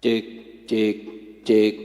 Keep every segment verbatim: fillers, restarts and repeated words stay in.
Cek, cek, cek.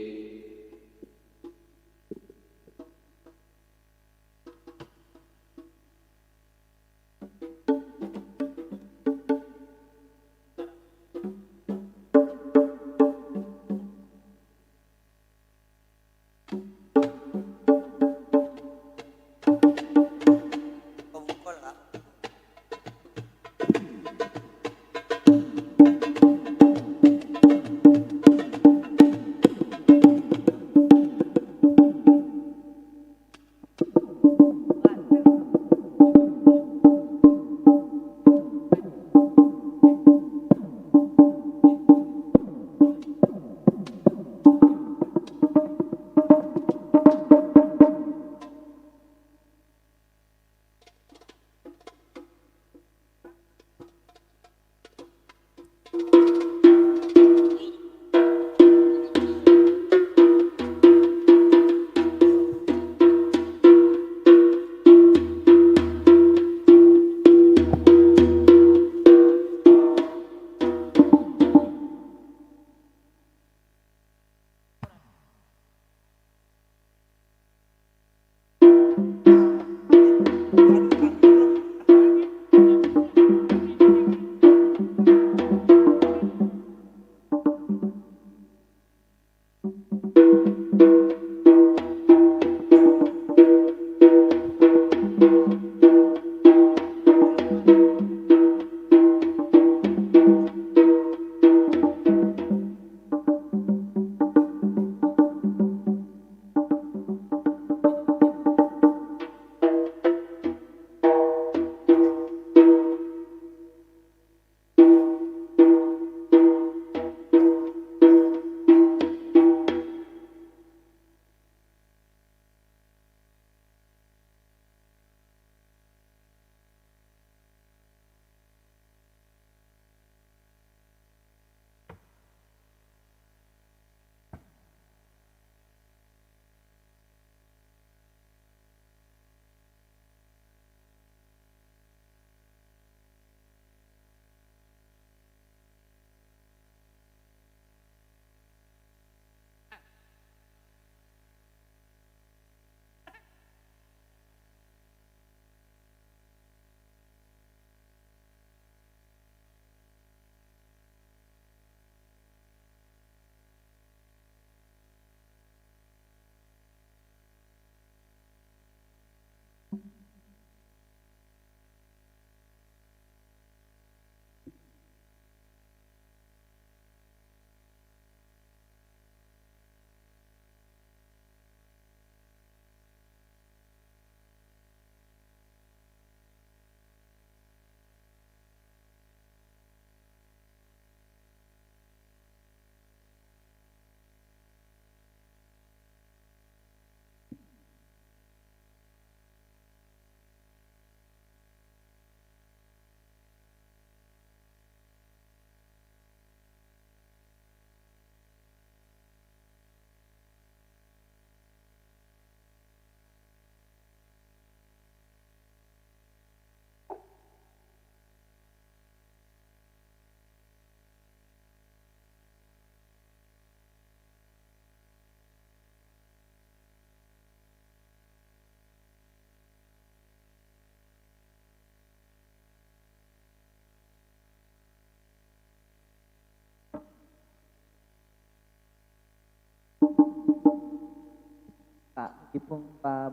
Pak, dipun pa-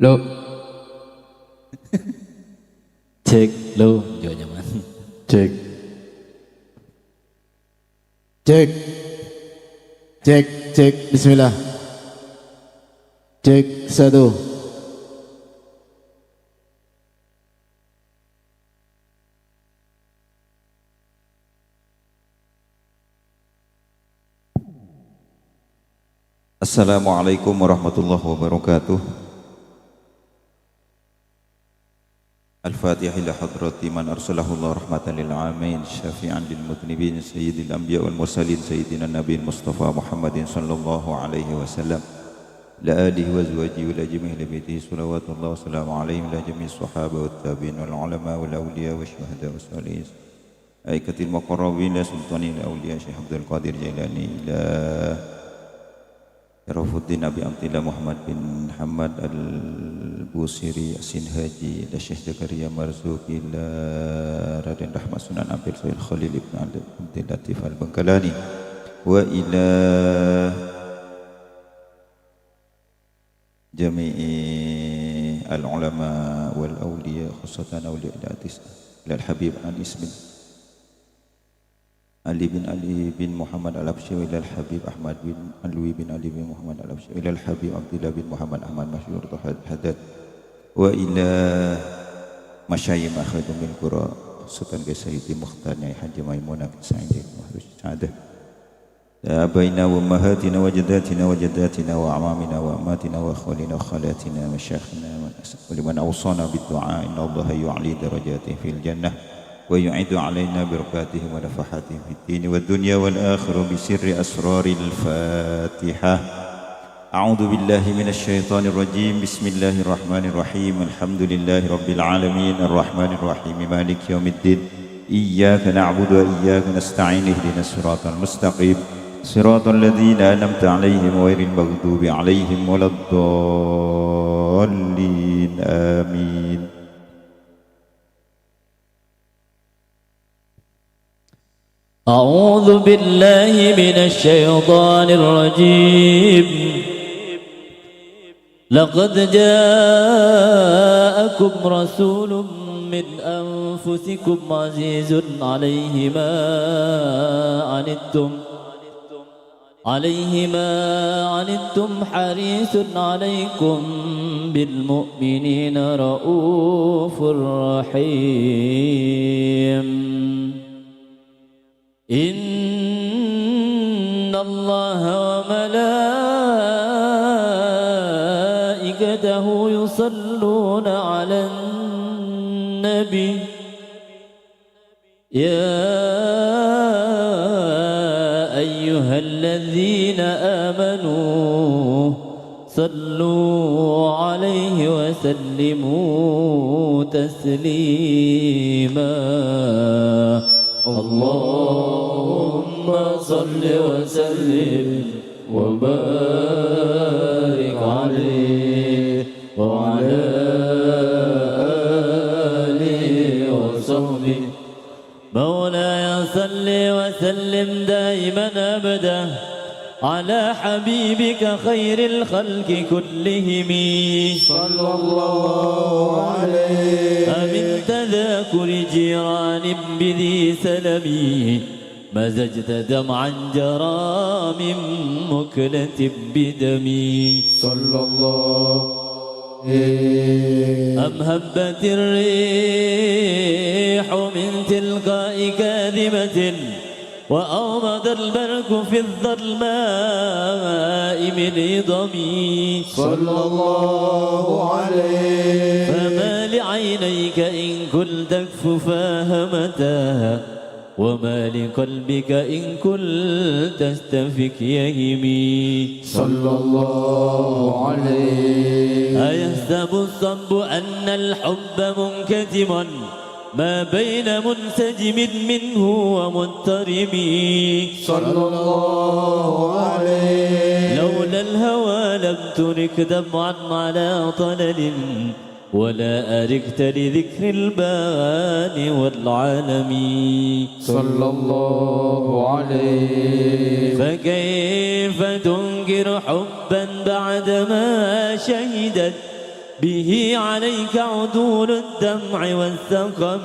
Lo. Cek, lo. Yo, nyaman. Cek. Cek. Cek, cek. Bismillah. Cek, satu. Assalamualaikum warahmatullahi wabarakatuh. Al-Fatihah ila hadrati man arsalahullah rahmatan lil alamin, syafi'an lil mudnibin, sayyidil anbiya wal mursalin, sayyidina Nabi Mustafa Muhammadin sallallahu alaihi wasallam, la alihi wa azwajihi wa la jami'i ahli baitihi, salawatullah wa salamu alaihim, la jami'i sahaba wa tabi'in wal ulama wal awliya wa syuhada wa salihin. Aikatil muqarrabin ila sultanil auliya Syekh Abdul Qadir Jailani ila Syarafuddin Abi Abdillah Muhammad bin Hamad Al-Busiri Yasin Haji ila Syekh Zakaria Marzuki ila Raden Rahmat Sunan Ampel Sohil Khalil Ibn Ali Abdul Latif Al-Bangkalani wa ila jami'i al-ulama wal awliya, khususatan awliya al-artis, ilal Habib an ismin Ali bin Ali bin Muhammad Al-Absyi, ilal Habib Ahmad bin Alwi bin Ali bin Muhammad Al-Absyi, ilal Habib Abdullah bin Muhammad Ahmad Masyhur Toha Haddad, wa ila masyayikh akhadumil qura, khususatan ka Sayyidi Mukhtar Nyai Haji Maimunah bin Sa'id Mahrus Sa'adah. آبائنا وأمهاتنا وجداتنا وجداتنا وأعمامنا وعماتنا وأخوالنا وخالاتنا ومشايخنا ولمن أوصانا بالدعاء إن الله يعلي درجاته في الجنة ويعيد علينا بركاتهم ونفحاتهم في الدين والدنيا والآخرة بسر أسرار الفاتحة. أعوذ بالله من الشيطان الرجيم. بسم الله الرحمن الرحيم. الحمد لله رب العالمين. الرحمن الرحيم. مالك يوم الدين. إياك نعبد وإياك نستعين. اهدنا الصراط المستقيم. صراط الذين أنعمت عليهم غير المغضوب عليهم ولا الضالين. آمين. أعوذ بالله من الشيطان الرجيم. لقد جاءكم رسول من أنفسكم عزيز عليه ما عنتم، عليه ما عنتم حريص عليكم بالمؤمنين رءوف رحيم. إن الله وملائكته يصلون على النبي. يا أيها الذين آمنوا صلوا عليه وسلموا تسليما. اللهم صل وسلم وبارك عليه وعلى آله وصحبه. مولاي صل وسلم دائما أبدا على حبيبك خير الخلق كلهم. صلى الله عليه. فمن تذاكر جيران بذي سلم مزجت دمعا جرى من مكلة بدم. صلى الله عليه. أم هبت الريح من تلقاء كاذبة وأومض البرق في الظلماء من عظم. صلى الله عليه. فما لعينيك إن كلت فاهمتا وما لقلبك إن كلت استفك يهمي. صلى الله عليه. أيحسب الصب أن الحب منكتم ما بين منسجم منه ومضطرب. صلى الله عليه. لولا الهوى لم ترك دمعا على طلل ولا أرقت لذكر الباني والعالم. صلى الله عليه. فكيف تنكر حبا بعدما شهدت به عليك عدول الدمع والسقم.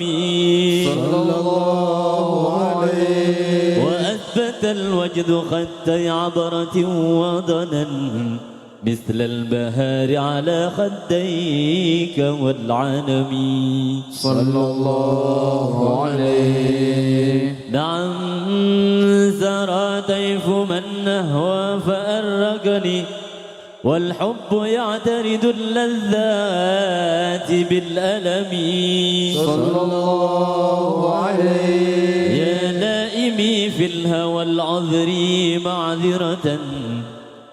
صلى الله عليه. وأثبت الوجد خدي عبرة وضنا مثل البهار على خديك والعنم. صلى الله عليه. نعم، سرى طيف من نهوى فأرقني، والحب يعترض اللذات بالألم. صلى الله عليه. يا لائمي في الهوى العذري معذرة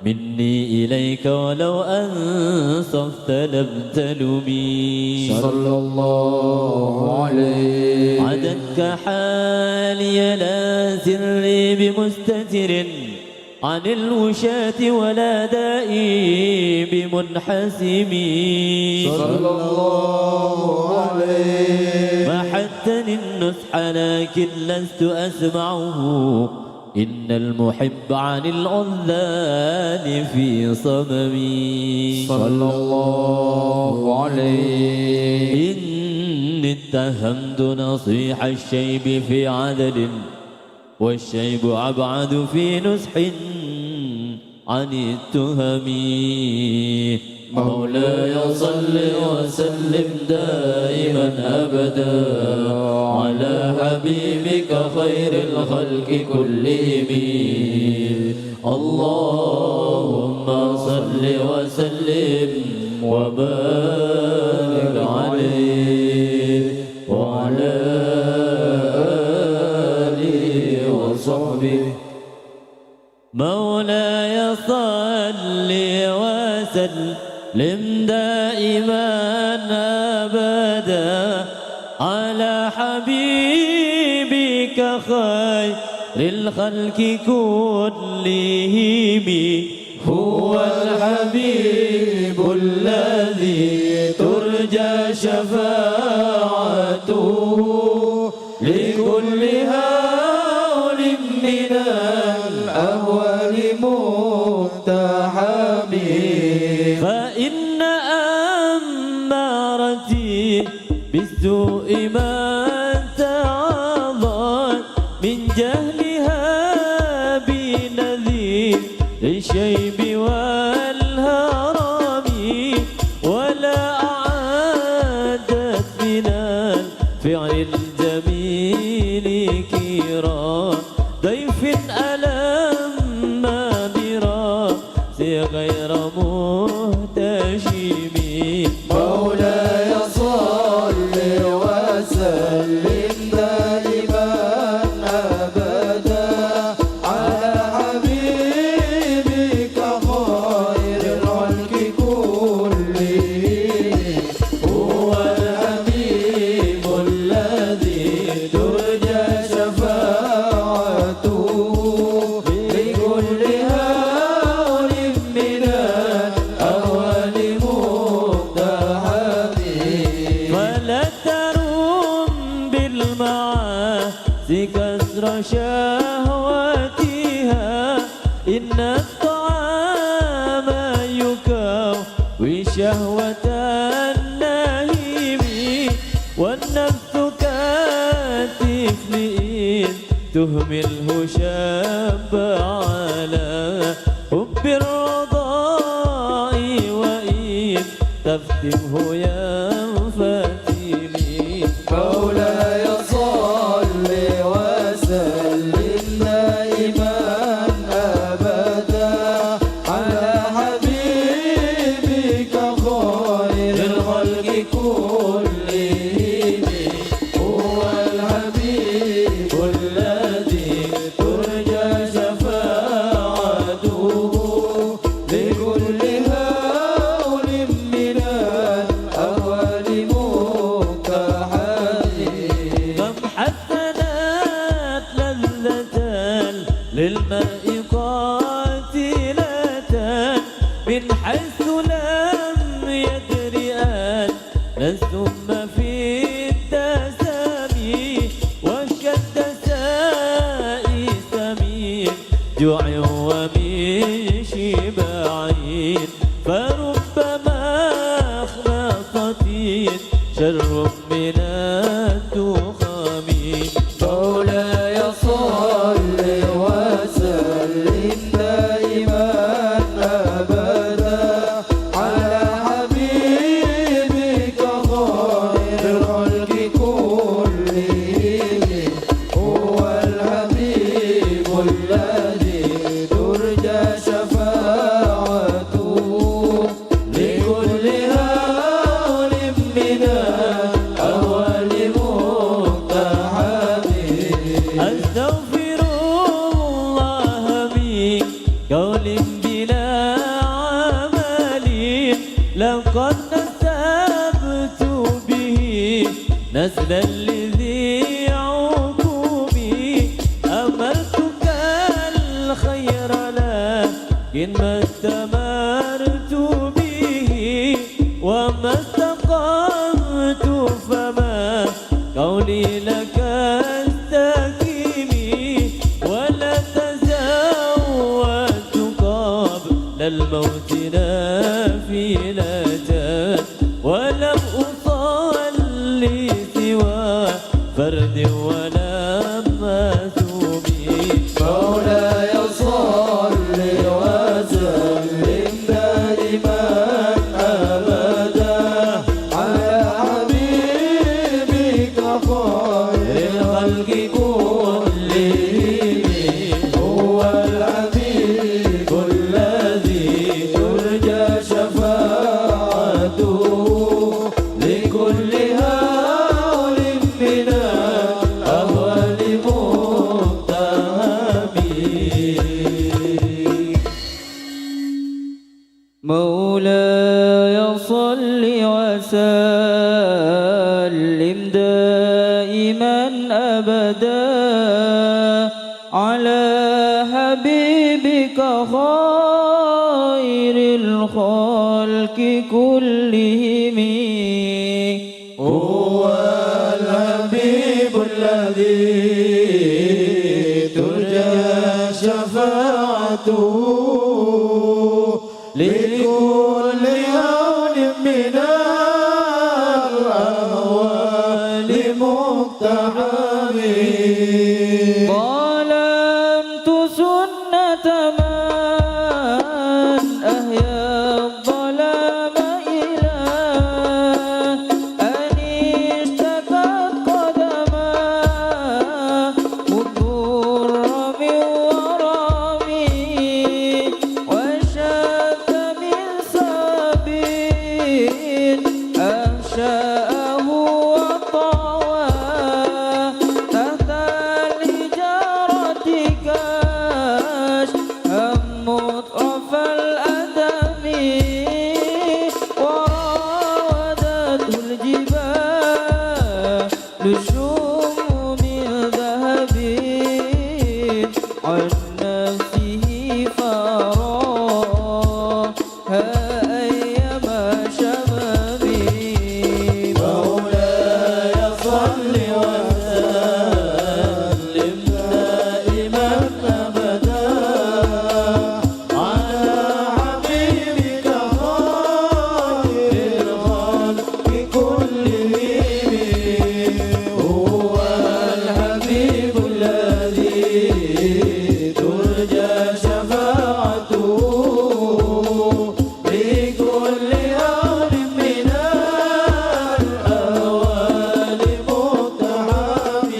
مني إليك، ولو أنصفت لم تلمي. صلى الله عليه. عدتك حالي لا سري بمستتر عن الوشاة ولا دائي بمنحسم. صلى الله عليه. محتني النصح لكن لست أسمعه، إن المحب عن العذال في صمم. صلى الله عليه. إني اتهمت نصيح الشيب في عدل، والشيب أبعد في نصح عن التهم. مولاي صل وسلم دائما أبدا على حبيبك خير الخلق كلهم. اللهم صل وسلم وبارك عليه وعلى آله وصحبه. مولاي صل وسلم دائما أبدا على حبيبك خير الخلق كلهم. هو الحبيب الذي ترجى شفاعته لكل هول من الأهوال مقتحم. فإن أمارتي بالسوء ما تعظم من جهلها بنذير الشيب والهرم، ولا أعدت من الفعل الجميل كرام ضيف ألم برأس غير مهتشم. مولاي صل وسلم دائما أبدا على حبيبك خير الخلق كلهم. هو الحبيب الذي ترجى شفاعته لكل هول من الأهوال مقتحم. فلا تروم بالمعاصي كسر شهوتها، إن الطعام يقوي شهوة النعيم، والنفس كالطفل إن تهمله شب على حب الرضاع، وإن تفتنه ينفتن. مولاي صل وسلم دائما أبدا على حبيبك خير الخلق كلهم. هو الحبيب الذي ترجى شفاعته لكل هول من الأهوال مقتحم. كم حسنت لذة للماء قاتلة من حيث لم يدر أن السم في الدسم، واشتد سائس من جوع ومن شبع، فربما شر من التخم. مولاي صل وسلم دائما أبدا على حبيبك خير الخلق كلهم. هو الحبيب الذي ترجى شفاعته لكل هول من الأهوال مقتحم. أستغفر الله من قول بلا عمل، لقد نسبت به نسلا لذي عقوم. أملتك الخير لكن ما استمرت به، وما استقمت فما قولي لك استقيمي. ولا تزوجت قبل الموت نافلة، ولم أصل سوى فرد ولم أثم. مولاي صل وسلم دائما أبدا على حبيبك خير الخلق كلهم. هو الحبيب الذي ترجى شفاعته لكل هول من الأهوال مقتحم. مولاي صل وسلم دائما أبدا على حبيبك خير الخلق كلهم. هو الحبيب الذي ترجى شفاعته لكل هول من الأهوال مقتحم. ظلمت سنة من أحيا الظلام إلى أن اشتكت قدماه الضر من ورمي، واشتد من سبيل أنشأه وطوى تحت الحجارة كشحا مترف الأدم، وراودته الجبال شم من ذهب عن نفسه فراها أيما شمم. مولاي صل وسلم دائما أبدا على حبيبك خير الخلق كلهم. هو الحبيب الذي ترجى شفاعته لكل هول من الأهوال مقتحم.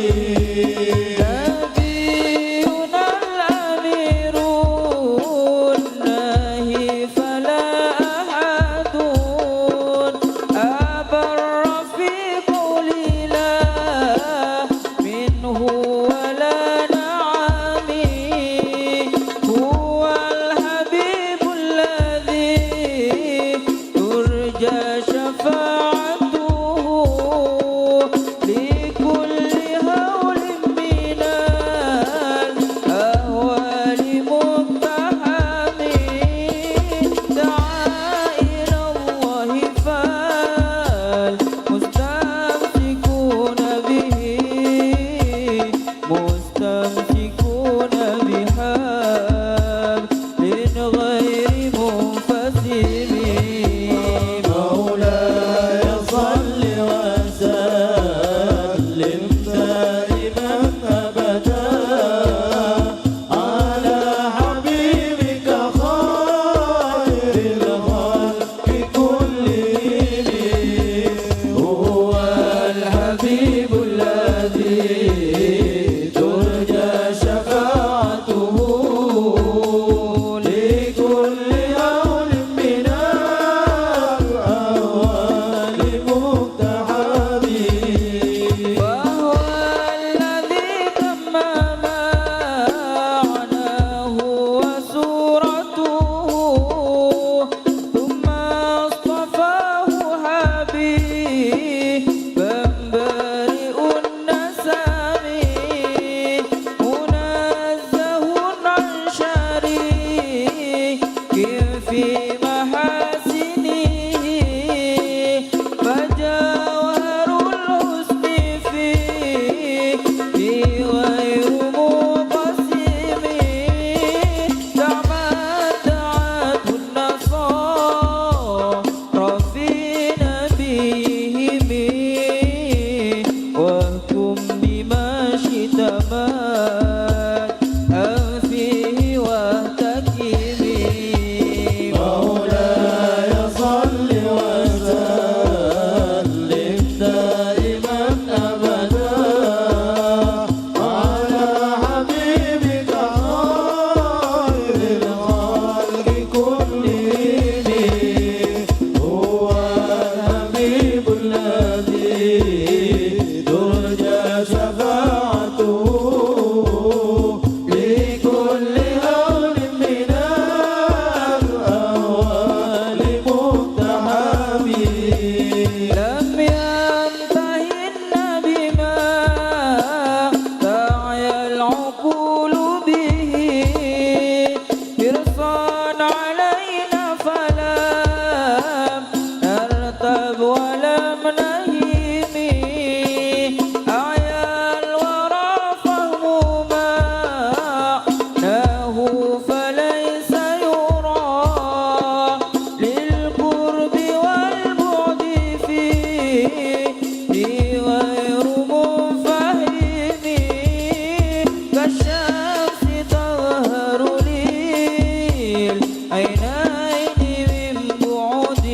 نبينا الأمير الناهي فلا أحد أبر في قولي لا منه ولا نعم. هو الحبيب الذي ترجى شفاعته لكل هول من الأهوال مقتحم. دعا إلى الله فالمستمسكون به مستمسكون بحبل غير منفصم. مولاي ولم نهم. أعيا الورى فهم معناه فليس يرى، للقرب والبعد فيه غير منفهم. كالشمس تظهر للعينين من بعد،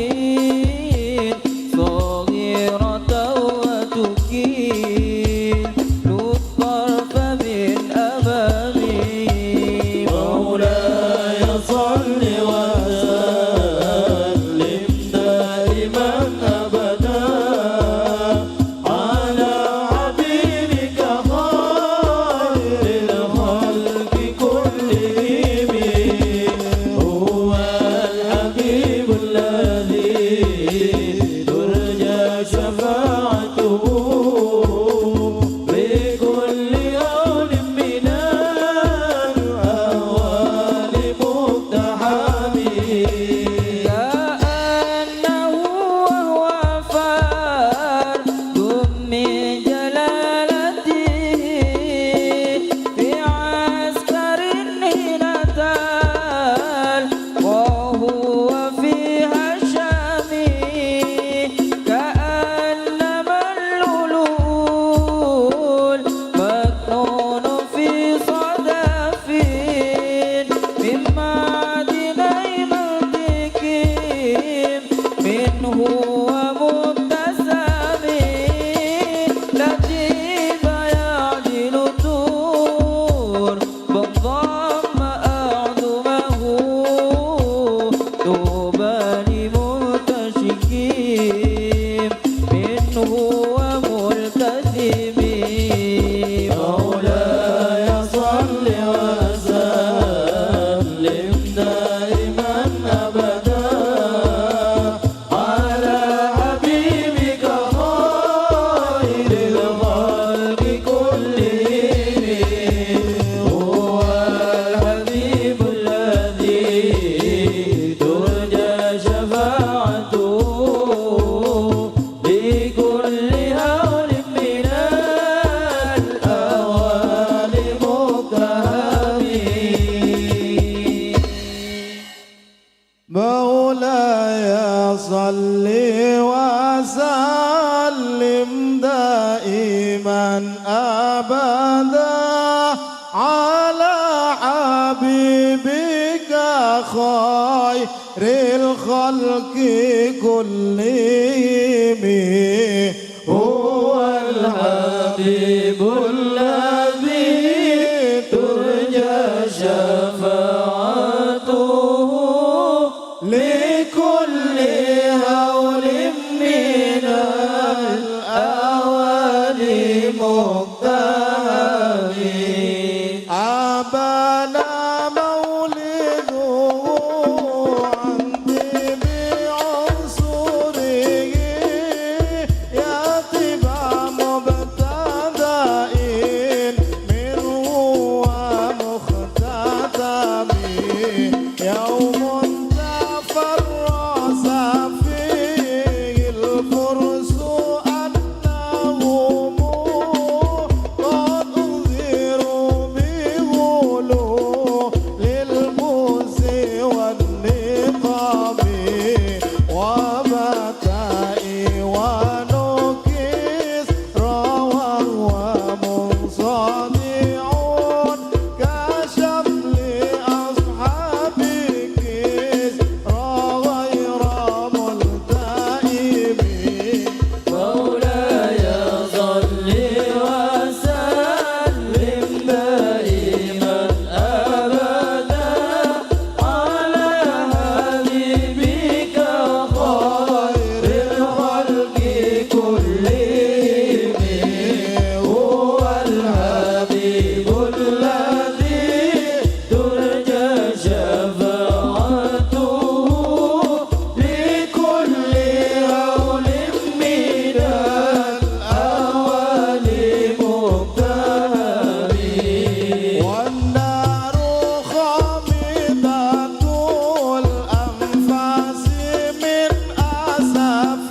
صغيرة وتكيل الطرف من أمام. مولاي صل وسلم دائما أبدا على حبيبك خير الخلق كلهم. هو الحبيب الذي ترجى شفاعته بكل هول من الأهوال مقتحم. كأنه وهو فرد من جلالته في عسكر حين تلقاه وفي هشم. كأنما اللؤلؤ المكنون في صدف من معدني منطقهم منه ومبتسم. لطيف يعدل تربا ضم أعظمه، طوبى لمنتشكهم منه وملتزم. مولاي صل وسلم دائما أبدا على حبيبك خير الخلق كلهم. هو الحبيب الذي ترجى شفاعته بكل هول من الأهوال مقتحم. مولاي صل وسلم دائما أبدا على حبيبك خير الخلق كلهم. هو الحبيب الذي ترجى شفاعته لكل هول من الأهوال مقتحم. أبان مولده عن طيب عنصره يا طيب مبتدأ منه ومختتم. يوم تفرس فيه الفرس أنهم قد أنذروا بغلول البؤس والنقم. وبات إيوان كسرى وهو منصدع كشمل أصحاب كسرى غير ملتئم. مولاي صل وسلم دائما أبدا على حبيبك خير الخلق كلهم. هو الحبيب الذي ترجى شفاعته لكل هول من الأهوال مقتحم. والنار خامدة الأنفاس من أسف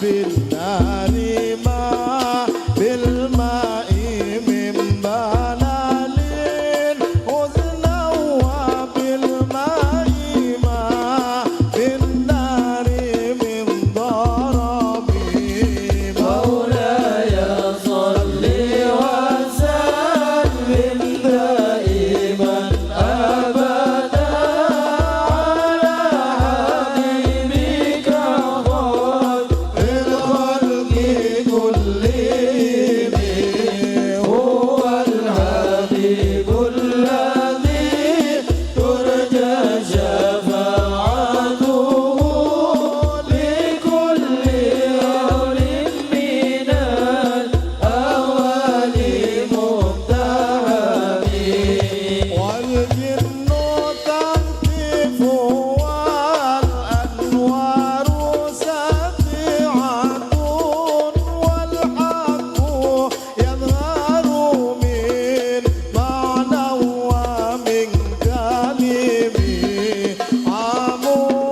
بالنار ما بالماء من بلل، حزنا وبالماء ما بالنار من ضرب. مولاي صل وسلم دائما أبدا على حبيبك خير الخلق كلهم. هو الحبيب الذي ترجى شفاعته لكل هول من الأهوال مقتحم. والجن تهتف والأنوار ساطعة والحق يظهر من معنى ومن كلم. عام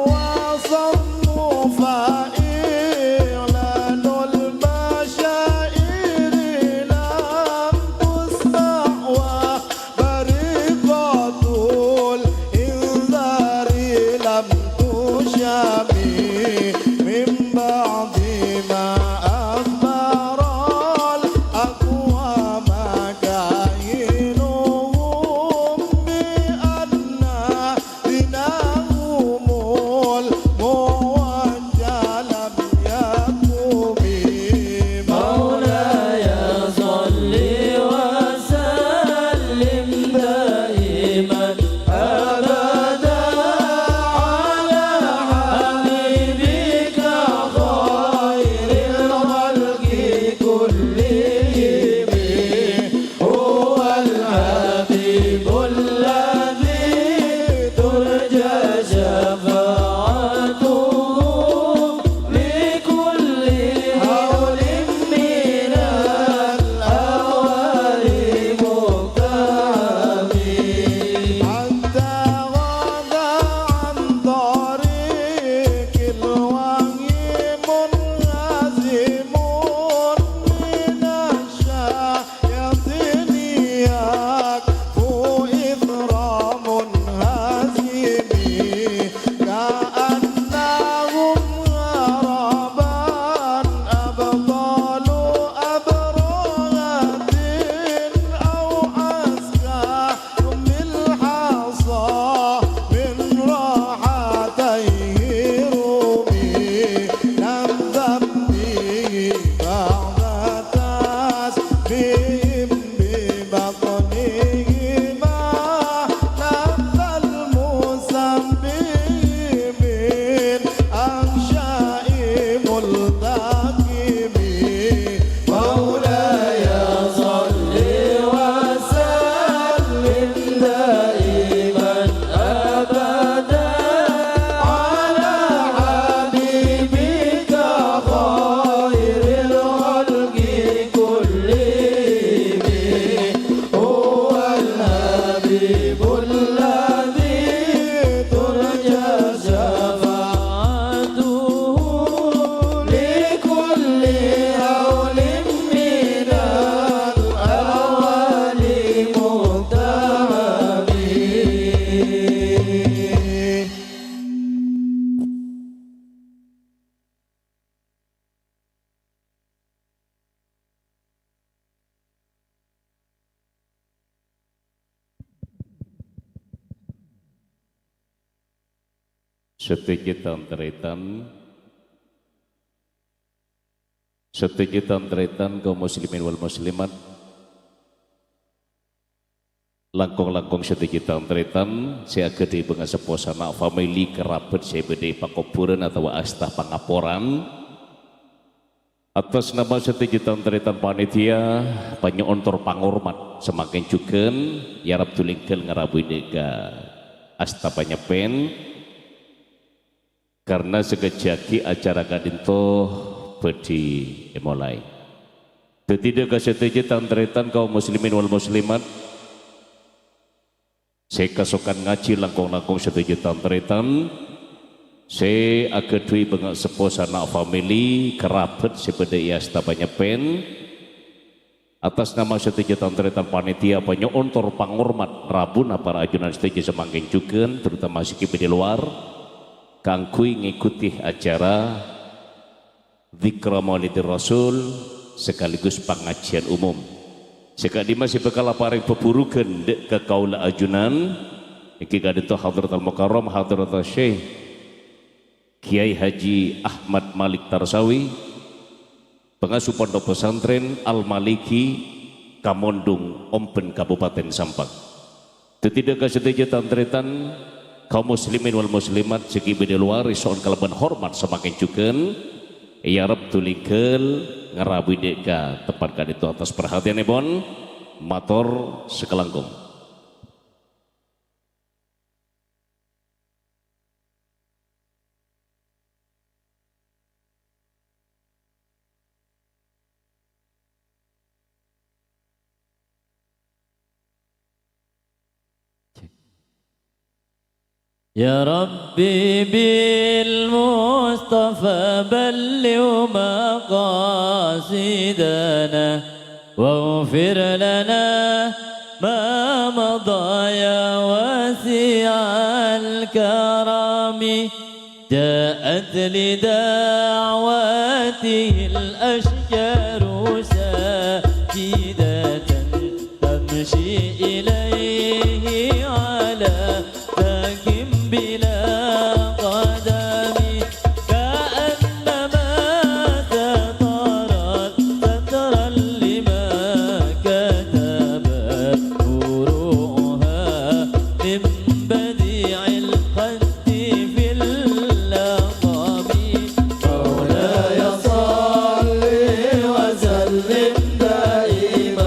وصم فإعلان البشائر لم تسمع، وبريقة الإنذار لم تشم. من بعد ما أخبر الأقوام كاهنهم بأن دينهم الموجه لم يقم. مولاي صل وسلم دائما أبدا على حبيبك خير الخلق كلهم. هو الحبيب الذي ترجى شفاعته لكل هول من الأهوال مقتحم. حتى غدا عن طريق الوحي منهزم من الشياطين يكفو إثر منهزم. كأنهم عربا أبطال أبرهة أو عسكر بالحصى من راحتيه رومي. نبذا به بعض تسبيح ببطنهما. نبذ المسبح من أحشاء ملتقم. مولاي صل وسلم دائما أبدا على حبيبك خير الخلق كلهم. هو الحبيب الذي ترجى شفاعته لكل هول من الأهوال مقتحم. Sadhâjâ tan-tarètan, sadhâjâ tan-tarètan kaum muslimin wal muslimat, langkong-langkong sadhâjâ tan-tarètan sè aghâdhâi bângaseppo sana' famili kerabat sè bâdâ è pakobhurân atabâ asta pangaporan. Atas nama sadhâjâ tan-tarètan panitia, panyo'on tor pangormat samangkèn jhughân èarep dhuli èngghâl ngarabâi dhâ' ka asta panyeppèn. Karna sakejjhâ' aghi' acara ka'dinto bhâdhi èmolaè. Dhâddhi dhâ' ka sadhâjâ tan-tarètan kaum muslimin wal muslimat sè kasokan ngajhi langkong-langkong sadhâjâ tan-tarètan, Sè aghâdhuwi bânnya' seppo sana' famili, kerabat sè bâdâ è asta Panyeppen. Atas nama sadhâjâ tan-tarètan panitia panyo'on tor pangormat rabuna para ajunan sadhâjâ samangkèn jhughân, terutama sè ghi' bâdâ è lowar, kaangghuy ngèkoti acara Dzikra Maulidir Rasul sekaligus pangajiyân umum. Sè ka'dimma sè bhâkal aparèng bhâbhurughân dâ' ka kaulâ ajunan, èngghi ka'dinto Hadratal Mukarram Hadratus Syekh Kiai Haji Ahmad Malik Tarsawi, pangasuh Pondok Pesantren Al-Maliki, Kamondung, Omben, Kabupaten Sampang. Dhâddhi dâ' ka sadhâjâ tan-tarètan, kaum muslimin wal muslimat sè ghi' bâdâ è lowar, èso'on kalabân hormat samangkèn jhughân, èarep dhuli èngghâl ngarabi dâ' ka tempat ka'dinto atas perhatiannèpon, mator sakalangkong. يا ربي بالمصطفى بلغ مقاصدنا واغفر لنا ما مضى يا واسع الكرم. جاءت لدعوته الأشجار ساجدة تمشي إليه على ذاك بلا قدم. كأنما سطرت سطرا لما كتبته روحها من بديع الخد في اللطم. مولاي صل وسلم دائما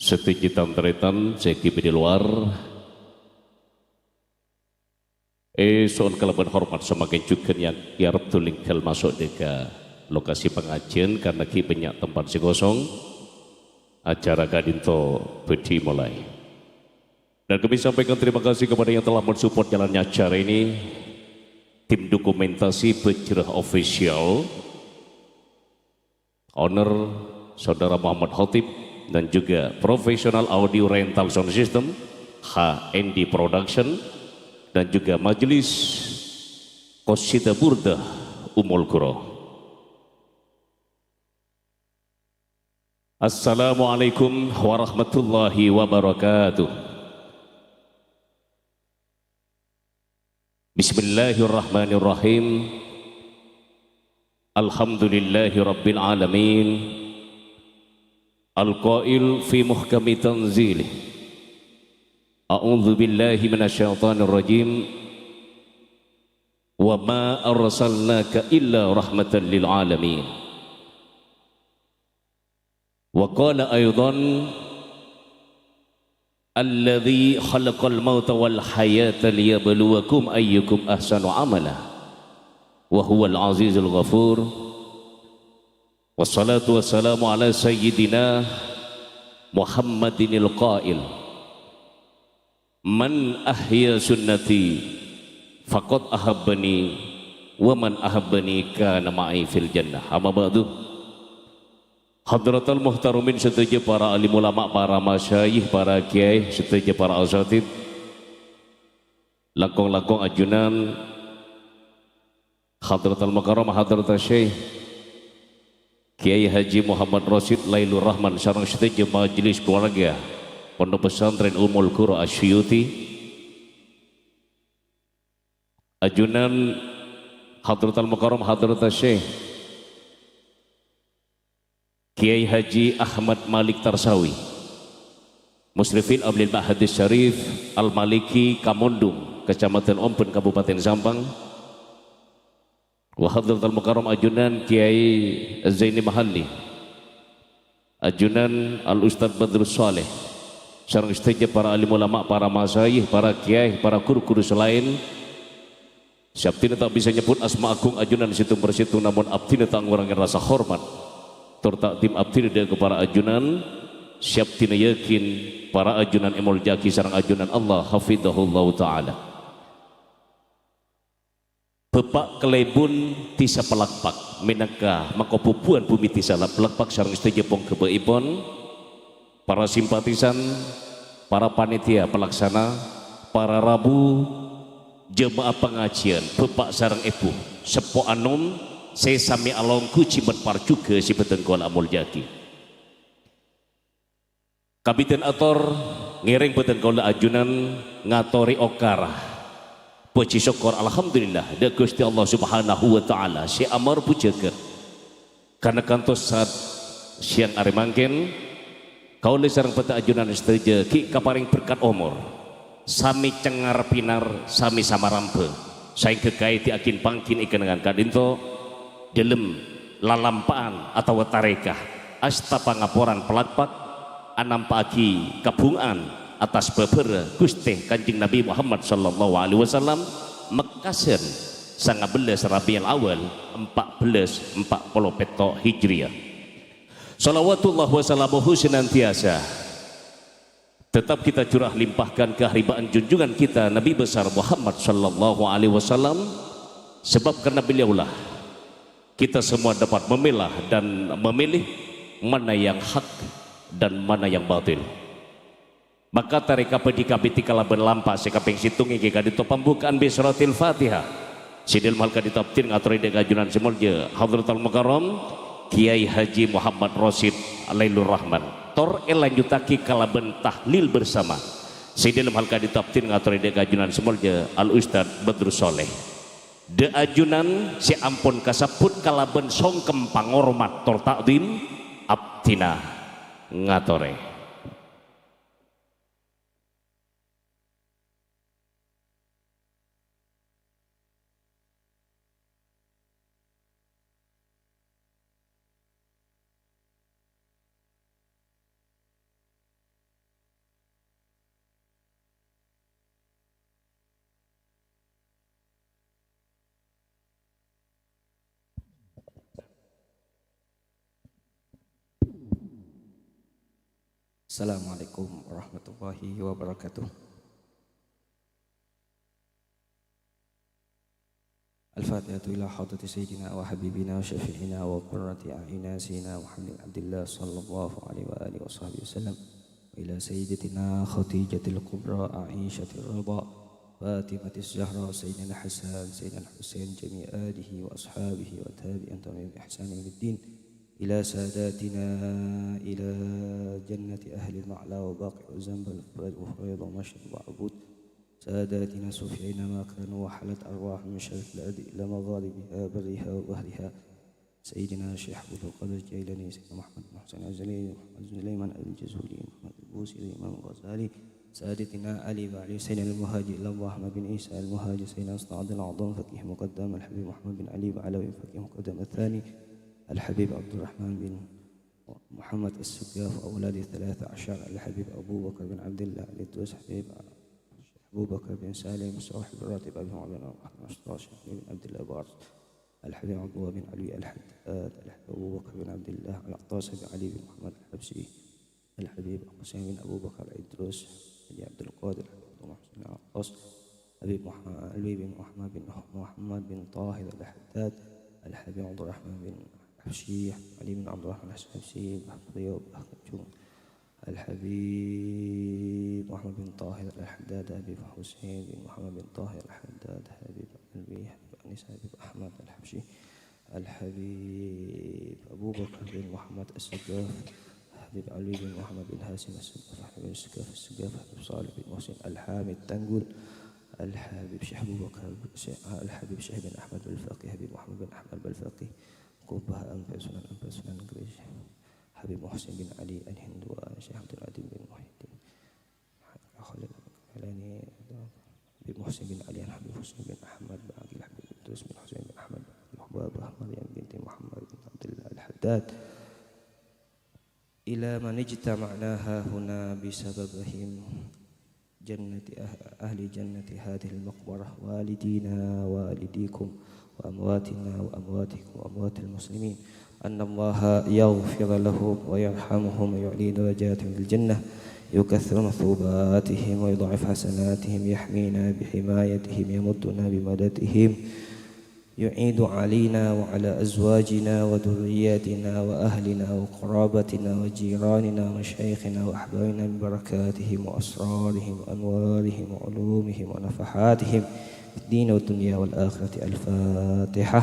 Sadhâjâ tan-tarètan sè ghi' bâdâ è lowar, èso'on kalabân hormat samangkèn jhughân èyarep dhuli èngghâl maso' dâ' ka lokasi pangajiyân karna ghi' bânnya' tempat sè kosong. Acara ka'dinto bhâdhi molaè. Dan kami sampaikan terima kasih kepada yang telah mensupport jalannya acara ini, tim dokumentasi Bajra Official, owner Saudara Muhammad Khotib, dan juga Professional Audio Rental Sound System, H N D Production, dan juga Majelis Qasida Burdah Ummul Qura. Assalamualaikum warahmatullahi wabarakatuh. Bismillahirrahmanirrahim. Alhamdulillahi rabbil alamin. Al-qail fi muhkami tanzilih. A'udzu billahi minasyaitonir rajim. Wa ma arsalnaka illa rahmatan lil alamin. Wa qala aidan, "Alladzi khalaqal mauta wal hayata liyabluwakum ayyukum ahsanu amala, wa huwal azizul ghafur." Wassalatu wassalamu ala sayyidina Muhammadinil qail, "Man ahya sunnati faqad ahabbani, wa man ahabbani kana ma'i fil jannah." Amma ba'du. Hadratal muhtaramin sadhâjâ para alim ulama, para masyayikh, para kiyai, sadhâjâ para asatidz, langkong-langkong ajunan Hadratal Mukarram Hadratal Syekh Kiai Haji Muhammad Rasyid Lailur Rahman sareng sadhâjâ majelis keluarga Pondok Pesantren Ummul Qura Asy-Syuyuti. Ajunan Hadratal Mukarram Hadratal Syekh Kiai Haji Ahmad Malik Tarsawi, Musyrifil Ahlil Ma'hadis Syarif Al-Maliki Kamondung, Kecamatan Omben, Kabupaten Sampang. Wa hadratal mukarram ajunan Kiai Zaini Mahalli, ajunan Al Ustadz Badrus Saleh, sareng sadhâjâ para alim ulama, para masyayikh, para kiai, para guru-guru sè laèn. Sè abdhina ta' bisa nyebbhut asma agung ajunan sèttong per sèttong, namong abdhina ta' ngorangè rasa hormat tor ta'dhim abdhina dâ' ka para ajunan, sè abdhina yakin para ajunan èmoljâ'aghi sareng ajunan Allah, hafidhahullahu ta'ala. Bapa' Kalèbun Dhisa Palakpak, mènangka makabubuwân bhumè dhisa Palakpak sareng sadhâjâ pongghâbâ'èpon, para simpatisan, para panitia pelaksana, para rabu, jemaah pangajiyân, bapa' sareng èbhu, seppo anom sè samè alongghu jhimèt parjhughâ sè bhâdhân kaulâ amoljâ'aghi. Kabidhân ator, ngèrèng bhâdhân kaulâ ajunan ngatorè okara pojhi sokkor, alhamdulillah, dâ' Ghustè Allah Subhanahu wa Ta'ala sè amarbhu jâgâ. Karna kantos saat sèyang arè mangkèn, kaulâ sareng bhâdhân ajunan sadhâjâ ghi' kaparèng berkat omor, samè cengngar-pènar, samè samarambhâ, saèngghâ kaèdhi agin-panggin è kennengngan ka'dinto, dâlem lalampa'an otabâ tarèka asta pangaporan Palakpak, anampa'aghi kabhungaan attas bhâbhârrâ Ghustè Kanjeng Nabi Muhammad sallallahu alaihi wasallam, Mekkasân sanga bellâs Rabiul Awal, empa' bellâs empa' polo pètto' Hijriyah. Shalawatullah wa salamuhu senantiasa tetap kita curah limpahkan ke haribaan junjungan kita Nabi besar Muhammad sallallahu alaihi wasallam, sebab karena beliaulah kita semua dapat memilah dan memilih mana yang hak dan mana yang batil. Maka tarèka bhâdhi kabidhi kalabân lampa sè kapèng sèttong èngghi ka'dinto pambuka'an bi suratil Fatihah. Sè dâlem hal ka'dinto abdhina ngatorè dâ' ka ajunan sè molja Hadratal Mukarram Kiai Haji Muhammad Rasyid Lailur Rahman. Tor èlanjhuttaghi kalabân tahlil bersama. Sè dâlem hal ka'dinto abdhina ngatorè dâ' ka ajunan sè molja Al Ustadz Badrus Shaleh. Dâ' ajunan sè ampon kasebbhut kalabân songkem pangormat tor ta'dhim, abdhina ngatorè. Assalamualaikum warahmatullahi wabarakatuh. الفاتحة إلى حضرة سيدنا وحبيبنا وشفيعنا وقرة أعيننا سيدنا محمد بن عبد الله صلى الله عليه وآله وصحبه وسلم، وإلى سيدتنا خديجة الكبرى عائشة الرضا، فاطمة الزهراء، سيدنا الحسن، سيدنا الحسين، جميع آله وأصحابه وتابعين تبعهم بإحسان إلى يوم الدين، إلى ساداتنا، إلى جنة أهل المعلى وباقي وزنبل وفريض ومشرق وعبود، ساداتنا الصوفيين ما كانوا، وحلت أرواحهم من شرق الأرض إلى مغاربها برها وبحرها. سيدنا الشيخ عبد القادر الجيلاني، سيدنا محمد بن حسين العزلي، محمد بن سليمان الجزولي، محمد البوصيري، الإمام الغزالي، سادتنا علي بن علي، سيدنا المهاجر إلى الله، أحمد بن عيسى المهاجر، سيدنا سعد الأعظم، فقيه مقدم، الحبيب محمد بن علي بعلوي، فقيه مقدم الثاني، الحبيب عبد الرحمن بن محمد السقاف، أولاد الثلاثة عشر، الحبيب أبو بكر بن عبد الله الإدريس، الحبيب أبو بكر بن سالم، صاحب الراتب، أبي محمد بن عبد الله، الشيخ بن عبد الله بارز، الحبيب عبد الله بن علوي الحداد، الحبيب أبو بكر بن عبد الله العطاس، أبي علي بن محمد الحبشي، الحبيب حسين بن أبو بكر الإدريس، حاجي عبد القادر، الحبيب عبد الله محسن العطاس، حبيب مح-، علوي بن محمد بن، محمد بن طاهر الحداد، الحبيب عبد الرحمن بن حبشي، علي بن عبد الرحمن الحبشي، بحر الطيب، بحر النجوم، الحبيب محمد بن طاهر الحداد، حبيب حسين بن محمد بن طاهر الحداد، حبيب علوي، حبيب أنيس، حبيب أحمد الحبشي، الحبيب أبو بكر بن محمد السقاف، حبيب علوي بن محمد بن هاشم السقاف، حبيب السقاف السقاف، حبيب صالح بن محسن الحامد تنقل، الحبيب شيخ أبو بكر، الحبيب شيخ بن أحمد البلفاقي، حبيب محمد بن أحمد البلفاقي، قبة أنفال سنان، أنفال سنان قريش، حبيب محسن بن علي الهندواني، شيخ عبد العظيم بن محي الدين، خليل الكلاني، حبيب محسن بن علي، حبيب حسين بن أحمد بن عقيل، حبيب إدريس بن حسين بن أحمد بن عقيل، حبابة مريم بنت محمد بن عبد الله الحداد، إلى من اجتمعنا هاهنا بسببهم، جنة أه-، أهل جنة هذه المقبرة، والدينا ووالديكم، وأمواتنا وأمواتكم وأموات المسلمين، أن الله يغفر لهم ويرحمهم ويعلي درجاتهم في الجنة، يكثر مثوباتهم ويضاعف حسناتهم، يحمينا بحمايتهم، يمدنا بمددهم، يعيد علينا وعلى أزواجنا وذرياتنا وأهلنا وقرابتنا وجيراننا ومشايخنا وأحبابنا من بركاتهم وأسرارهم وأنوارهم وعلومهم ونفحاتهم في الدين والدنيا والآخرة. الفاتحة.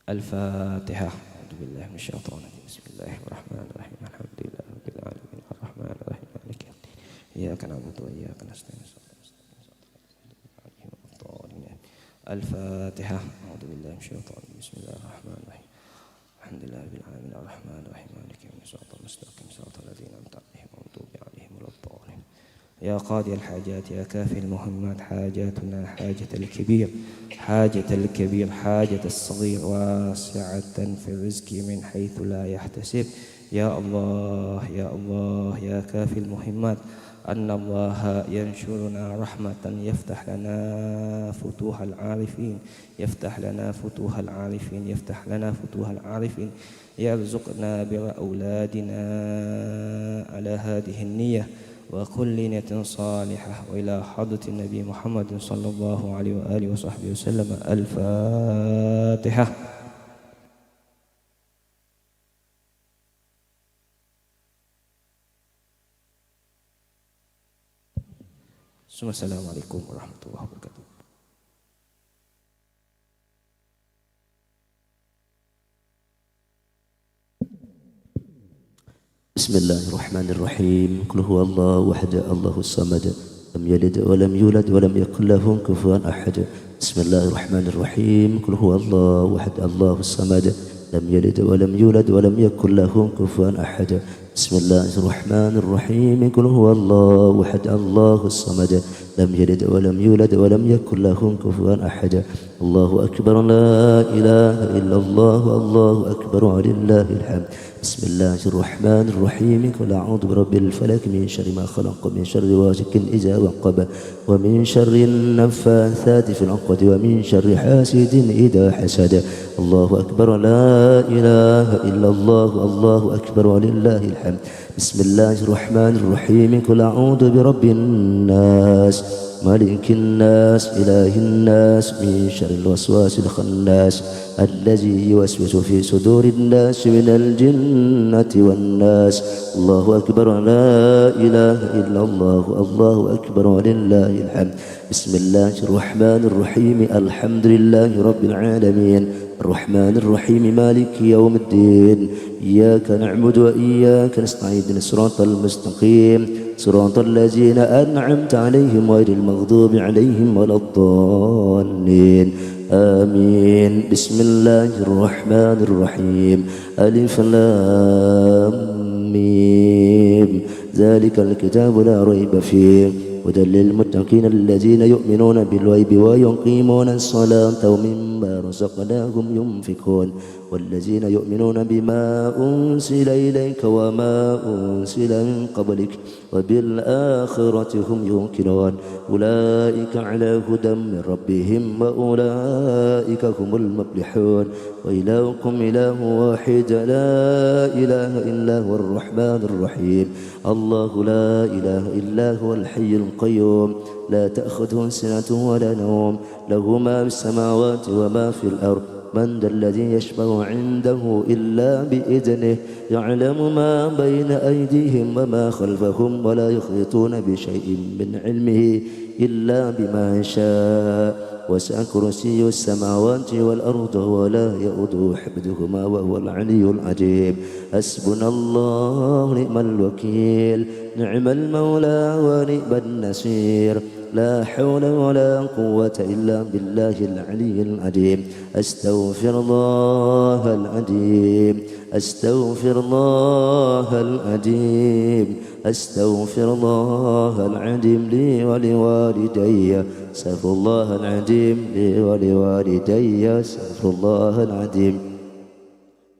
الفاتحة. أعوذ بالله من الشيطان الرجيم. بسم الله الرحمن الرحيم. الحمد لله رب العالمين. الرحمن الرحيم. مالك يوم الدين. إياك نعبد وإياك نستعين. صراط الذين أنعمت عليهم غير المغضوب عليهم ولا الضالين. الفاتحة. أعوذ بالله من الشيطان الرجيم. بسم الله الرحمن الرحيم. الحمد لله رب العالمين. الرحمن الرحيم. مالك يوم الدين. صراط المستقيم. صراط الذين أنعمت عليهم غير المغضوب عليهم ولا الضالين. يا قاضي الحاجات، يا كافي المهمات، حاجاتنا حاجة الكبير، حاجة الكبير، حاجة الصغير، واسعة في الرزق من حيث لا يحتسب. يا الله، يا الله، يا كافي المهمات، أن الله ينشرنا رحمة، يفتح لنا فتوح العارفين، يفتح لنا فتوح العارفين، يفتح لنا فتوح العارفين، يرزقنا بر أولادنا على هذه النية، وكل نية صالحة، وإلى حضرة النبي محمد صلى الله عليه وآله وصحبه وسلم. الفاتحة. ثم السلام عليكم ورحمة الله وبركاته. بسم الله الرحمن الرحيم. قل هو الله أحد، الله الصمد، لم يلد ولم يولد ولم يكن له كفوا أحد. بسم الله الرحمن الرحيم. قل هو الله أحد، الله الصمد، لم يلد ولم يولد ولم يكن له كفوا أحد. بسم الله الرحمن الرحيم. قل هو الله أحد، الله الصمد، لم يلد ولم يولد ولم يكن له كفوا أحد. الله أكبر، لا إله إلا الله، الله أكبر ولله الحمد. بسم الله الرحمن الرحيم. قل أعوذ برب الفلق، من شر ما خلق، ومن شر غاسق إذا وقب، ومن شر النفاثات في العقد، ومن شر حاسد إذا حسد. الله أكبر، لا إله إلا الله، الله أكبر ولله الحمد. بسم الله الرحمن الرحيم. قل أعوذ برب الناس، ملك الناس، إله الناس، من شر الوسواس الخناس، الذي يوسوس في صدور الناس من الجنة والناس. الله أكبر، لا إله إلا الله، الله أكبر ولله الحمد. بسم الله الرحمن الرحيم. الحمد لله رب العالمين، الرحمن الرحيم، مالك يوم الدين، إياك نعبد وإياك نستعين، اهدنا الصراط المستقيم، صراط الذين أنعمت عليهم غير المغضوب عليهم ولا الضالين. آمين. بسم الله الرحمن الرحيم. ألف لام ميم. ذلك الكتاب لا ريب فيه، هدى للمتقين الذين يؤمنون بالغيب ويقيمون الصلاة ومما رزقناهم ينفقون. والذين يؤمنون بما أنزل إليك وما أنزل من قبلك وبالآخرة هم يوقنون. أولئك على هدى من ربهم وأولئك هم المفلحون. وإلهكم إله واحد، لا إله إلا هو الرحمن الرحيم. الله لا إله إلا هو الحي القيوم، لا تأخذه سنة ولا نوم، له ما في السماوات وما في الأرض. من ذا الذي يشفع عنده إلا بإذنه، يعلم ما بين أيديهم وما خلفهم، ولا يحيطون بشيء من علمه إلا بما شاء، وسع كرسيه السماوات والأرض، ولا يؤوده حفظهما، وهو العلي العظيم. حسبنا الله ونعم الوكيل، نعم المولى ونعم النصير، لا حول ولا قوة إلا بالله العلي العظيم. أستغفر الله العظيم، أستغفر الله العظيم، أستغفر الله العظيم لي ولوالدي، أستغفر الله العظيم لي ولوالدي، أستغفر الله العظيم.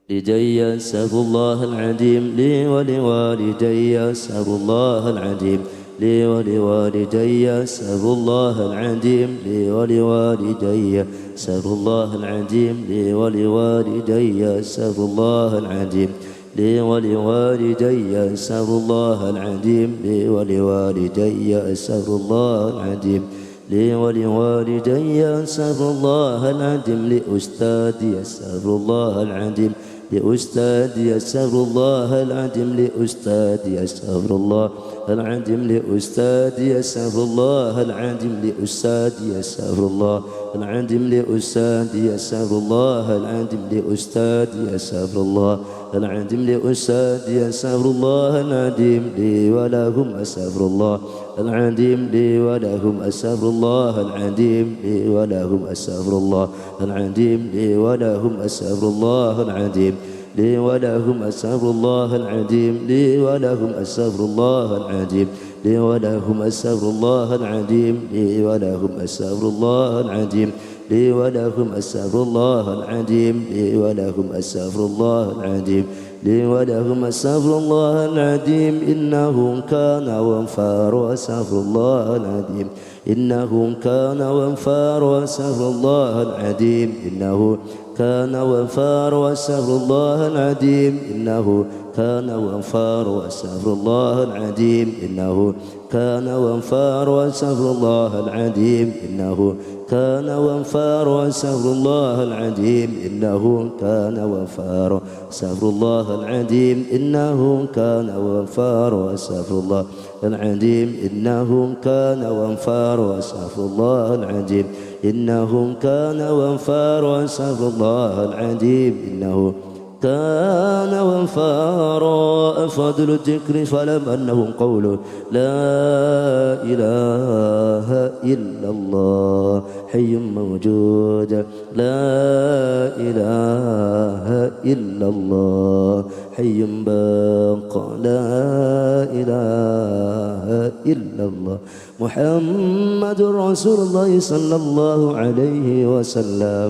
لدي أستغفر الله العظيم لي ولوالدي، أستغفر الله العظيم لي ولوالدي، أستغفر الله العظيم لي ولوالدي، أستغفر الله العظيم لي ولوالدي، أستغفر الله العظيم لي ولوالدي، أستغفر الله العظيم لي ولوالدي، أستغفر الله العظيم لي ولوالدي، أستغفر الله العظيم لأستاذي، أستغفر الله العظيم لأستاذي، أستغفر الله العظيم لأستاذي، أستغفر الله العظيم لأستاذي، أستغفر الله العظيم لأستاذي، أستغفر الله العظيم لأستاذي، أستغفر الله العظيم لأستاذي، أستغفر الله العظيم لأستاذي، أستغفر الله العظيم لي ولهم، أستغفر الله العظيم لي ولهم، أستغفر الله العظيم لي ولهم، أستغفر الله العظيم لي ولهم، أستغفر الله العظيم لي ولهم، أستغفر الله العظيم لي ولهم، أستغفر الله العظيم لي ولهم، أستغفر الله العظيم لي ولهم، أستغفر الله العظيم لي ولهم، أستغفر الله العظيم لي ولهم، أستغفر الله العظيم لي ولهم، أستغفر الله العظيم إنه كان غفارا، أستغفر الله العظيم إنه كان غفارا، أستغفر الله العظيم إنه كان غفارا، أستغفر الله العظيم إنه كان غفارا، أستغفر الله العظيم إنه كان غفارا، أستغفر الله العظيم إنه كان غفارا، أستغفر الله العظيم إنه كان غفارا، أستغفر الله العظيم إنه كان غفارا، أستغفر الله العظيم إنه كان غفارا، أستغفر الله العظيم إنه كان غفارا، أستغفر الله العظيم إنه كان غفارا. أفضل الذكر فاعلم أنه قول لا إله إلا الله حي موجود، لا إله إلا الله حي باق، لا إله إلا الله محمد رسول الله صلى الله عليه وسلم.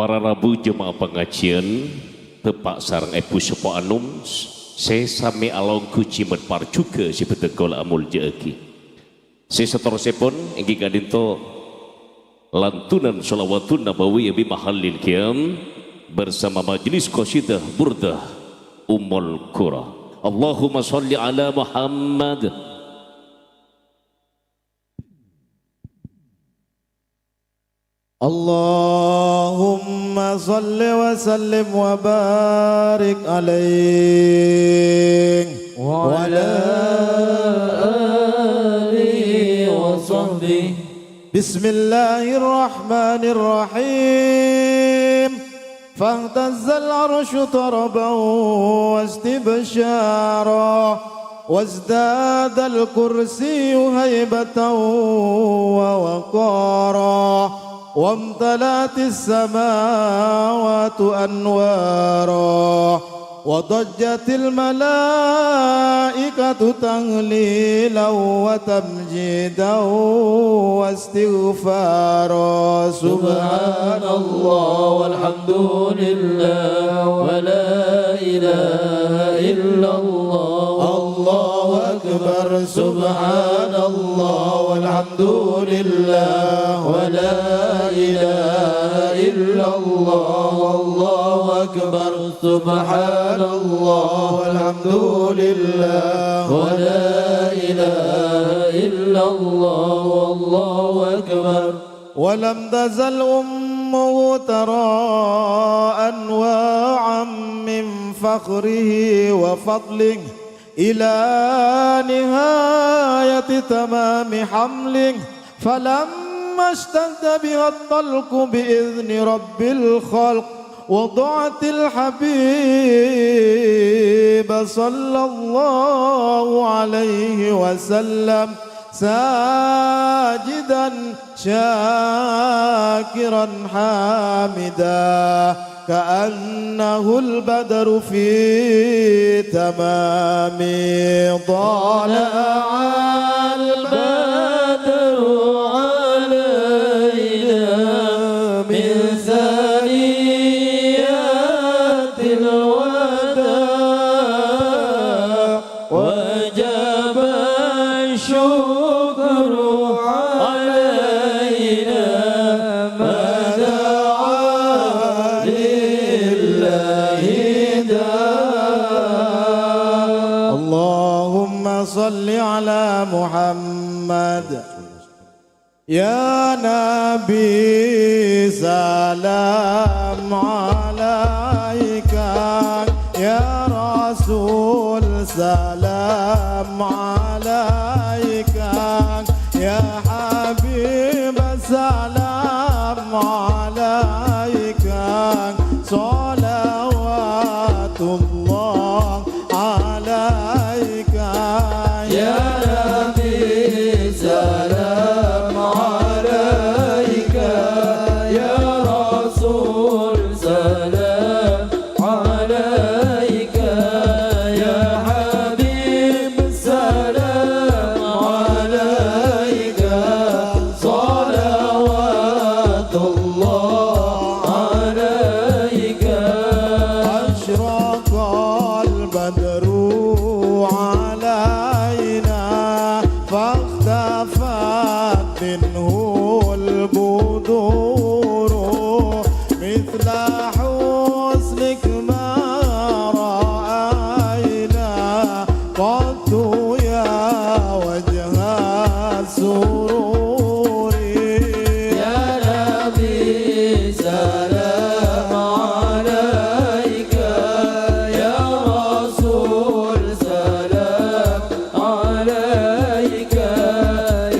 Para rabu jemaah pangajian, Bapak sareng Ebu Sepo Anom, sè samè alongghu jimat parjughâ sè bhâdhân kaulâ amoljâ'aghi. Sè saterrossèpon èngghi ka'dinto lantunan shalawatun nabawiyah bi mahallil qiyam bersama Majelis Qasidah Burdah Ummul Qura. Allahumma shalli ala Muhammad. اللهم صل وسلم وبارك عليه وعلى آله وصحبه. بسم الله الرحمن الرحيم. فاهتز العرش طربا واستبشارا، وازداد الكرسي هيبة ووقارا، وامتلأت السماوات أنوارا، وضجت الملائكة تهليلا وتمجيدا. جدا واستغفارا. سبحان الله والحمد لله ولا إله إلا الله. الله أكبر. سبحان الله والحمد لله ولا إله إلا الله. الله أكبر. سبحان الله والحمد لله ولا إله إلا الله والله أكبر. ولم تزل أمه ترى أنواعا من فخره وفضله إلى نهاية تمام حمله، فلما اشتد بها الطلق بإذن رب الخلق، وضعت الحبيب صلى الله عليه وسلم ساجدا شاكرا حامدا، كأنه البدر في تمام. طلع البدر علينا من ثنيات الوداع، وجب الشكر علينا ما دعا لله داع. اللهم صل على محمد. يا نبي سلام عليك، يا رسول سلام عليك، يا حبيب سلام عليك، صلوات الله عليك. يا نبي سلام عليك، يا رسول سلام عليك، يا حبيب سلام عليك، صلوات الله عليك. أشرق البدر علينا فاختفت منه البدور، مثل حسنك ما رأينا قط يا وجه السرور. يا نبي سلام عليك، يا رسول سلام عليك،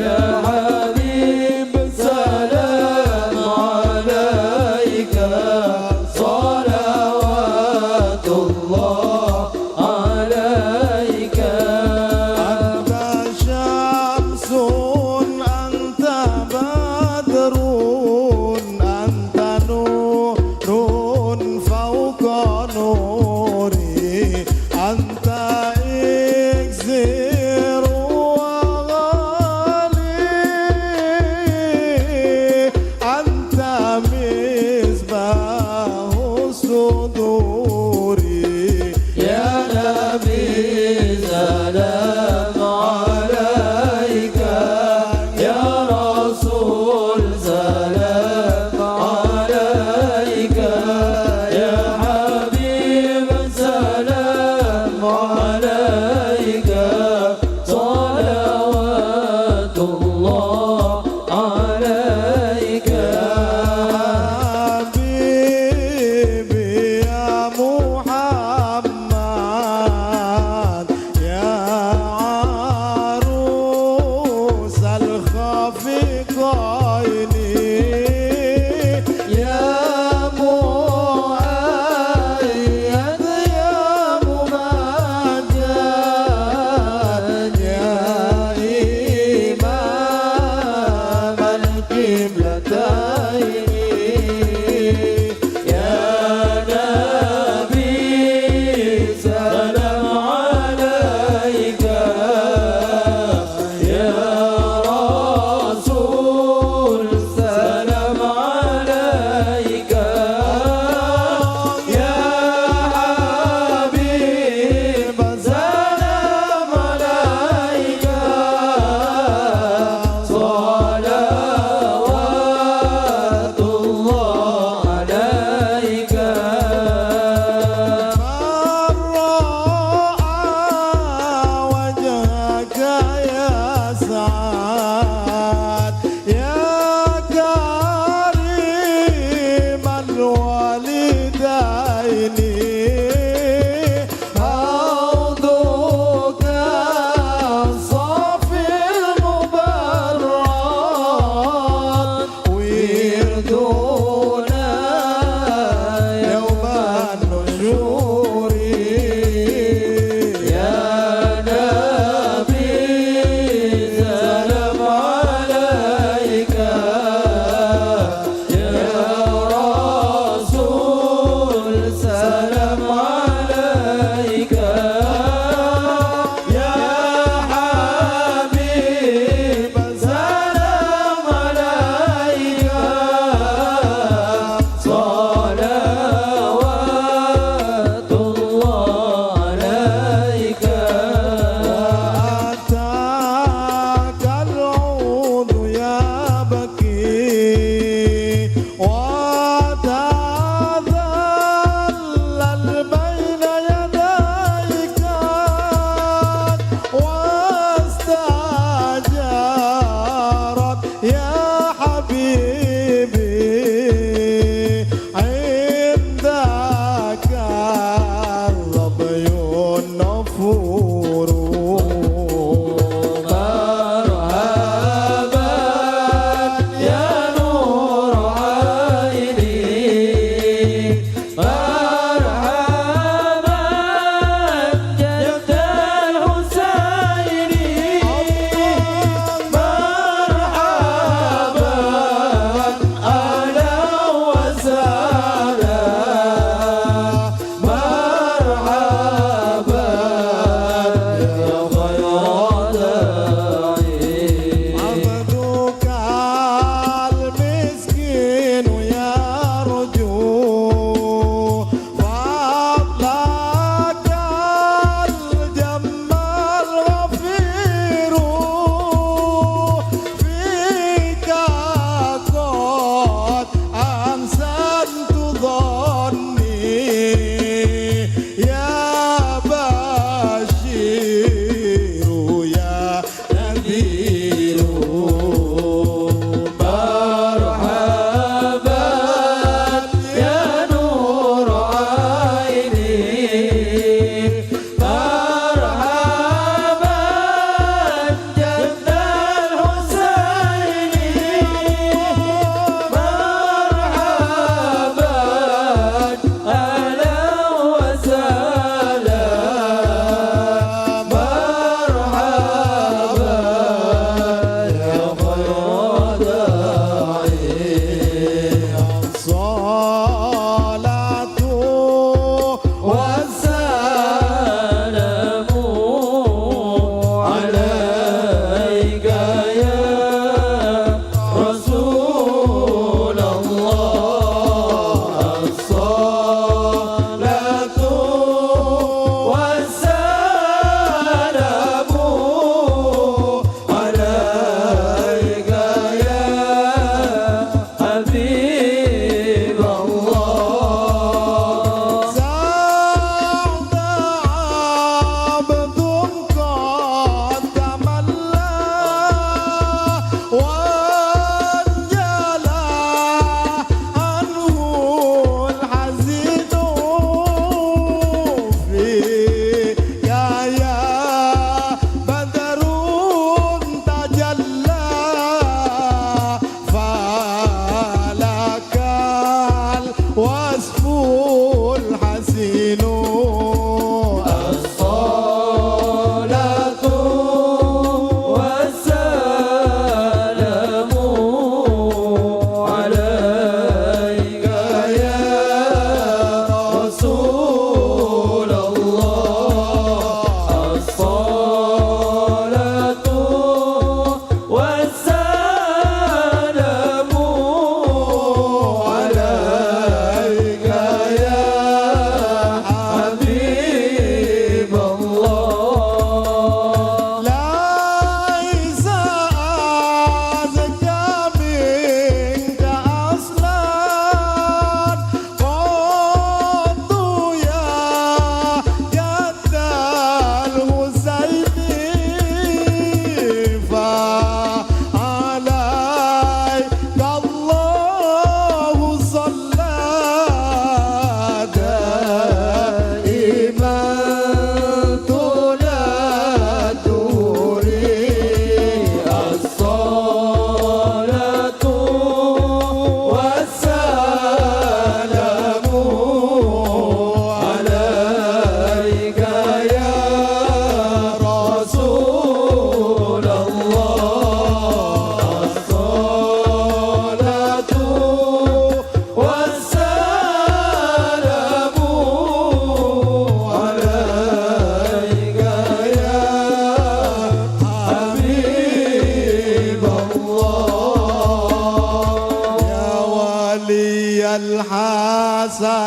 يا حبيب سلام عليك، صلوات الله عليك. أنت شمس، أنت بدر، أنت نور فوق نوري، أنت إكسير وغالي، أنت مصباح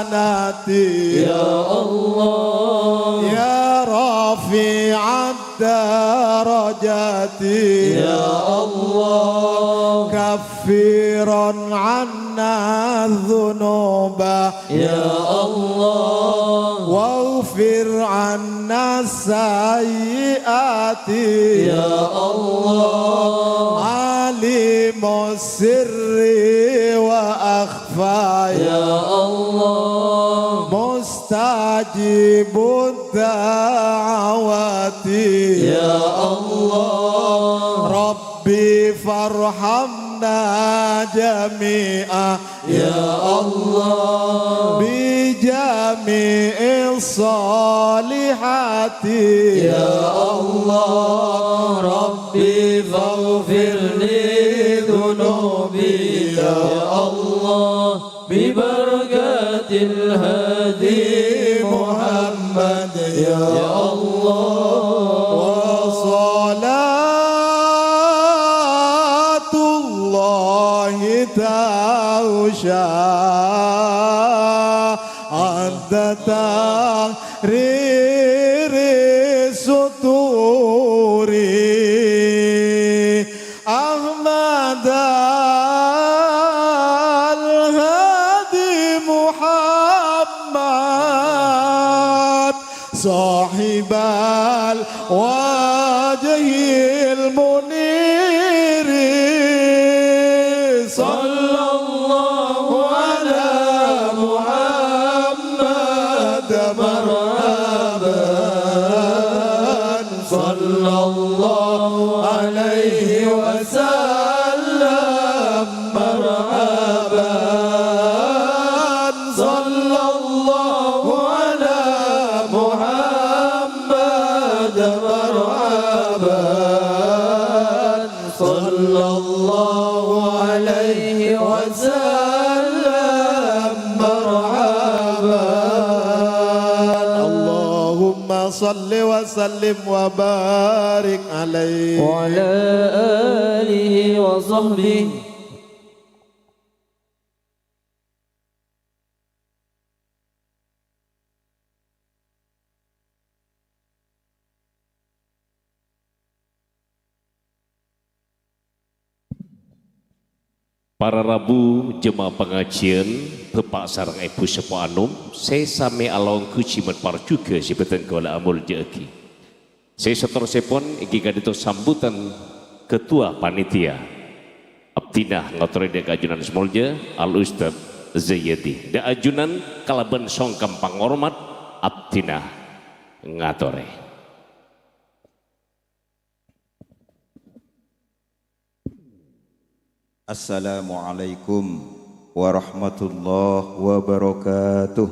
الجنة. يا الله. يا رافع الدرجات. يا الله. كفرا عنا الذنوب. يا الله. واغفر عنا السيئات. يا الله. عالم السر وأخفى. يا الله. مستجيب الدعوات. يا الله. رب فارحمنا جميعا. يا الله. بجميع الصالحات. يا الله. ربي فاغفر لي ذنوبي. يا الله. ببركة الهادي محمد. يا الله. وصلاة الله تغشى عند تحرير السطور. أحمد الهادي محمد صاحب الوجه المنير. صلى الله على محمد مرحبا. صلى الله عليه وسلم مرحبا. صلى الله على محمد مرحبا. صلى الله عليه وسلم مرحبا. اللهم صل وسلم وبارك عليه. وعلى آله وصحبه. Para rabu jemaah pangajian, Bapak sareng Ibu Sepo Anom, sè samè alongghu jhimèn parjughâ sè bhâdhân kaulâ amoljâ'aghi. Sè saterrossèpon èngghi ka'dinto sambutan Ketua Panitia. Abdhina ngatorè dhâ' ka ajunan sè moljâ Al Ustadz Zayyadi. Dhâ' ajunan kalabân songkem pangormat abdhina ngatorè. Assalamualaikum warahmatullahi wabarakatuh.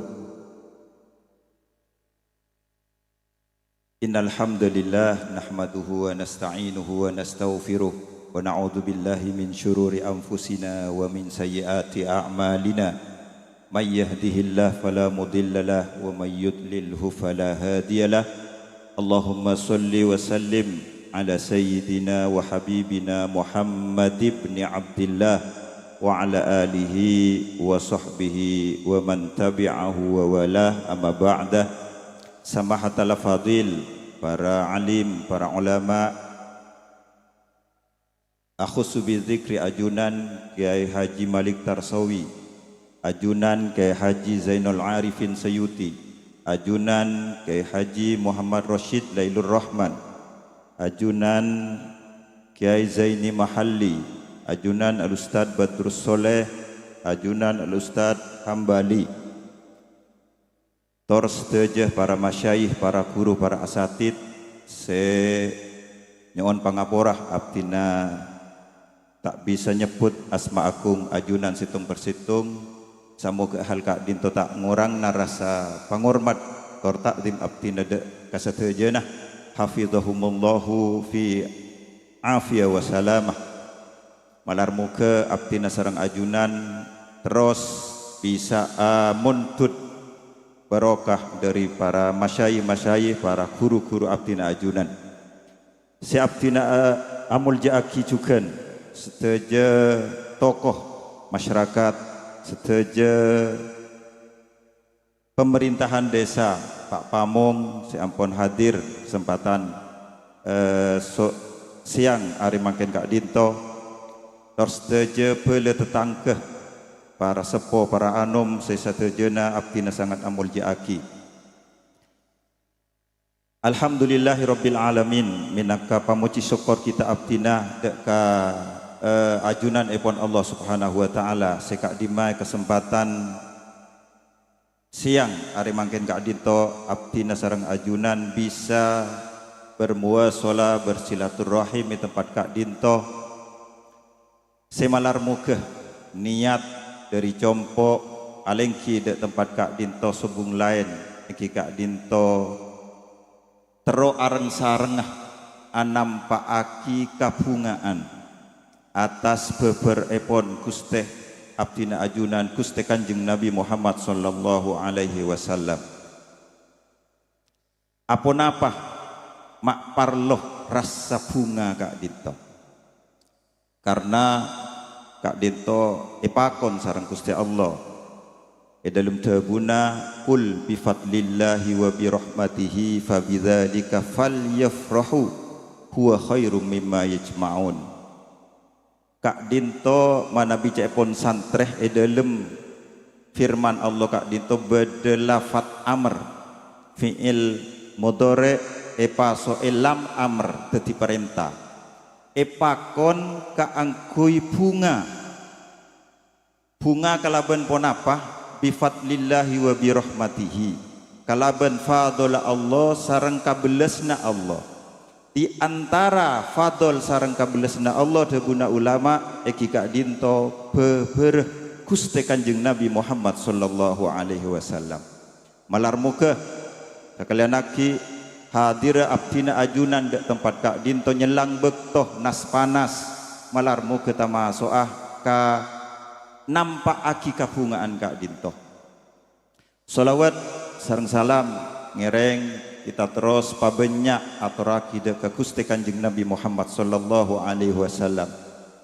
Innal hamdalillah, nahmaduhu wa nasta'inuhu wa nastaghfiruh, wa na'udzu billahi min syururi anfusina wa min sayyiati a'malina. May yahdihillahu fala mudhillalah, wa may yudlilhu fala hadiyalah. Allahumma shalli wa sallim ala sayyidina wa habibina Muhammad ibni Abdillah, wa ala alihi wa sahbihi wa man tabi'ahu wa walah, amma ba'da. Samahatal afadhil, para alim, para ulama, akhussu bi dzikri ajunan Kyai Haji Malik Tarsawi, ajunan Kyai Haji Zainul Arifin Sayuti, ajunan Kyai Haji Muhammad Rasyid Lailur Rahman, ajunan Kyai Zaini Mahalli, ajunan Al Ustadz Badrus Sholeh, ajunan Al Ustadz Hambali. Tor sadhâjâ para masyayikh, para ghuru, para asatidz sè nyo'on pangapora, abdhina ta' bisa nyebbhut asma agung ajunan sèttong per sèttong. Samoghâ hal ka'dinto ta' ngorangna rasa pangormat tor ta'dzim abdhina dhâ' ka sadhâjâna. Hafidhahumullahu fi afiyah wa salamah. Malar moghâ abdhina sareng ajunan terros bisa'a mondhut barokah dhâri para masyayikh-masyayikh, para ghuru-ghuru abdhina ajunan. Sè abdhina, eh, amoljâ'aghi jhughân sadhâjâ tokoh masyarakat, sadhâjâ Pemerintahan desa, Pa' Pamong sè ampon hadir kesempatan, eh, so-, sèyang arè mangkèn ka'dinto, tor sadhâjâ bhâlâ tatangghâ, para seppo, para anom sè sadhâjâna abdhina sanget amolja'aghi. Alhamdulillahirabbil alamin, mènangka pamojhi sokkor kita abdhina dâ' ka, eh, ajunanèpon Allah Subhanahu wa Ta'ala sè ka'dimmaè kasempatan sèyang arè mangkèn ka'dinto abdhina sareng ajunan bisa bermuwasalah, bersilaturrahim è tempat ka'dinto. Sè malar moghâ niyat dâri compo' alèngghi dâ' tempat ka'dinto sobung laèn èngghi ka'dinto terro areng-sarengnga anampa'aghi kabhunga'an attas bhâbhârèpon Ghustè abdhina ajunan Ghustè Kanjeng Nabi Muhammad sallallahu alaihi wasallam. Aponapa ma' parlo rassa bhunga ka'dinto? Karna ka'dinto èpakon sareng Ghustè Allah è dâlem dhâbuna, "Qul bi fadlillahi wa bi rahmatihi fa bidzalika falyafrahu huwa khairum mimma yajma'un." Ka'dinto manabi ca'èpon santrè è dâlem firman Allah ka'dinto bâdâ lafat amr, fi'il mudhari' èpaso'è lam amr dâddhi parènta. Èpakon kaangghuy bhunga. Bhunga kalabân ponapa? "Bi fadlillahi wa bi rahmatihi." Kalabân fadhâlla Allah sareng kabellasna Allah. Di antara fadhâl sareng kabellasna Allah, dhâbuna ulama, èngghi ka'dinto bhâbhârâ Ghustè Kanjeng Nabi Muhammad sallallahu alaihi wasallam. Malar moghâ, sakellèyan aghi, hadirra abdhina ajunan dâ' tempat ka'dinto nyellang bâkto nas-panas. Malar moghâ tamaso'a ka nampa'aghi kabhunga'an ka'dinto. Shalawat sareng salam ngèrèng kita terros pabânnya' atorraghi dâ' ka Ghustè Kanjeng Nabi Muhammad sallallahu alaihi wasallam.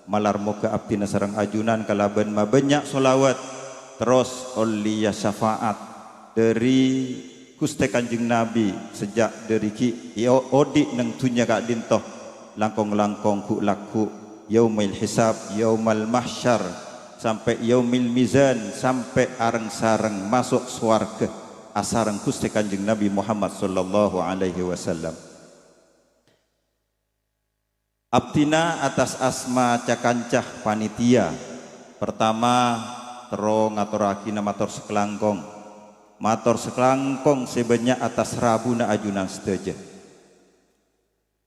Malar moghâ abdhina sareng ajunan kalabân mabânnya' shalawat terros ollèya syafaat dâri Ghustè Kanjeng Nabi sajjhâ' dâri ghi' è o-, odi' neng dhunnya ka'dinto, langkong-langkong ghu'-lagghu', yaumil hisab, yaumal mahsyar, sampè' yaumil mizan, sampè' areng-sareng maso' sowarghâ asareng Ghustè Kanjeng Nabi Muhammad sallallahu alaihi wasallam. Abdhina attas asma ca-kanca panitia, partama terro ngatorraghina mator sakalangkong. Mator sakalangkong sè bânnya' attas rabuna ajunan sadhâjâ.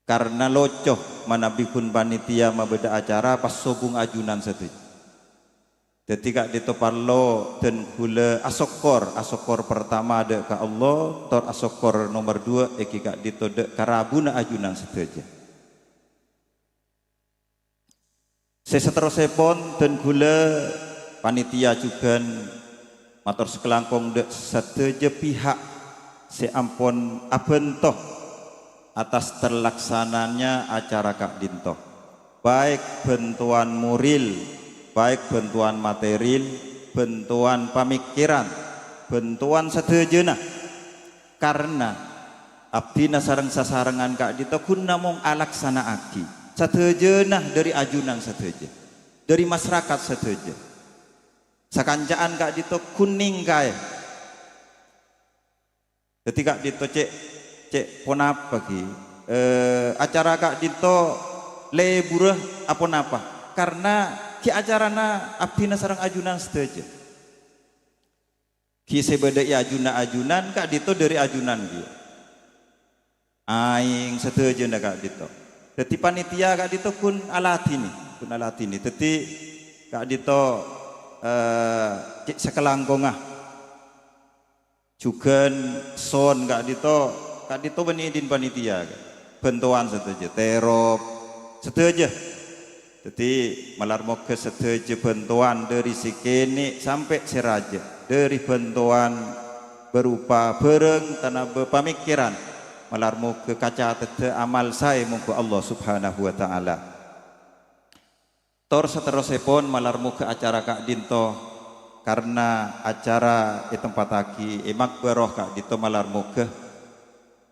Karna loco manabi ghun panitia mabâdâ acara pas sobung ajunan sadhâjâ. Dâddhi ka'dinto parlo dân ghulâ asokkor, asokkor partama dâ' ka Allah, tor asokkor nomer duwâ' èngghi ka'dinto dâ' ka rabuna ajunan sadhâjâ. Sè saterrossèpon, dân ghulâ panitia jhughân mator sakalangkong dâ' sadhâjâ pihak sè ampon abhânto attas terlaksananya acara ka'dinto, baik bhântowan morèl, baik bhântowan materil, bhântowan pamèkkèran, bhântowan sadhâjâna. Karna abdhina sareng sasarengan ka'dinto ghun namong alaksana'aghi sadhâjâna dâri ajunan sadhâjâ, dâri masarakat sadhâjâ. Sakanca'an ka'dinto ghun nèngkaè. Dâddhi ka'dinto cè', cè' ponapa ghi? Eh, acara ka'dinto lebbhurrâ aponapa? Karna ghi' acarana abdhina sareng ajunan sadhâjâ. Ghi' sè bâdâ è ajunna ajunan, ka'dinto dâri ajunan ghi. Aèng sadhâjâna ka'dinto. Dâddhi panitia ka'dinto ghun aladhinè, ghun aladhinè. Dâddhi ka'dinto, eh, cè' sakalangkongnga. Jhughân son ka'dinto, ka'dinto bânnè dhin panitia. Bhântowan sadhâjâ, terop sadhâjâ. Dâddhi, malar moghâ sadhâjâ bhântowan dâri sè kènè' sampè' sè rajâ, dâri bhântowan berupa bhârâng tanabâ pamèkkèran, malar moghâ kacateddhâ amal saè mongghu Allah Subhanahu wa Ta'ala. Tor saterrossèpon, malar moghâ acara ka'dinto karna acara ètempattaghi è maqbaroh ka'dinto malar moghâ,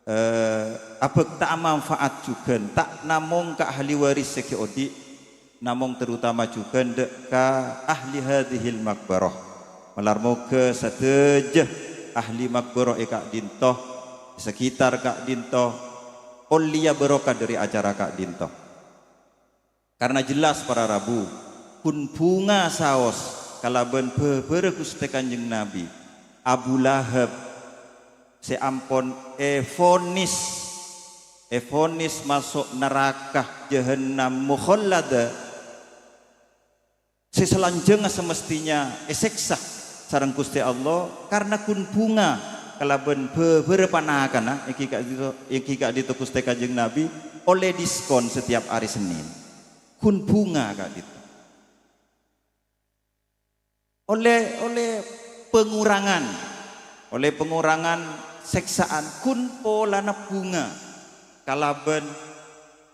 eh, abhâkta'a manfaat jhughân, ta' namong ka ahli waris sè ghi' odi', namong terutama jhughân dâ' ka ahli hadzihil maqbaroh. Malar moghâ sadhâjâ ahli maqbaroh è ka'dinto, è sekitar ka'dinto, ollèya barokah dâri acara ka'dinto. Karna jelas para rabu, ghun bhunga saos kalabân bhâbhârâ Ghustè Kanjeng Nabi, Abu Lahab sè ampon èvonis, èvonis maso' naraka jahannam mukhallada, sè salanjhângnga semestina èsèksa sareng Ghustè Allah karna ghun bhunga kalabân bhâbhârâ panakanna, èngghi ka'dinto, èngghi ka'dinto Ghustè Kanjeng Nabi ollè diskon setiap arè Senin. Ghun bhunga ka'dinto. Ollè, ollè pangorangan, ollè pangorangan sèksaan ghun polana bhunga kalabân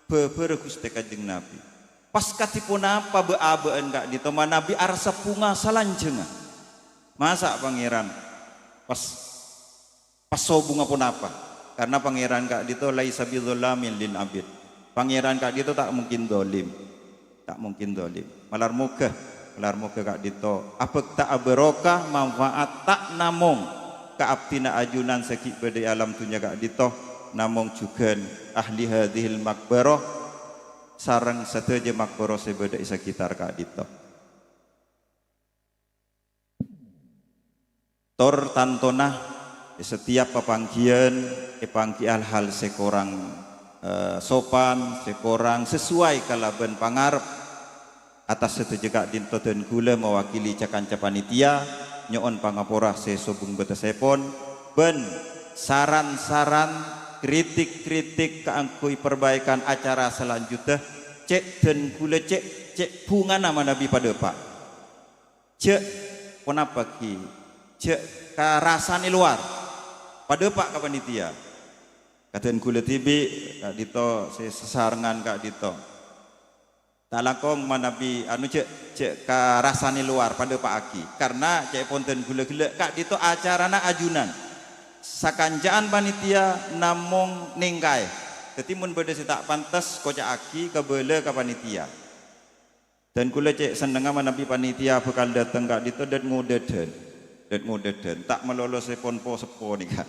bhâbhârâ Ghustè Kanjeng Nabi. Pas kadhi ponapa bâ'-abâ'ân ka'dinto manabi arassa bhunga salanjhângnga? Masa' Pangèran pas Pas sobungnga ponapa? Karna Pangèran ka'dinto laisa bidzallamin lil abid. Pangèran ka'dinto ta' mungkin dzalim. Ta' mungkin dzalim. Malar moghâ, malar moghâ ka'dinto abhâkta'a barokah, manfaat, ta' namong ka abdhina ajunan sè ghi' bâdâ è alam dhunnya ka'dinto, namong jhughân ahli hadzihil maqbaroh sareng sadhâjâ maqbaroh sè bâdâ è sekitar ka'dinto. Tor tantona, è setiap papangghiyân èpangghi hal-hal sè korang, eh, sopan, sè korang sesuai kalabân pangarep. Atas sadhâjâ ka'dinto dân kaulâ mawakili ca-kanca panitia, nyo'on pangapora sè sobung bâtessèpon, bân saran-saran, kritik-kritik kaangghuy perbaikan acara salanjhudda, cè' dân kaulâ cè', cè' bhungana manabi padâpa'. Jhâ' ponapa ghi? Jhâ' karasanè lowar. Padâpa' ka panitia. Ka dân kaulâ dhibi', ka'dinto sè sasarengngan ka'dinto. Ta' langkong manabi, anu, jhâ', jhâ' karasanè lowar, padâpa'aghi. Karna ca'èpon dân kaulâ ghellâ', ka'dinto acarana ajunan. Sakanca'an panitia namong nèngkaè. Dhâddhi mon bâdâ sè ta' pantes, koca'aghi kabâlâ ka panitia. Dân kaulâ cè' sennengnga manabi panitia bhâkal dâteng ka'dinto dât-ngodâdhân. Dât-ngodâdhân, ta' malolo sè pon-, po-, seppo nèka.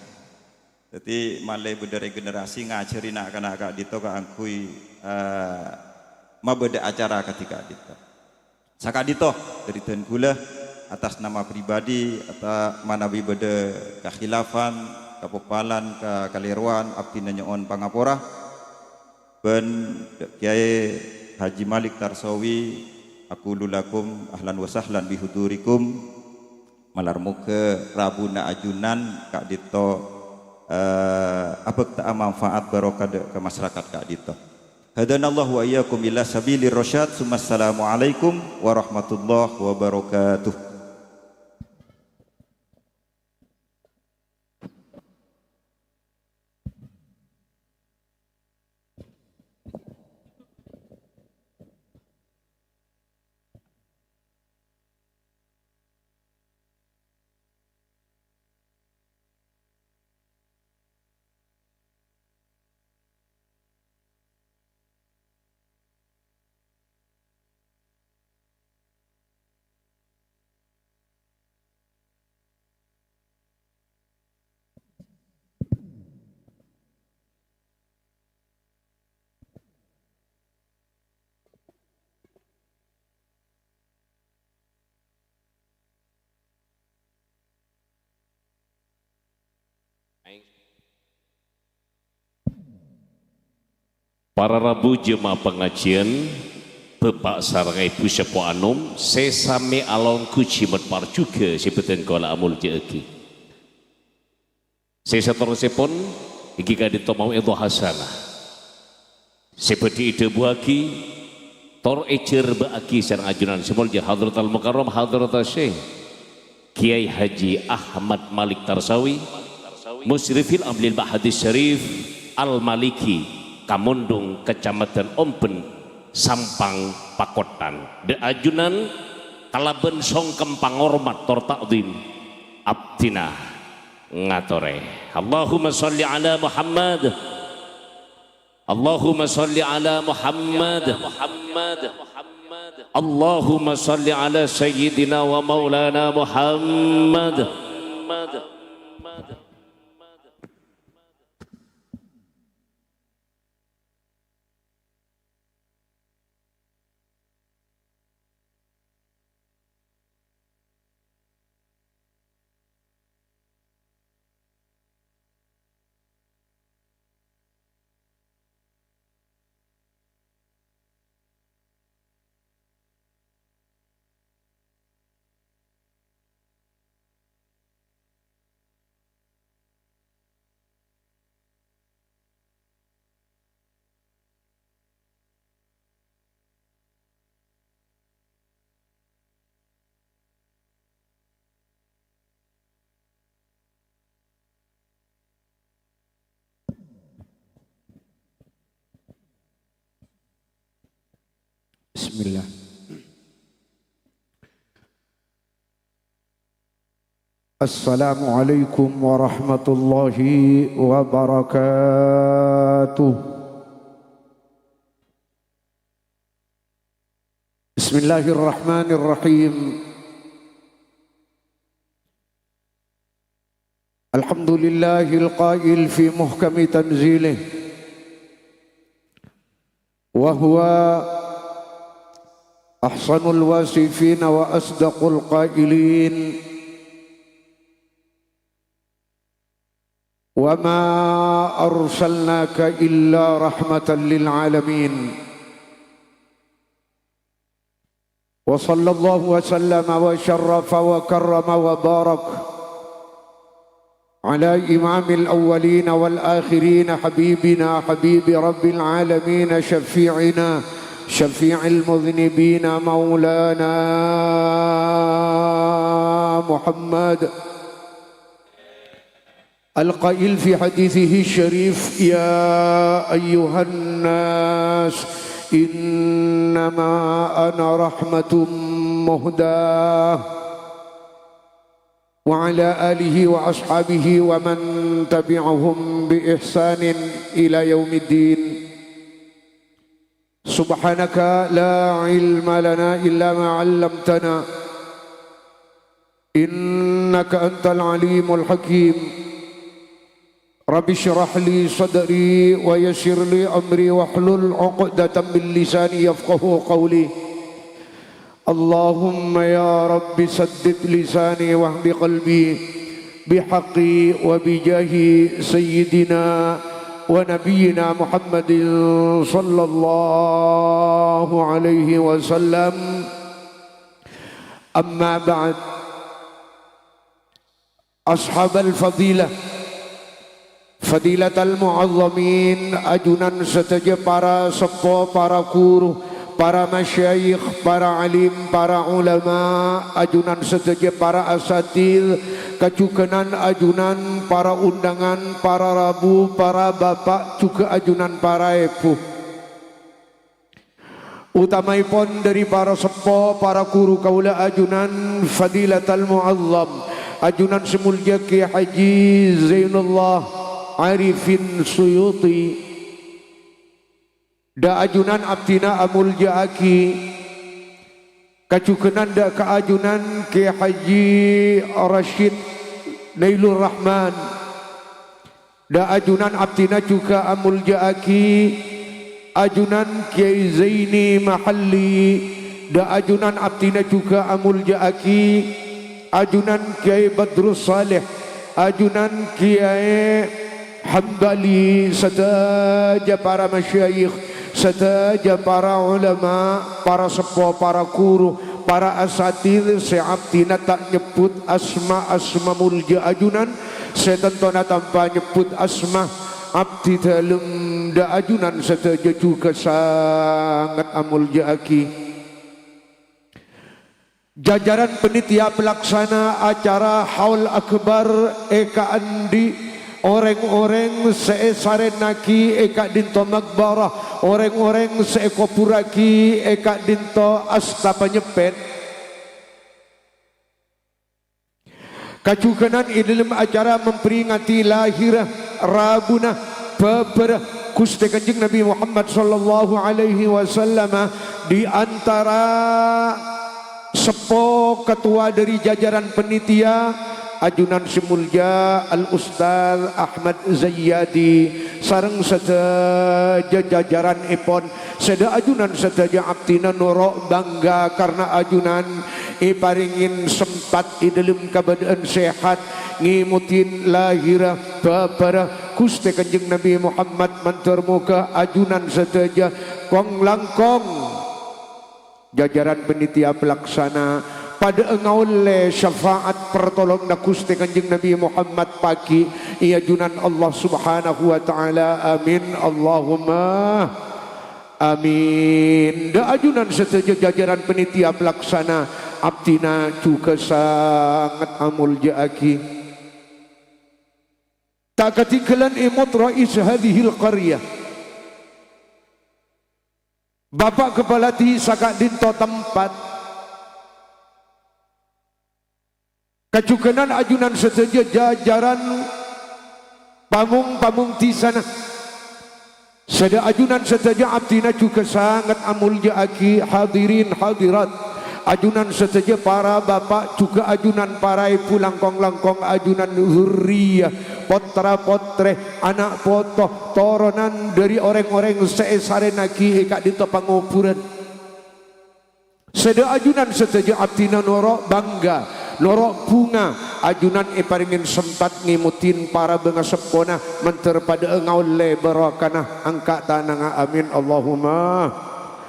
Dhâddhi, malè bâdâ regenerasi ngajhâri na'-kana' ka'dinto kaangghuy, eh, mabâdâ acara kadhi ka'dinto. Saka'dinto, dâri dân kaulâ, atas nama pribadi, ata-, manabi bâdâ kakhilafan, kapoppalan, kakalèrowan, abdhina nyo'on pangapora. Bân Kyaè Haji Malik Tarsawi, aqulu lakum ahlan wa sahlan bihudurikum. Malar moghâ rabuna ajunan ka'dinto, eh, abhâkta'a manfaat barokah dâ' ka masarakat ka'dinto. Hadanallahu wa iyyakum ila sabilir rasyad. Summassalamualaikum warahmatullahi wabarakatuh. Para rabu jemaah pangajian, Bapak sareng Ibu Seppo Anom, sè samè alongghu jimat parjughâ sè bhâdhân kaulâ amoljâ'aghi. Sè saterrossèpon, èngghi ka'dinto mau'idhah hasanah. Sè bhâdhi èdhâbuwâghi, tor èjhârbâ'âghi sareng ajunan sè molja Hadratal Mukarram Hadratal Syekh Kiai Haji Ahmad Malik Tarsawi, Musyrifil Amlil Ma'hadis Syarif Al-Maliki, Kamondung, Kecamatan Omben, Sampang, Pakottan. Dâ' ajunan kalabân songkem pangormat tor ta'dhim abdhina ngatorè. Allahumma shalli ala Muhammad. Allahumma shalli ala Muhammad. Allahumma shalli ala sayyidina wa maulana Muhammad. Bismillah. Assalamualaikum warahmatullahi wabarakatuh. Bismillahirrahmanirrahim. Alhamdulillahil qail fi muhkami tanzilih, wa huwa ahsanul wasifin wa asdaqul qailin. Wa ma arsalnaka illa rahmatan lil alamin. Wa sallallahu wa sallama wa syarrafa wa karrama wa barak ala imamil awwalina wal akhirina habibina habibi rabbil alamin syafi'ina syafi'il mudhnibina maulana Muhammad. Al-qail fi hadithihi syarif, "Ya ayyuhan nas, innama ana rahmatum muhdah." Wa ala alihi wa ashabihi wa man tabi'ahum bi ihsanin ila yaumiddin. Subhanaka la ilma lana illa ma 'allamtana, innaka antal alimul hakim. Rabbi shrah li sadri wa yassir li amri wahlul 'uqdatam min lisani yafqahu qawli. Allahumma ya Rabbi saddid lisani wahdi qalbi bihaqqi wa bijahi sayyidina wa nabiyyina Muhammadin sallallahu alaihi wasallam. Amma ba'd. Ashabal fadilah, fadilatal mu'azzamin, ajunan sadhâjâ para seppo, para guru, para masyayikh, para alim, para ulama, ajunan sadhâjâ para asatidz, kajughânan ajunan para undangan, para rabu, para bapa', jhughân ajunan para èbhu. Utamaèpon dhâri para seppo, para guru kaulâ ajunan Fadilatal Mu'azzam, ajunan sè molja Kè Haji Zainullah Arifin Suyuti. Dâ' ajunan abdhina amolja'aghi kajughânan dâ' ka ajunan Kè Haji Rasyid Nailur Rahman. Dâ' ajunan abdhina jhughân amolja'aghi ajunan Kyai Zaini Mahalli. Dâ' ajunan abdhina jhughân amolja'aghi ajunan Kyai Badrus Saleh, ajunan Kyai Hambali, sadhâjâ para masyayikh, sadhâjâ para ulama, para seppo, para guru, para asatidz sè abdhina ta' nyebbhut asma-asma molja ajunan, sè tantona tanpa nyebbhut asma abdhi dhâlem dâ' ajunan sadhâjâ jhughân sanget amolja'aghi. Jajaran panitia pelaksana acara Haul Akbar è ka'andhi', orèng-orèng sè èsarènaghi è ka'dinto maqbarah, orèng-orèng sè èkoburraghi è ka'dinto asta panyeppèt. Kajughânan è dhâlem acara memperingati lahir rabuna bhâbhârâ Ghustè Kanjeng Nabi Muhammad sallallahu alaihi wasallam, di antara seppo ketua dari jajaran panitia, ajunan sè molja Al Ustaz Ahmad Zayyadi sareng sadhâjâ jajaranèpon. Sè dhâ' ajunan sadhâjâ abdhina noro' bangga karna ajunan èparèngè sempat è dhâlem kabâdâ'ân sehat ngèmodhi lahir bhâbhârâ Ghustè Kanjeng Nabi Muhammad. Mandhâr moghâ ajunan sadhâjâ kong-langkong jajaran panitia pelaksana padhâ'â ngaollè syafaat partolonganna Ghustè Kanjeng Nabi Muhammad paghi' è ajunan Allah Subhanahu wa Ta'ala. Amin. Allahumma amin. Dhâ' ajunan sadhâjâ jajaran panitia pelaksana, abdhina jhughâ sanget amolja'aghi. Ta' katèngghâlân è mot rais hadhil qaryah. Bapa' Kapala Dhisa ka'dinto tempat. Kajughânan ajunan sadhâjâ jajaran pamong-pamong dhisana. Sè dhâ' ajunan sadhâjâ abdhina jhughâ sanget amolja'aghi hadirin hadirat. Ajunan sadhâjâ para bapa', jhughâ ajunan para èbhu, langkong-langkong ajunan zurriyah, pottra-pottrè, ana' poto, toronan dhâri orèng-orèng sè èsarènaghi è ka'dinto pangobhurân. Sè dhâ' ajunan sadhâjâ abdhina noro' bangga, noro' bhunga, ajunan èparèngè sempat ngèmodhi para bângaseppona mandhâr padhâ'â ngaollè barokana angka' tanangnga. Amin, Allahumma.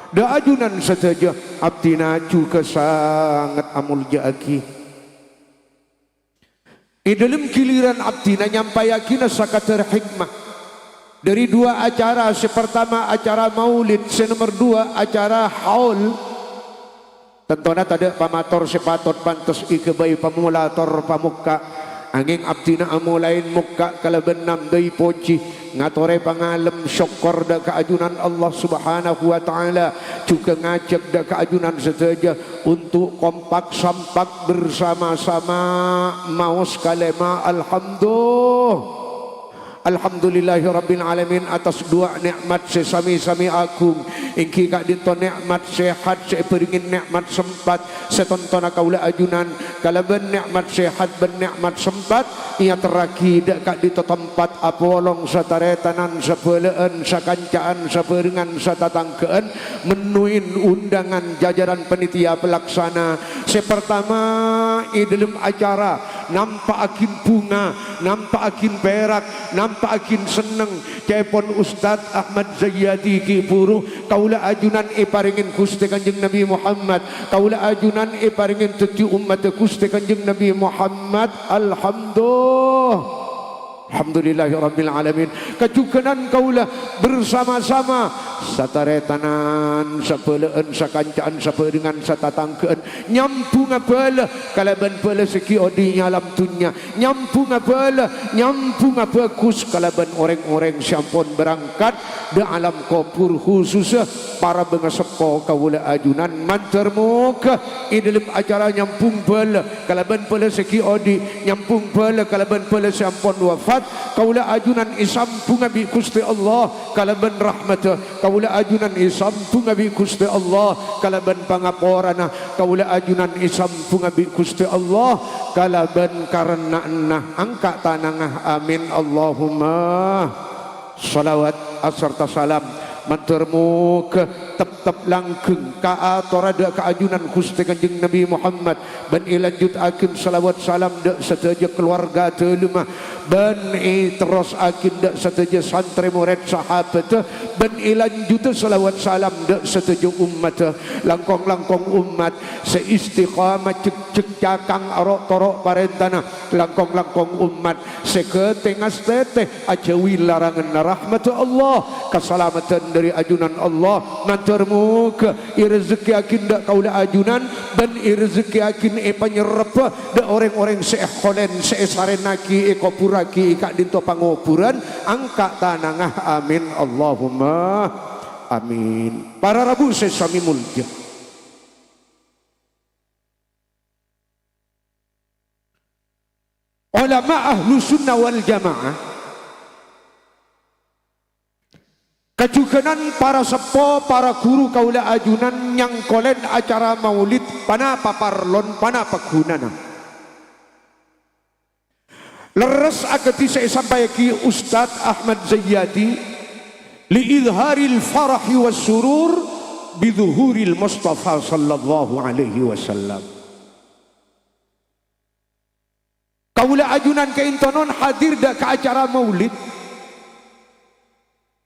Dhâ' ajunan sadhâjâ abdhina jhughâ sanget amolja'aghi. È dhâlem ghilirân abdhina nyampayaghinâ sakadar hikmah. Dhâri dua acara, sè partama acara maulid, sè nomer dua acara haul. Tantona tadâ' pamator sè patot pantes èghâbây pamola tor pamokka'. Angèng abdhina amolaè mokka' kalabân nambâi pojhi, ngatorè pangalem sokkor dhâ' ka ajunan Allah Subhanahu wa Ta'ala, jhughâ ngajhâk dhâ' ka ajunan sadhâjâ untuk kompak sampak bersama-sama maos kalèma alhamdu-, Alhamdulillahirabbil alamin atas dua nikmat sè sami-sami agung, èngghi ka'dinto nikmat sehat sè èbhârengngè nikmat sempat. Sè tontona kaulâ ajunan kalabân nikmat sehat bân nikmat sempat èyaterraghi dhâ' ka'dinto tempat apolong sataretanan, sabhâlâ'ân, sakanca'an, sabhârengan, satatangghâ'ân, mennuin undangan jajaran panitia pelaksana. Sè partama è dhâlem acara nampa'aghin bhunga, nampa'aghin perak, nampa'aghin senneng, ca'èpon Ustadz Ahmad Zayyadi ghi' bhuru, kaulâ ajunan èparèngè Ghustè Kanjeng Nabi Muhammad, kaulâ ajunan èparèngè dhâddhi ommaddhâ Ghustè Kanjeng Nabi Muhammad. Alhamdulillah. Alhamdulillahirabbil alamin. Kajughânan kaulâ bersama-sama sataretanan, sabhâlâ'ân, sakanca'an, sabhârengan, satatangghâ'ân, nyambhungnga bhâlâ kalabân bhâlâ sè ghi' odi' è alam dunnya, nyambhungnga bhâlâ, nyambhungnga bhâghus kalabân orèng-orèng sè ampon berangkat dhâ' alam kobhur, khusussa para bângaseppo kaulâ ajunan. Mandhâr moghâ è dhâlem acara nyambhung bhâlâ kalabân bhâlâ sè ghi' odi', nyambhung bhâlâ kalabân bhâlâ sè ampon wafat, kaulâ ajunan èsambhungnga bi' Ghustè Allah kalabân rahmatta, kaulâ ajunan èsambhungnga bi' Ghustè Allah kalabân pangaporana, kaulâ ajunan èsambhungnga bi' Ghustè Allah kalabân karenna'anna angka' tanangnga. Amin, Allahumma. Shalawat asarta salam mandhâr moghâ teptep langgeng kaatorra dhâ' ka ajunan Ghustè Kanjeng Nabi Muhammad, bân èlanjutaghin shalawat salam dhâ' sadhâjâ kalowarga dhâlemma, bân èterrossaghin dhâ' sadhâjâ santrè morèd sahabatta, bân èlanjuta shalawat salam dhâ' sadhâjâ ommatta, langkong-langkong ommat sè istiqamah jhekjhek cakang aro'-toro' parèntana, langkong-langkong ommat sè ghâtèngnga satètè ajhâuwi laranganna rahmatta Allah, kasalameddhân dhâri ajunan Allah. Mandhâr moghâ èrezekkèyaghin dhâ' kaulâ ajunan, bân èrezekkèyaghin èpanyerrebbhâ dhâ' orèng-orèng sè èholèn, sè èsarènaghi, èkobhurraghi è ka'dinto pangobhurân angka' tanangnga. Amin, Allahumma amin. Para rabu sè samè molja. Olama Ahlussunnah wal Jamaah, kajughânan para seppo, para ghuru kaulâ ajunan nyangkolèn acara maulid, ponapa parlon, ponapa ghunana. Lerres akadhi sè èsampayyaghi Ustadz Ahmad Zayyadi, "Li idharil farahi was surur bi dhuhuril Mustafa sallallahu alaihi wasallam." Kaulâ ajunan kaèntonon hadir dâ' ka acara maulid.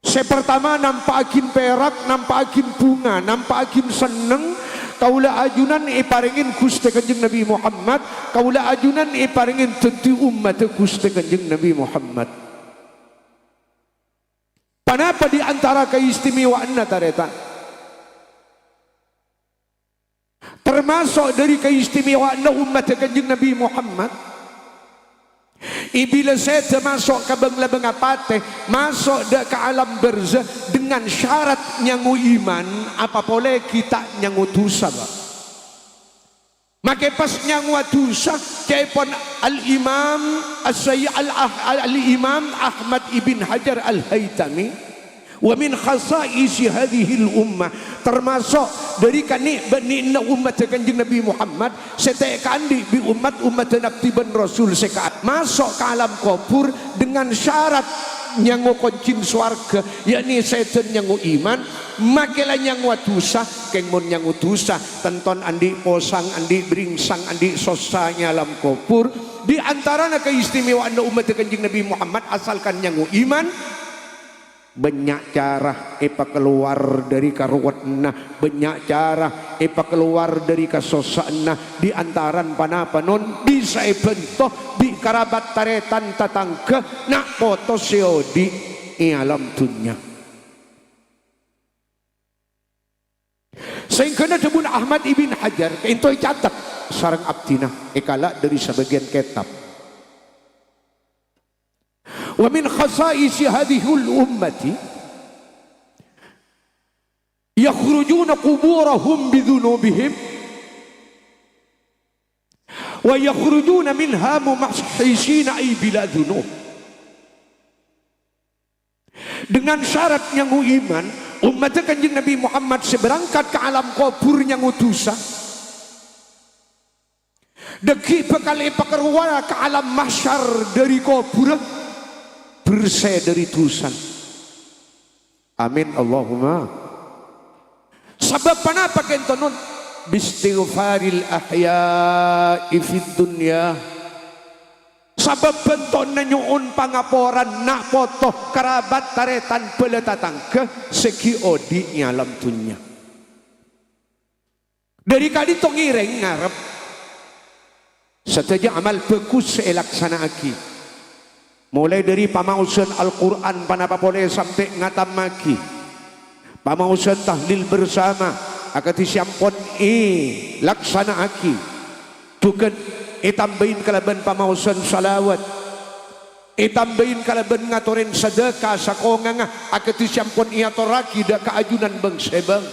Sè partama nampa'aghin pèrak, nampa'aghin bhunga, nampa'aghin senneng. Kaulâ ajunan èparèngè Ghustè Kanjeng Nabi Muhammad, kaulâ ajunan èparèngè dhâddhi ommaddhâ Ghustè Kanjeng Nabi Muhammad. Ponapa dâri antara kaistimewaanna, tarètan? Tamaso' dâri kaistimewaanna ommaddhâ Kanjeng Nabi Muhammad, bilâ sèdhâ maso' ka bâng-labângnga patè, maso' dâ' ka alam barzah dengan syarat nyangò iman, apa polè ghi' ta' nyangò dhusa, Pak. Makè pas nyangowa dhusa, ca'èpon Al-Imam As-Sayyi-, Al-, Al-, Al-Imam Ahmad ibn Hajar Al-Haytami, "Wa min khasa'isi hadhil ummah," tamaso' dâri kanè'-bânnè'anna ommaddhâ Kanjeng Nabi Muhammad, sè ta' èkaandi' bi' ommat-ommaddhâ Nabi bân Rasul sè ka-, maso' ka alam kobhur dengan syarat nyangò koncèn sowarghâ, yakni sèdhâna nyangò iman, makè la nyangowa dhusa, kèng mon nyangò dhusa, tanto andi' posang, andi' bhâringsang, andi' sossa è alam kobhur. Dâri antarana kaistimewaanna ommaddhâ Kanjeng Nabi Muhammad, asalkan nyangò iman, bânnya' cara èpakalowar dâri karowadhânna, bânnya' cara èpakalowar dâri kasossa'anna, dâri antarana ponapa non bisa èbhânto bi' karabat tarètan tatangghâ na' poto sè odi' è alam dhunnya. Saèngghâna dhâbuna Ahmad ibn Hajar, kaènto ècatet sareng abdhina, èkala' dâri sabâgiyân kètab. "Wa min khasa'isi hadhil ummati, yakhrujuna quburahum bi dzunubihim, wa yakhrujuna minha mumahhisina ay bila dzunub." Dengan syarat nyangò iman, ommaddhâ Kanjeng Nabi Muhammad sè berangkat ka alam kobhur nyangò dhusa, dhâggi' bhâkal èpakalowara ka alam mahsyar dâri kobhurrâ bhersè dâri dhusa. Amin, Allahumma. Sabâb ponapa kaèntonon? "Bistighfaril ahya'i fid dunya." Sabâb bhântona nyo'on pangaporan na' poto, karabat tarètan bhâlâ tatangghâ sè ghi' odi' è alam dhunnya. Dâri ka'dinto ngèrèng ngarep sadhâjâ amal bhâghus sè èlaksana'aghi. Molaè dâri pamaosan Al-Qur'an ponapa polè sampè' ngatammaghi. Pamaosan tahlil bersama akadhi sè ampon èlaksana'aghi. Jhughân ètambâi kalabân pamaosan shalawat. Ètambâi kalabân ngatorè sadhâka sakongangnga akadhi sè ampon èatorraghi dâ' ka ajunan bâng-sèbâng.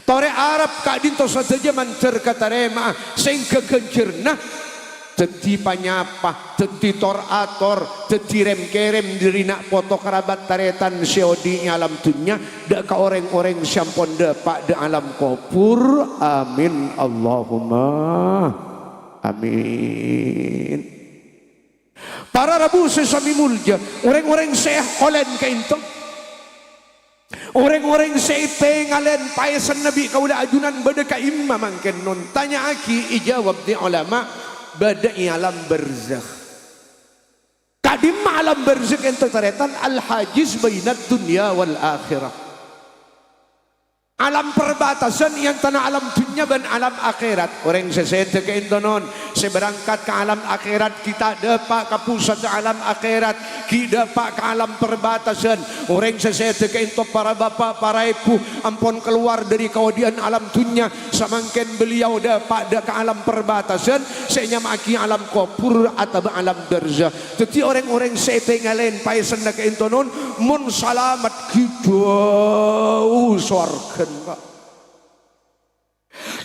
Torè arep ka'dinto sadhâjâ mandhâr katarèma'a, sèngghâ ghânjhârânna dhâddhi panyapa, dhâddhi tor-ator, dhâddhi rem-kèrem dâri na' poto karabat tarètan sè odi' è alam dhunnya, dâ' ka orèng-orèng sè ampon dâpa' dâ' alam kobhur. Amin, Allahumma amin. Para rabu sè samè molja, orèng-orèng sè èholèn kaènto. Orèng-orèng sè ètengalèn paèsanna bi' kaulâ ajunan bâdâ ka'imma mangkèn non? Tanya'aghi, èjâwâb dâ' olama, bâdâ è alam barzakh. Ka'dimma alam barzakh ènto tarètan? Al-hajiz bainad dunya wal akhirah. Alam perbatasan è antara alam dhunnya bân alam akhèrat. Orèng sè sèdhâ kaènto non, sè berangkat ka alam akhèrat, ghi' ta' dâpa' ka pusat alam akhèrat, ghi' dâpa' ka alam perbatasan. Orèng sè sèdhâ kaènto, para bapa', para èbhu, ampon kalowar dâri kaodi'ân alam dhunnya, samangkèn beliau dâpa' dâ' ka alam perbatasan, sè ènyama'aghi alam kobhur atabâ alam barzakh. Dhâddhi, orèng-orèng sè ètengalèn paèsanna kaènto non, mon salamet ghi' jhâu sowarghâna, Pak.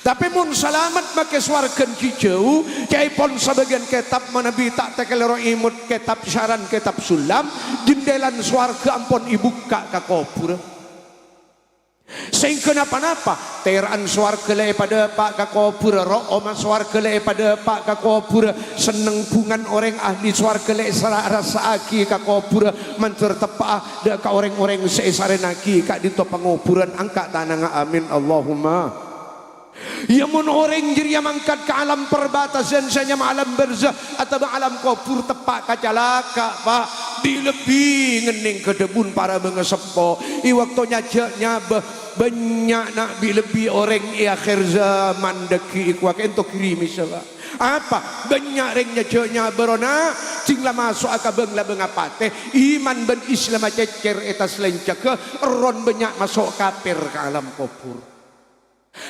Tapè mon salamet makè sowarghâ ghi' jhâu, ca'èpon sabâgiyân kètab manabi ta' tèkèlèro èmot kètab Syaran Kètab Sullam, jendèlan sowarghâ ampon èbukka' ka kobhurrâ. Sèngghâ napa-napa, tèra'an sowarghâ la èpadâpa' ka kobhurrâ, ro'oma sowarghâ la èpadâpa' ka kobhurrâ, senneng bhungan orèng ahli sowarghâ la èsara-, rassa'aghi ka kobhurrâ, mandhâr teppa'a dâ' ka orèng-orèng sè èsarènaghi ka'dinto pangoburan angka' tanangnga. Amin, Allahumma. Iyâ, mon orèng jârèya mangkat ka alam perbatasan sè nyama alam barzakh otabâ alam kobhur, teppa' ka calaka', Pa'. Bi-lebbi ngennèng ka dhâbuna para bângaseppo. È bâkto nyajhâ' nyabâ, bânnya' na' bi-lebbi orèng è akhèr zaman dhâggi' èkowa ka'ènto ghirimèsa, Pa'. Apa? Bânnya' rèng nyajhâ' nyabâ, ro, na', jhâ' la maso'a ka bâng-labângnga patè. Iman bân Islamma cècèr è attas lèncèghâ, èrron bânnya' maso' kapèr ka alam kobhur.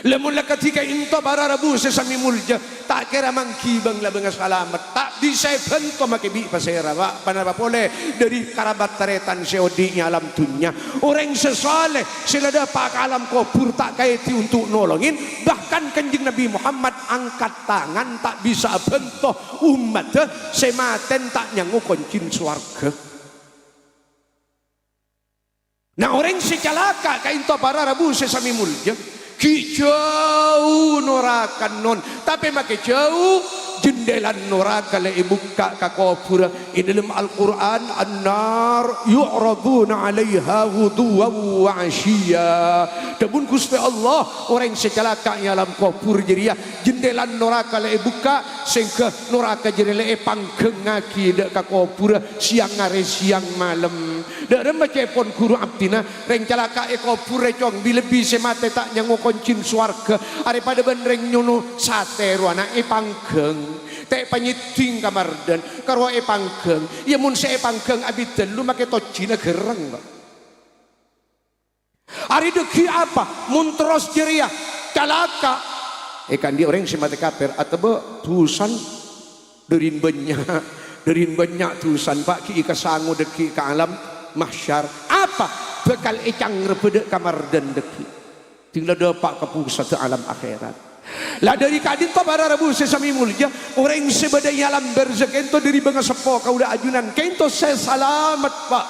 Lamon la kadhi ka'ènto para rabu sè samè molja, ta' kèra mangghi bâng-labângnga salamet, ta' bisa èbhânto makè bi' pasèra, Pa', ponapa polè dhâri karabat tarètan sè odi' è alam dhunnya. Orèng sè saleh, sè la dâpa' ka alam kobhur ta' kaèdhi onto' nolongè, bahkan Kanjeng Nabi Muhammad angkat tangan ta' bisa abhânto ommaddhâ sè matè ta' nyango koncèna sowarghâ. Na, orèng sè calaka' ka'ènto para rabu sè samè molja, ghi' jhâu norakana, non, tapè makè jhâu jendèlan noraka la èbukka' ka kobhurrâ. È dhâlem Al-Qur'an, "An-nar yu'raduna 'alaiha ghuduwwan wa 'asyiyya." Dhâbuna Ghustè Allah, orèng sè calaka' è alam kobhur jârèya, jendèlan noraka la èbukka', sèngghâ noraka jârèya la èpangghângngaghi dâ' ka kobhurrâ sèyang arè sèyang malem. Dâ' remma ca'èpon ghuru abdhina, rèng calaka' è kobhur, è cong, bi-lebbi sè matè ta' nyango koncèna sowarghâ, arèpadâ bân rèng nyono satè rowa na' èpangghâng, ta' èpanyèddhing kamardhân, karowa èpangghâng. Iyâ, mon sè èpangghâng abit tello makè tojjhina ghârreng, Pa'. Arè dhâggi' apa? Mon terros jârèya calaka', èkaandi' orèng sè matè kapèr, otabâ dhusana dhâri bânnya', dhâri bânnya' dhusana, Pa', ghi' èkasango dhâggi' ka alam mahsyar. Apa? Bhâkal ècangrebbhâ dâ' kamardhân dhâggi'. Ding la dâpa' ka posadhâ alam akhèrat. La dhâri ka'dinto para rabu sè samè molja, orèng sè bâdâ è alam barzakh ka'ènto dhâri bângaseppo kaulâ ajunan ka'ènto sè salamet, Pa'.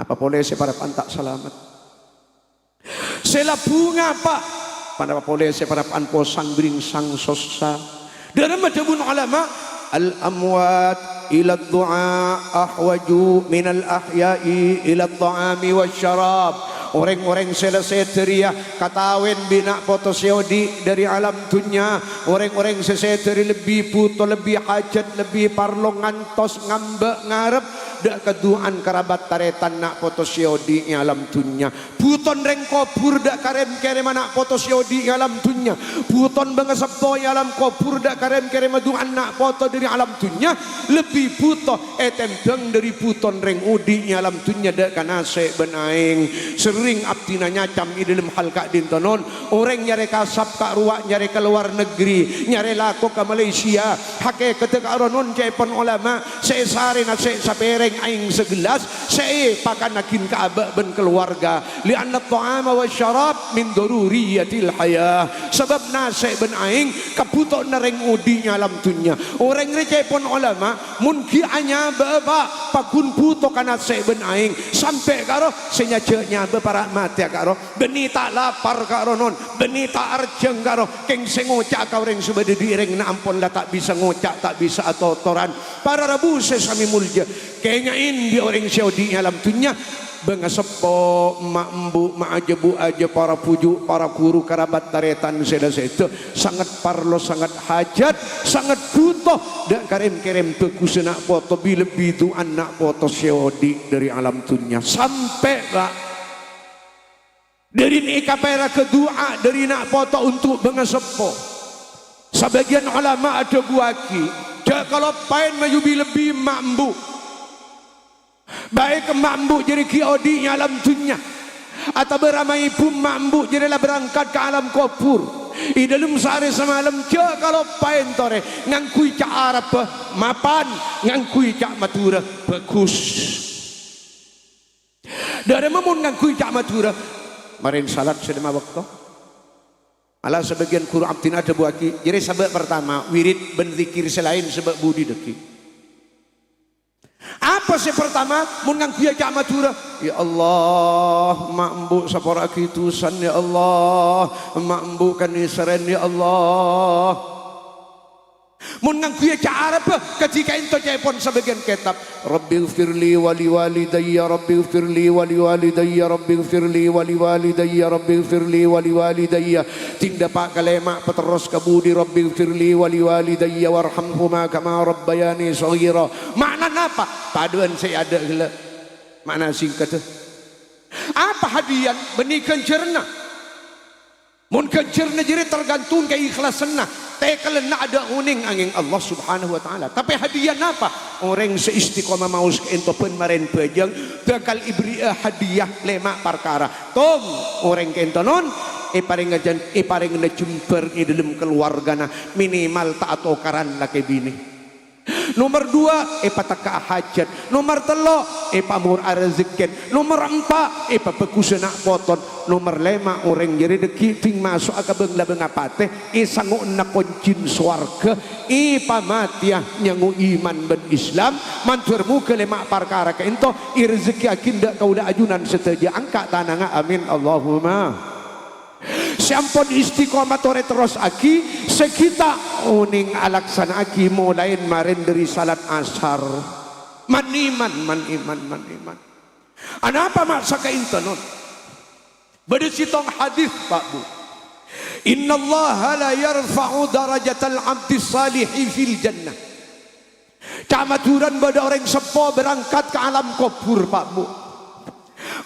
Apa polè sè parappa'na ta' salamet? Sè la bhunga, Pa'. Ponapa polè sè parappa'na posang bhiringsang sossa? Dhâ' remma dhâbuna ulama, "Al-amwat ila du'a ahwaju minal ahya'i ila ta'ami wasyarab." Orèng-orèng sè la sèdhâ rèya katawèn bi' na' poto sè odi' dhâri alam dhunnya. Orèng-orèng sè sèdhâ rèya lebbi bhuto, lebbi hajhât, lebbi parlo ngantos ngambâ' ngarep dâ' ka du'ana karabat tarètan na' poto sè odi' è alam dhunnya. Bhutona rèng kobhur dâ' ka rèm-kèrèmma na' poto sè odi' è alam dhunnya. Bhutona bângaseppo è alam kobhur dâ' ka rèm-kèrèmma du'ana na' poto dhâri alam dhunnya. Lebbi bhuto ètèmbhâng dhâri bhutona rèng odi' è alam dhunnya dâ' ka nasè' bân aèng. Serrèng abdhina nyacam è dhâlem hal ka'dinto, non. Orèng nyarè kasab ka rowa, nyarè ka lowar negri, nyarè lako ka Malaysia. Hakèkaddhâ ka'rowa, non, ca'èpon ulama, sè èsarè nasè' sapèrèng aèng sagellas, sè èpakannaghin ka abâ' bân kalowarga. "Li'anna ta'ama wa syarab min daruriyatil hayah." Sabâb nasè' bân aèng kabhutowanna rèng odi' è alam dhunnya. Orèng rè, ca'èpon ulama, mon ghi' anyabâ, Pa', pagghun bhuto ka nasè' bân aèng, sampè' ka'rowa sè nyajhâ' nyabâ para' matèya ka'rowa. Bânnè ta' lapar ka'rowa, non, bânnè ta' arjhâng ka'rowa, kèng sè ngoca'a ka orèng sè bâdâ dhi' rèngna ampon la ta' bisa ngoca', ta' bisa atotoran. Para rabu sè samè molja, kènga'è bi' orèng sè odi' è alam dhunnya, bângaseppo, emma' embu', ma' ajâ bu' ajâ, para bhuju', para ghuru, karabat tarètan sè la sèdhâ, sanget parlo, sanget hajhât, sanget bhuto dâ' ka rèm-kèrèm bhâghussa na' poto, bi-lebbi du'ana na' poto sè odi' dhâri alam dhunnya. Sampè', Pa', Dhârina èkapèraghâ du'a dhâri na' poto onto' bângaseppo. Sabâgiyân ulama adhâbuwâghi, jhâ' kaloppaèn mayu bi-lebbi emma' embu'. Bâik emma' embu' jârèya ghi' odi' è alam dhunnya, otabâ rama èbhu emma' embu' jârèya la berangkat ka alam kobhur. È dhâlem saarè samalem jhâ' kaloppaèn torè ngangghuy ca' Arabbhâ, mapan ngangghuy ca' Madhurâ. Bhâghus. Dhârâmma mon ngangghuy ca' Madhurâ, marèn salat sè lèma bâkto. Mala sabâgiyân ghuru abdhina adhâbuwâghi, jârèya sabâ' partama, wirid bân zikir sè laèn sabâ' budi dhâggi'. Apa sè partama? Mon ngangghuy ca' Madhurâ, "Ya Allah, ma' embu' sapora'aghi dusana, ya Allah, ma' embu' kanèserrèn, ya Allah." Mon ngangghuy ca' Arabbhâ, kadhi ka'ènto ca'èpon sabâgiyân kètab, "Rabbighfirli wa liwalidayya, Rabbighfirli wa liwalidayya, Rabbighfirli wa liwalidayya, Rabbighfirli wa liwalidayya." Dhing dâpa' kalèma' paterros ka budi, "Rabbighfirli wa liwalidayya warhamhuma kama rabbayani shaghira." Ma'nana apa? Padâ'ân sè adâ' ghellâ'. Ma'na singkaddhâ. Apa hadiyan? Bânnè ghânjhârânna. Mon ghânjhârânna jârèya tergantung ka ikhlasanna, tèkèllanna adâ' onèng angèng Allah Subhanahu wa Ta'ala. Tapè hadiyanna apa? Orèng sè istiqomah maos ka'ènto bân marèn bhâjâng, bhâkal èberri'a hadiya lèma' parkara. Tom, orèng ka'ènto non, èparèngngaghi jan-, èparèngngana jembhâr è dhâlem kalowarghâna, minimal ta' atokaran lakè binè. Nomer duwâ', èpatekka'a hajhât. Nomer tello', èpamoro'a rajhekkèn. Nomer empa', èpabhâghusâ na' poton. Nomer lèma', orèng jârèya dhâggi' dhing maso'a ka bâng-labângnga patè, èsango'na koncèna sowarghâ, èpamatèya nyango iman bân Islam. Mandhâr moghâ lèma' parkara ka'ènto èrejekkèyaghi dâ' kaulâ ajunan sadhâjâ. Angka' tanangnga, amin, Allahumma. Sè ampon istiqomah torè terrossaghi, sè ghi' ta' onèng alaksana'aghi molaè marèn dhâri salat asar. Man-iman, man-iman, man-iman. Anapa ma' saka'ènto non? Bâdâ sèttong hadis, Pak, Bu. "Innallaha la yarfa'u darajatal abdis salihi fil jannah." Ca' Madhurâna bâdâ orèng seppo berangkat ka alam kobhur, Pak, Bu.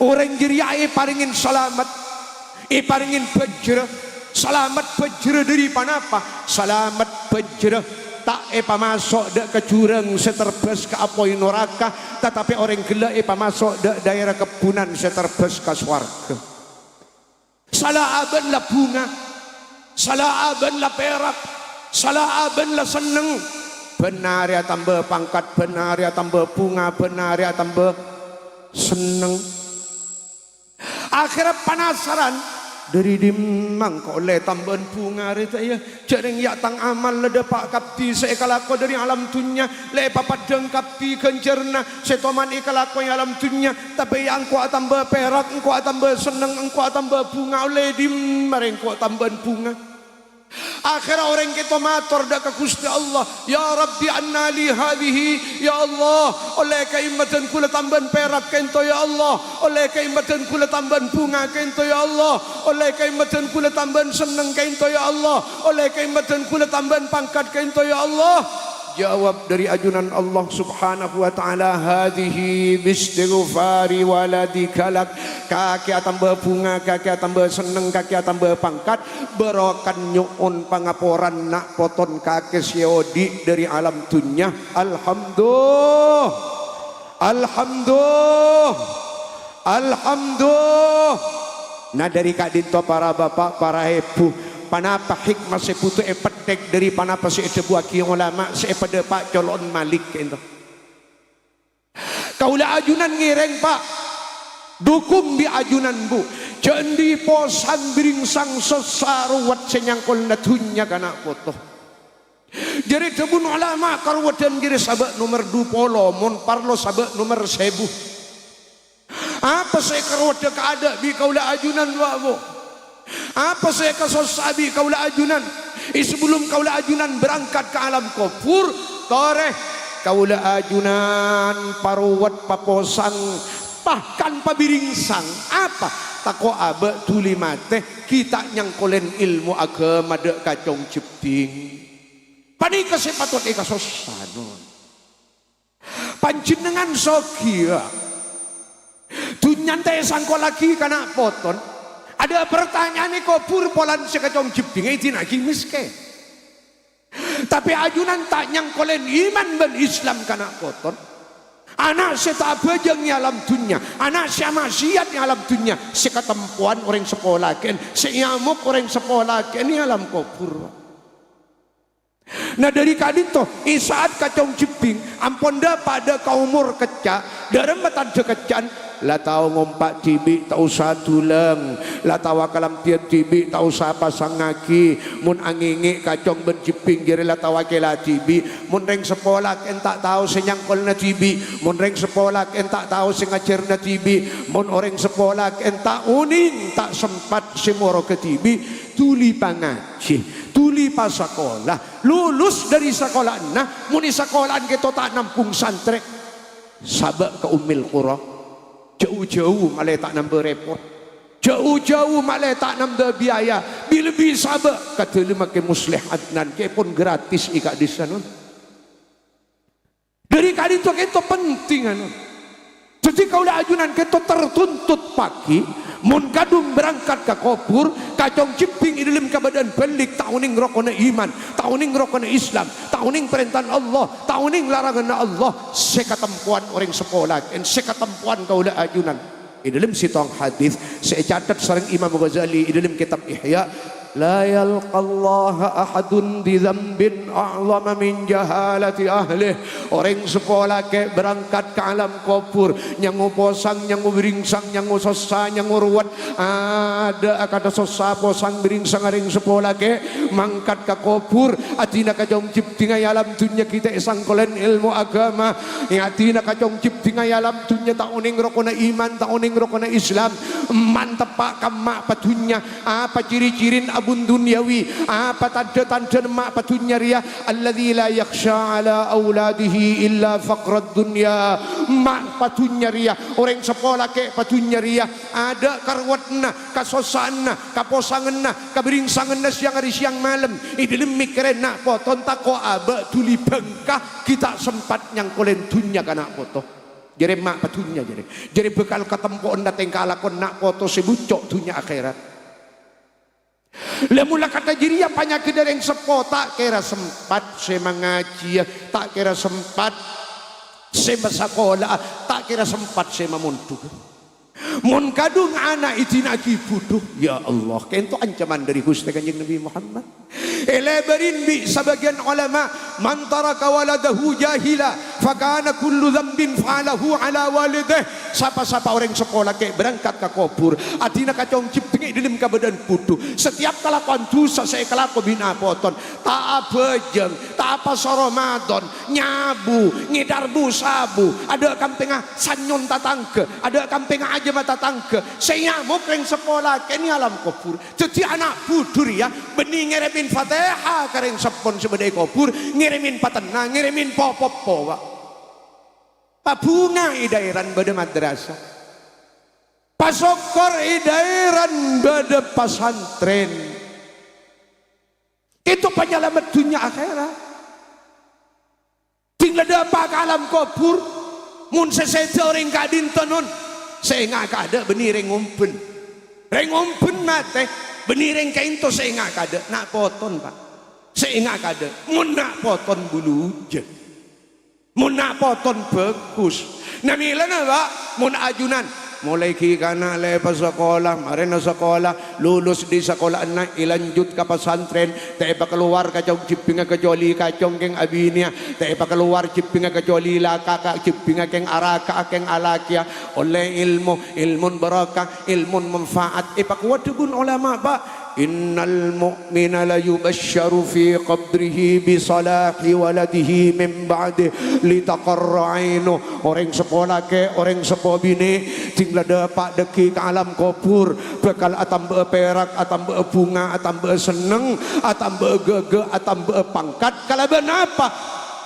Orèng jârèya èparèngè salamet, èparèngè bhâjhrâ. Salamet bhâjhrâ dhâri ponapa? Salamet bhâjhrâ ta' èpamaso' dâ' ka jhurâng sè terbâs ka apoy noraka, tatapè orèng ghellâ' èpamaso' dâ' dhaèra kebbhunan sè terbâs ka sowarghâ. Sala abâ'na la bhunga, sala abâ'na la pèrak, sala abâ'na la senneng. Bân arè atamba pangkat, bân arè atamba bhunga, bân arè atamba senneng. Akhèrra panasaran, "Dhâri dimma engko' ollè tambâ'ân bhunga rè ta' iyâ? Jhâ' rèng ya' tang amal la dâpa' kabbhi sè èkalako dhâri alam dhunnya, la èpapeddhâng kabbhi ghânjhârânna sè toman èkalako è alam dhunnya, tapè ya' engko' atamba pèrak, engko' atamba senneng, engko' atamba bhunga, ollè dimma rè engko' tambâ'ân bhunga?" Akhèrra orèng kènto mator dâ' ka Ghustè Allah, "Ya Rabbi, anna li hadhihi? Ya Allah, ollè ka'immaddhân ghulâ tambâ'ân pèrak kènto, ya Allah. Ollè ka'immaddhân ghulâ tambâ'ân bhunga kènto, ya Allah. Ollè ka'immaddhân ghulâ tambâ'ân senneng kènto, ya Allah. Ollè ka'immaddhân ghulâ tambâ'ân pangkat kènto, ya Allah." Jawab dhâri ajunan Allah Subhanahu wa Ta'ala, "Hadhihi bistighfari waladika lak." Kakè atamba bhunga, kakè atamba senneng, kakè atamba pangkat, bârâkana nyo'on pangaporan na' poton kakè sè odi' dhâri alam dhunnya. Alhamdulillah. Alhamdulillah. Alhamdulillah. Nah, dhâri ka'dinto para bapa', para èbhu, ponapa hikmah sè bhuto èpèthèk dhâri ponapa sè èdhâbuwâghi ulama sè èpadâpa' colo'na Malik ka'dinto? Kaulâ ajunan ngèrèng, Pa'. Dhukung bi' ajunan, Bu. Jhâ' andi' posang bhiringsang sossa rowet sè nyangkolana dhunnya ka na' poto. Jârèya dhâbuna ulama, karowedhân jârèya sabâ' nomer du polo, mon parlo sabâ' nomer sèbu. Apa sè èkaroweddhâ kaadâ' bi' kaulâ ajunan, wa', Bu? Apa sè èkasossa'a bi' kaulâ ajunan? È, sabellunna kaulâ ajunan berangkat ka alam kobhur, torè kaulâ ajunan parowet, paposang, bahkan pabhiringsang. Apa? Tako' abâ' dhuli matè, ghi' ta' nyangkolèn èlmo aghâma dâ' kacong jhebbhing. Panèka sè patot èkasossa'an. Panjhennengngan soghi, ya. Dhunnya ta' èsangkollaghi ka na' poton. Adâ' partanya'an è kobhur polana sè kacong jhebbhingnga èdina'aghi mèskèn. Tapè ajunan ta' nyangkolèn iman bân Islam ka na' poton. Ana' sè ta' abhâjâng è alam dhunnya, ana' sè ama'siyat è alam dhunnya, sè katempowan orèng seppo lakè'en, sè èamok orèng seppo lakè'en è alam kobhur. Nah, dhâri ka'dinto, è sa'at kacong jhebbhing ampon dâpa' dâ' ka omor kècca', dâremma tadâ' kècca'an, La tao ngompa' dhibi', ta' osa dulang. La tao akalambhiyân dhibi', ta' osa pasangngaghi. Mon angèngè' kacong bân jibbhing jârèya la tao akèla dhibi'. Mon rèng seppo lakè'en ta' tao sè nyangkolana dhibi'. Mon rèng seppo lakè'en ta' tao sè ngajhârâna dhibi'. Mon orèng seppo lakè'en ta' onèng, ta' sempat sè moroga dhibi'. Dhuli pangajhi, dhuli pasakola. Lulus dhâri sakola'anna, mon è sakola'an kèto ta' nambung santrè. Sabâ' ka Ummil Qura. Jâu-jâu malè ta' nambâ rèpot. Jâu-jâu malè ta' nambâ biaya. Bi-, lebbi sabâ' ka dâlemma Kè Musleh Adnan, kèpon gratis è ka'dissa', non. Dhâri ka'dinto kèto pentingnga, non. Dhâddhi kaulâ ajunan kèto tertuntut paghi, mon kadhung berangkat ka kobhur, kacong jibbhing è dâlem kabâdâ'ân bâllig, ta' onèng rokonna iman, ta' onèng rokonna Islam, ta' onèng parèntana Allah, ta' onèng laranganna Allah, sè katempowan orèng seppo lakè'en, sè katempowan kaulâ ajunan. È dâlem sèttong hadis sè ècatet sareng Imam Ghazali è dâlem kètab Ihya, "La yalqallaha ahadun bi dzambin a'zama min jahalati ahlih." Orèng seppo lakè' berangkat ka alam kobhur, nyango posang, nyango bhiringsang, nyango sossa, nyango ruwet. Adâ' akadâ sossa, posang, bhiringsang orèng seppo lakè' mangkat ka kobhur. Adina kacong jibbhingnga è alam dhunnya ghi' ta' èsangkolèn èlmo aghâma. Adina kacong jibbhingnga è alam dhunnya ta' onèng rokonna iman, ta' onèng rokonna Islam. Manteppa' ka emma' padhunnya. Apa ciri-cirin abun dunyawi? Apa tandhâ-tandhâna emma' padhunnya rèya? Alladzi la yakhsha 'ala auladihi illa faqrad dunya. Emma' padhunnya rèya, orèng seppo lakè' padhunnya rèya, adâ' karuwettanna, kasossa'anna, kaposanganna, kabhiringsangânna sèyang arè sèyang malem. È dâlem mèkkèrè na' poto, tako' abâ' dhuli bângka, ghi' ta' sempat nyangkolèn dhunnya ka na' poto. Jârèya emma' padhunnya jârèya. Jârèya bhâkal katempowanna tèngka lakon na' poto sè bucco' dhunnya akhèrat. La mon la kantha jârèya panyakèddhâ rèng seppo, ta' kèra sempat sè mangajhiyâ, ta' kèra sempat sè masakola'a, ta' kèra sempat sè mamondhughâ. Mon kadhung ana' èdina'aghi budhu, ya Allah, kènto ancaman dhâri Ghustè Kanjeng Nabi Muhammad. Èlèbârin bi' sabâgiyân olama, "Man taraka waladahu jahila, fakana kullu dzambin fa'alahu 'ala walidih." Sapa-sapa orèng seppo lakè' berangkat ka kobhur, adina kacong jibbhing è dâlem kabâdâ'ân budhu. Setiap kalakowan dhusa sè èkalako bi' na' poton, ta' abhâjâng, ta' apasoro maton, nyabu, ngèdhâr bu-sabu, adâ' kampèngnga sanyon tatangghâ, adâ' kampèngnga ajâmma tatangghâ, sè nyamok rèng seppo lakè'en è alam kobhur. Dhâddhi ana' budhu rèya bânnè ngèrèmè Fatèha ka rèng seppon sè bâdâ è kobhur, ngèrèmè patenna, ngèrèmè po-poppo, Pa'. Pabhunga è dhaèran bâdâ madrasah. Pasokkor è dhaèran bâdâ pasantrèn. Kèto panyalamet dhunnya akhèrat. Ding la dâpa' ka alam kobhur, mon sè sèdhâ orèng ka'dinto, non, sè enga' kaadâ' bânnè rèng ombhân. Rèng ombhân matè, bânnè rèng ka'dinto sè enga' kaadâ', na' poton, Pa'. Sè enga' kaadâ', mon na' poton bulujâ. Mon na' poton bhâghus. Namèlana, Pa', mon ajunan, molaè ghi' kana' la èpasakola, marèna sakola, lulus dâri sakola'anna èlanjut ka pasantrèn, ta' èpakalowar kacong jibbhingnga kacowalè kacong kèng abinèya, ta' èpakalowar jibbhingnga kacowalè la kaka' jibbhingnga kèng araka'a kèng alakèya, ollè èlmo, èlmon barokah, èlmon manfaat, èpakowat dhâbuna olama, Pa'. "Innal mu'mina la yubasysyaru fi qabrihi bi salahi waladihi min ba'dih li taqarra 'ainuh." Orèng seppo lakè', orèng seppo binè', ding la dâpa' dâggi' ka alam kobhur, bhâkal atamba'a pèrak, atamba'a bhunga, atamba'a senneng, atamba'a ghâghâ, atamba'a pangkat. Kalabân apa?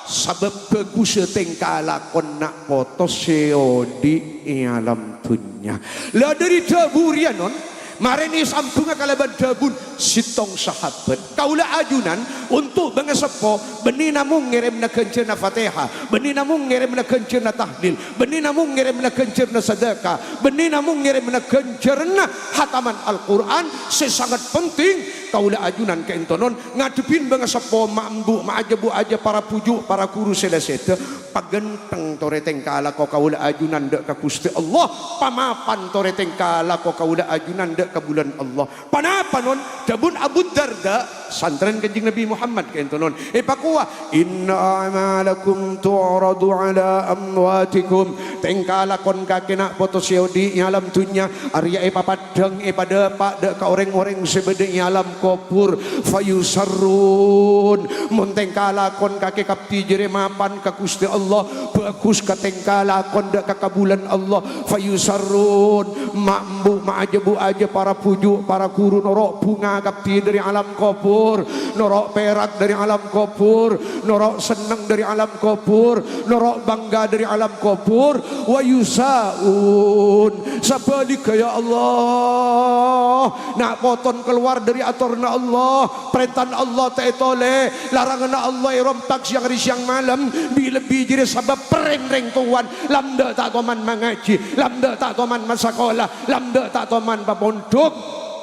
Sabâb bhâghussâ tèngka lakona na' poto sè odi' è alam dhunnya. La dâri dhâbu rèya, non, marèna èsambhungnga kalabân dhâbuna sèttong sahabat. Kaulâ ajunan onto' bângaseppo, bânnè namong ngèrèmana ghânjhârânna Fatèha, bânnè namong ngèrèmana ghânjhârânna tahlil, bânnè namong ngèrèmana ghânjhârânna sadâkah, bânnè namong ngèrèmana ghânjhârânna hataman Al-Qur'an sè sanget penting. Kaulâ ajunan ka'dinto, non, ngadhebbhi bângaseppo, ma' embu', ma' ajâ bu' ajâ, para bhuju', para ghuru sè la sèdhâ, paghântheng torè tèngka lako kaulâ ajunan dâ' ka Ghustè Allah, pamapan torè tèngka lako kaulâ ajunan dâ' ka bulân Allah. Ponapa, non? Dhâbuna Abu Darda, santrèna Kanjeng Nabi Muhammad ka'dinto, non, èpakowa, "Inna a'malakum tu'radu 'ala amwatikum." Tèngka lakon kakè na' poto sè odi' è alam dhunnya, arèya èpapaddhâng, èpadâpa' dâ' ka orèng-orèng sè bâdâ è alam kobhur. Fayusarrun. Mon tèngka lakon kakè kabbhi jârèya mapan ka Ghustè Allah, bhâghus ka tèngka lakon dâ' ka kabulân Allah. Fayusarrun. Ma' embu', ma' ajâ bu-ajâ para bhuju', para ghuru noro' bhunga kabbhi dâri alam kobhur, noro' pèrak dâri alam kobhur, noro' senneng dâri alam kobhur, noro' bângga dâri alam kobhur. Wa yusaun. Sabhâligghâ, ya Allah, na' poton kalowar dâri atoranna Allah, parèntana Allah ta' ètolè, laranganna Allah èrompak sèyang arè sèyang malem, bi-, lebbi jârèya sabâb perrèn rèng towana, lam dâ' ta' toman mangajhi, lam dâ' ta' toman masakola, lam dâ' ta' toman papondhuk.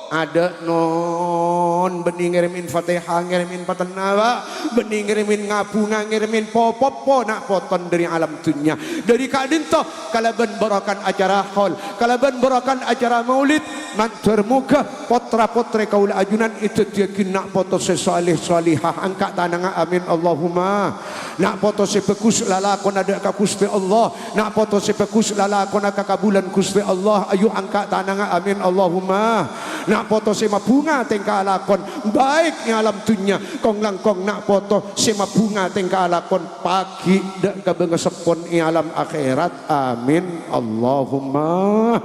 Adâ' non, bânnè ngèrèmè Fatèha, ngèrèmè patenna, Pak. Bânnè ngèrèmè ngabhunga, ngèrèmè po-, poppo na' poton dâri alam dhunnya. Dâri ka'dinto, kalabân barokana acara haul, kalabân barokana acara maulid, mandhâr moghâ potra-potrè kaulâ ajunan èdhâddhiyâghi na' poto sè salèh salèhah. Angka' tanangnga, amin, Allahumma. Na' poto sè bhâghus lalakonna dâ' ka Ghustè Allah. Na' poto sè bhâghus lalakonna ka kabulân Ghustè Allah. Ayo angka' tanangnga, amin, Allahumma. Na' poto sè mabhunga tèngka lakon, baik è alam dhunnya, kong-langkong na' poto sè mabhunga tèngka lakon, pagghi' dâ' ka bângaseppon è alam akhèrat. Amin, Allahumma.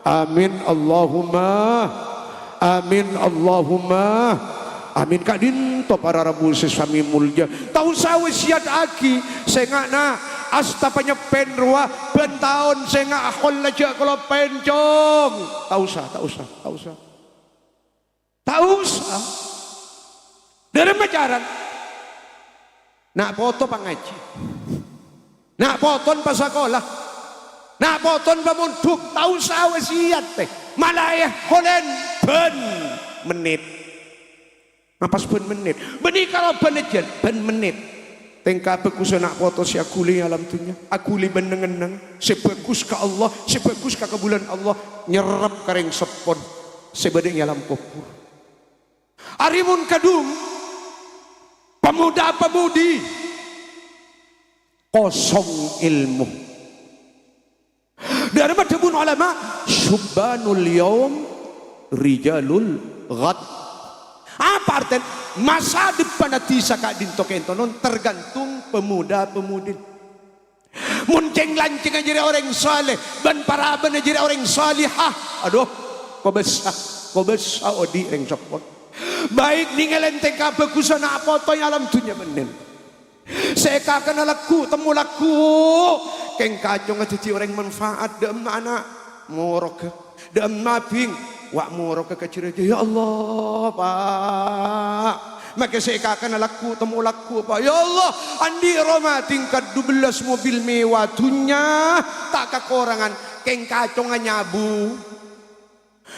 Amin, Allahumma. Amin, Allahumma. Amin. Ka'dinto para rabu sè samè molja. Ta' osa wasiyataghi, sènga' na' asta panyeppèn rowa, bân taon sènga' holla jhâ' kaloppaèn, Cong. Ta' osa, ta' osa, ta' osa. Ta' osa. Dâremma carana. Na' poto pangajhi. Na' poton pasakola. Na' poton pamondhuk. Ta' osa wasiyat, tè. Mala èholèn bân mennit. Napas bân mennit. Bânnè karo bân ejjhân, bân mennit. Tèngka bhâghussa na' poto sè aghuli è alam dhunnya. Aghuli bân neng-enneng. Sè bhâghus ka Allah, sè bhâghus ka kabulân Allah. Nyerrep ka rèng seppon. Sè bâdâ è alam kobhur. Arè mon kadhung, pemuda-pemudi kosong ilmu. Dâremma dhâbuna ulama, "Syubbanul yaum, rijalul ghad." Apa artèna? Masa depan dhisa ka'dinto kènto non tergantung pemuda-pemudi. Mon cèng-lancèngnga jârèya orèng saleh, bân parabânna jârèya orèng salihah, adhu, kobâsa, kobâsa odi' rèng seppon. Baik nèngalè tèngka bhâghussa na' poto è alam dhunnya bânnè. Sè èkakana lagghu', temmo lagghu'. Kèng kacongnga dhâddhi orèng manfaat, dâ' emma ana' moroga. Dâ' emma bhing, wa' moroga ka jârèya, "Ya Allah, Pa'." Makè sè èkakana lagghu', temmo lagghu', Pa'. "Ya Allah, andi' roma tingkat dubellâs mobil mewah dhunnya, ta' kakorangan, kèng kacongnga nyabu.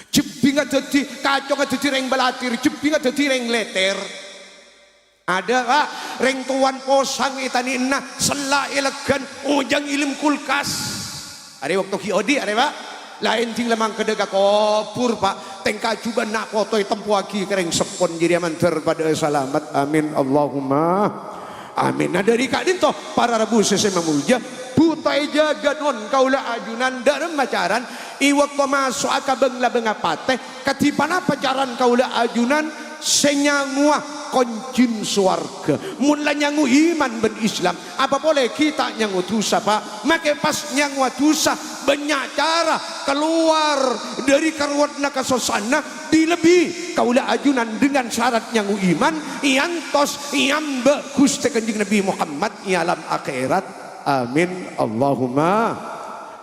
Jebbhingnga dhâddhi, kacongnga dhâddhi rèng balatir, jebbhingnga dhâddhi rèng lètèr." Adâ', Pa', rèng towana posang ètanè'na, sella' èlèghân, ojhâng èlem kulkas. Arè bâkto ghi' odi', arè, Pa'. La ènjhing la mangkadhâ ka kobhur, Pa'. Tèngka jhubâ' na' poto ètempoaghi ka rèng seppon jârèya mandhâr padhâ'â salamet. Amin, Allahumma amin. Nah, dâri ka'dinto, para rabu sè sè mamolja, bhuto èjâgâ non kaulâ ajunan dâremma carana, è bâkto maso'a ka bâng-labângnga patè, kadhi ponapa carana kaulâ ajunan sè nyangowa konjhina sowarghâ? Mon la nyango iman bân Islam, apa polè ghi' ta' nyango dhusa, Pa'? Makè pas nyangowa dhusa, bânnya' cara kalowar dâri karowadhânna kasossa'anna, bi-, lebbi kaulâ ajunan dengan syarat nyango iman, èantos èambâ' Ghustè Kanjeng Nabbhi Muhammad è alam akhèrat. Amin. Allahumma.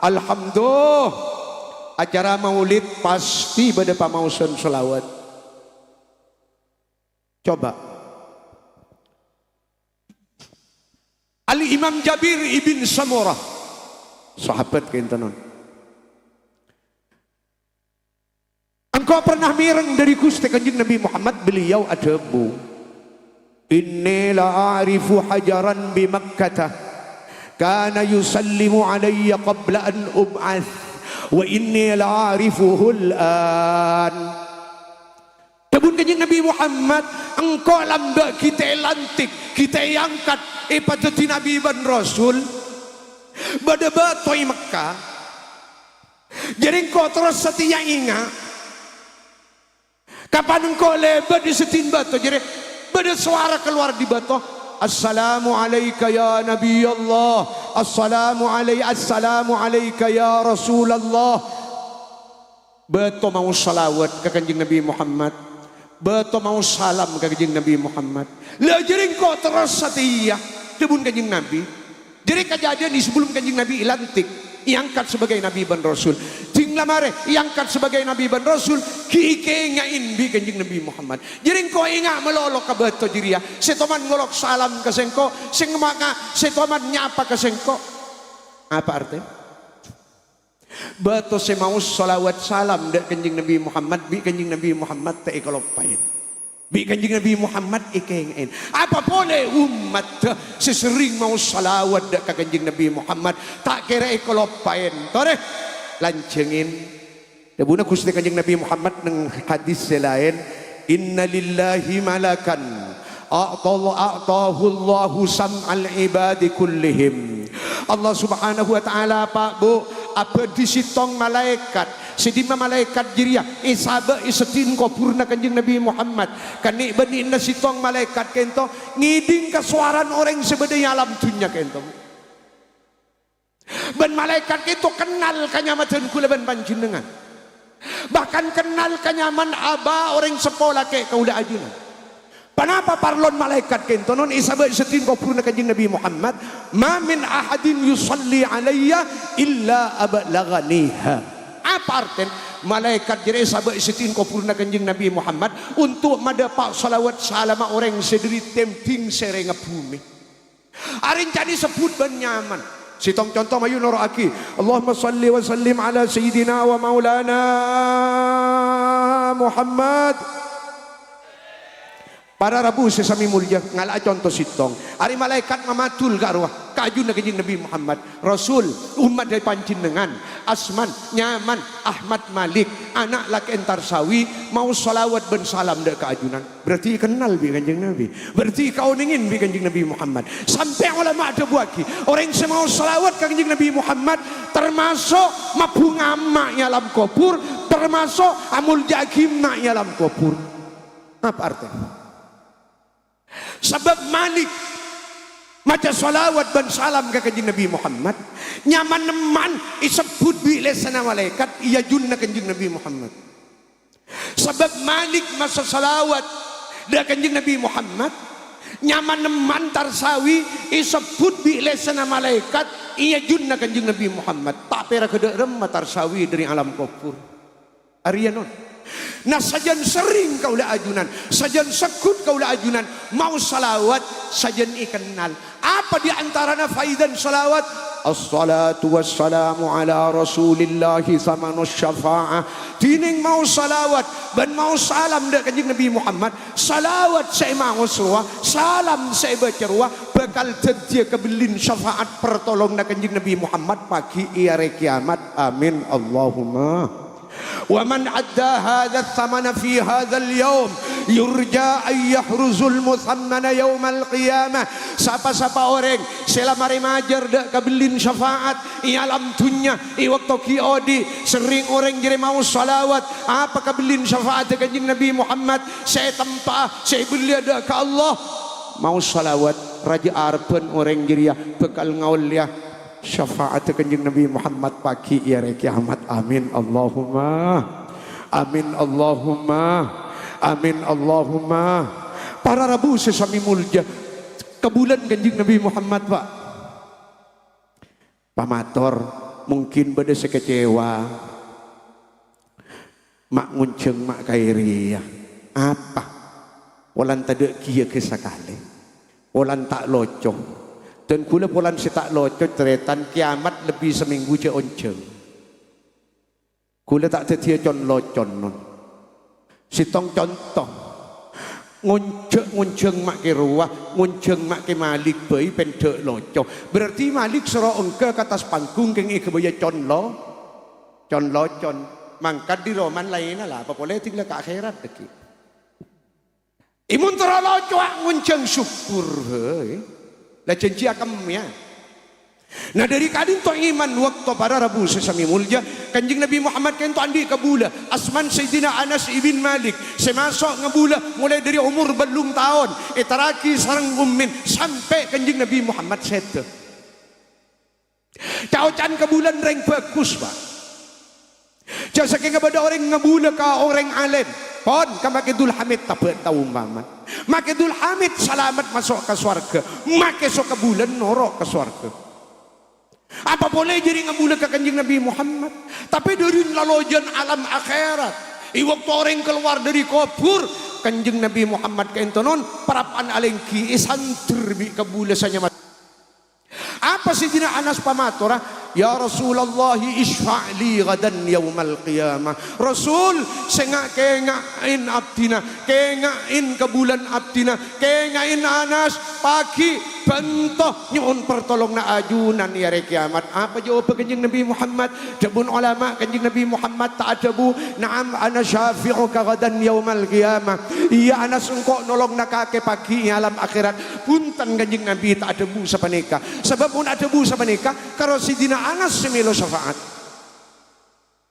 Alhamdulillah. Acara maulid pastè bâdâ pamaosan shalawat. Coba. Al-Imam Jabir ibn Samurah, sahabat kènto non. Engko' pernah mèreng dâri Ghustè Kanjeng Nabbhi Muhammad, beliau adhâbu, "Inni la a'rifu hajaran bi Makkata kana yusallimu alayya qabla an ub'ats, wa inni la a'rifuhul an." Dhâbuna Kanjeng Nabbhi Muhammad, "Engko' lambâ' ghi' ta' èlantik, ghi' ta' èangkat èpadhâddhi nabbhi bân rasul. Bâdâ bâto è Mekka. Jârèya engko' terros satèya enga'. Kapan engko' lèbât è seddhi'na bâto jârèya, bâdâ sowara kalowar dâri bâto, "Assalamu alaika ya Nabiyallah. Assalamu alai-, assalamu alaika ya Rasulallah." Bâto maos shalawat ka Kanjeng Nabi Muhammad. Bâto maos salam ka Kanjeng Nabi Muhammad. La jârèya engko' terros satèya, dhâbuna Kanjeng Nabi. Jârèya kadhâddhiyân è sabellunna Kanjeng Nabi èlantik, èangkat sebagai Nabi bân Rasul. Dhing la marè èangkat sebagai Nabi bân Rasul, ghi' èkènga'è bi' Kanjeng Nabi Muhammad. Jârèya engko' enga' malolo ka bâto jârèya, sè toman ngolok salam ka sèngko', sè ngema-, sè toman nyapa ka sèngko'. Apa artèna? Bâto sè maos shalawat salam dâ' Kanjeng Nabi Muhammad, bi' Kanjeng Nabi Muhammad ta' èkaloppaè. Bi' Kanjeng Nabi Muhammad èkènga'è. Apa polè ommaddhâ sè serrèng maos shalawat dâ' ka Kanjeng Nabi Muhammad, ta' kèra èkaloppaè. Torè, lanjhângè. Dhâbuna Ghustè Kanjeng Nabi Muhammad neng hadis sè laèn, "Inna lillahi malakan, a'tal-, a'tahullahu sam'al ibadi kullihim." Allah Subhanahu wa Ta'ala, Pak, Bu, abâdhi sèttong malaèkat. Sè dimma malaèkat jârèya èsabâ' è seddhi'na kobhurrâ Kanjeng Nabi Muhammad. Kanè' bânnèna sèttong malaèkat ka'ènto ngèdhing kasowarana orèng sè bâdâ è alam dhunnya ka'ènto. Bân malaèkat ka'ènto kennal ka nyama dhân kaulâ bân panjhennengngan. Bahkan kennal ka nyamana abâ orèng seppo lakè' kaulâ ajunan. Ponapa parlona malaèkat ka'ènto non èsabâ' è seddhi'na kobhurrâ Kanjeng Nabi Muhammad? "Ma min ahadin yusalli alayya illa ablaghaniha." Apa artèna? Malaèkat jârèya èsabâ' è seddhi'na kobhurrâ Kanjeng Nabi Muhammad untuk madâpa' shalawat salamma orèng sè dâri tèmbhing sèrèngnga bhumè. Arèya èncan èsebbhut bân nyamana. Sèttong conto mayu noro'aghi. Allahumma shalli wa sallim ala sayyidina wa maulana Muhammad. Para rabu sè samè molja, ngala'a conto sèttong. Arèya malaèkat mamadul ka rowa, ka ajunna Kanjeng Nabi Muhammad. "Rasul, ommaddhâ panjhennengngan, asmana, nyamana Ahmad Malik, ana' lakè'na Tarsawi, maos shalawat bân salam dâ' ka ajunan." Berarti èkennal bi' Kanjeng Nabi. Berarti èkaonèngè bi' Kanjeng Nabi Muhammad. Sampè' ulama adhâbuwâghi, orèng sè maos shalawat ka Kanjeng Nabi Muhammad, tamaso' mabhunga emma' è alam kobhur, tamaso' amolja'aghi emma' è alam kobhur. Apa artèna? Sabâb Malik maca shalawat bân salam ka Kanjeng Nabi Muhammad, nyamana emma' èsebbhut bi' lèsanna malaèkat è ajunna Kanjeng Nabi Muhammad. Sabâb Malik maca shalawat dâ' Kanjeng Nabi Muhammad, nyamana emma' Tarsawi èsebbhut bi' lèsanna malaèkat è ajunna Kanjeng Nabi Muhammad. Ta' pèra' ghâdhâ' remma Tarsawi dâri alam kobhur. Arèya non. Nah, sajân serrèng kaulâ ajunan, sajân segghut kaulâ ajunan maos shalawat, sajân èkennal. Apa di antarana faidana shalawat? Assalatu wassalamu ala Rasulillahi tsamanus syafa'ah. Dhinèng maos shalawat bân maos salam dâ' Kanjeng Nabi Muhammad, shalawat sè èmaos rowa, salam sè èbâca rowa, bhâkal dhâddhiyâ kabellina syafa'at partolonganna Kanjeng Nabi Muhammad pagghi' è arè kèyamat. Amin, Allahumma. "Wa man adda hadzal tsamana fi hadzal yaum yurja an yahruzal mutsammana yaumal qiyamah." Sapa-sapa orèng sè la marè majâr dâ' kabellina syafa'at è alam dhunnya, è bâkto ghi' odi', serrèng orèng jârèya maos shalawat, apa kabellina syafa'atta Kanjeng Nabi Muhammad sè ètempa, sè èbelliyâ dâ' ka Allah? Maos shalawat, rajâ arebbhân orèng jârèya bhâkal ngaollèya syafa'atta Kanjeng Nabi Muhammad pagghi' è arè kèyamat. Amin, Allahumma. Amin, Allahumma. Amin, Allahumma. Para rabu sè samè molja, kabulâna Kanjeng Nabi Muhammad, Pak. Pamator, mungkin bâdâ sè kecewa. Ma' ngonjhâng ma' kaèrèya. Apa? Polana tadâ' ghiyâghâ sakalè. Polana ta' loco. Dân kaulâ polana sè ta' loco, tarètan kèyamat lebbi samènggu jhâ' onjhâng. Kaulâ ta' dhâddhiyâ con-locon, non. Sèttong conto. Ngonjhâ-, ngonjhâng ma' kè rowa, ngonjhâng ma' kè Malik bhâi pèndhâ' loco. Berarti Malik soro ongghâ ka attas panggung kèng èghâbâyâ con-lo-, con-locon. Mangkat dhi' romana laènna la, apa polè dhing la ka akhèrat dhâggi'. È mon terro locowa ngonjhâng syukur bhâi. La jhânjhi akemmèya. Nah, dhâri ka'dinto iman bâkto para rabu sè samè molja, Kanjeng Nabi Muhammad ka'dinto andi' kabulâ, asmana Sayyidina Anas ibn Malik, sè maso' ngabulâ molaè dhâri omor bâllung taon, èterraghi sareng Ummin, sampè' Kanjeng Nabi Muhammad sèdhâ. Ca'-oca'an kabulâna rèng bhâghus, Pak. Jhâ' sakènga bâdâ orèng ngabulâ ka orèng alim. Pon, ka Makè Dul Hamid tabâ' tao ompamana. Makè Dul Hamid salamet maso' ka sowarghâ. Makè so kabulâna noro' ka sowarghâ. Apa polè jârèya ngabulâ ka Kanjeng Nabi Muhammad? Tapè dhâri lalojhân alam akhèrat. È bâkto orèng kalowar dhâri kobhur, Kanjeng Nabi Muhammad ka'dinto non parappa'na alèngghi èsandher bi' kabulâ sanyama. Apa Sayyidina Anas pamatora, "Ya Rasulullah, isyfa' li ghadan yaumal qiyamah." Rasul, sènga' kènga'è abdhina, kènga'è kabulâna abdhina, kènga'è Anas, paghi', bhânto, nyo'on partolonganna ajunan è arè kèyamat. Apa jâwâbbhâ Kanjeng Nabi Muhammad? Dhâbuna olama, Kanjeng Nabi Muhammad ta' adhâbu, "Na'am, ana syafi'uka ghadan yaumal qiyamah." Iyâ, Anas, engko' nolonga kakè paghi' è alam akhèrat. Bhunten, Kanjeng Nabi ta' adhâbu sapanèka. Sabâb mon adhâbu sapanèka, karo Sayyidina Anas sè mèlo syafa'at.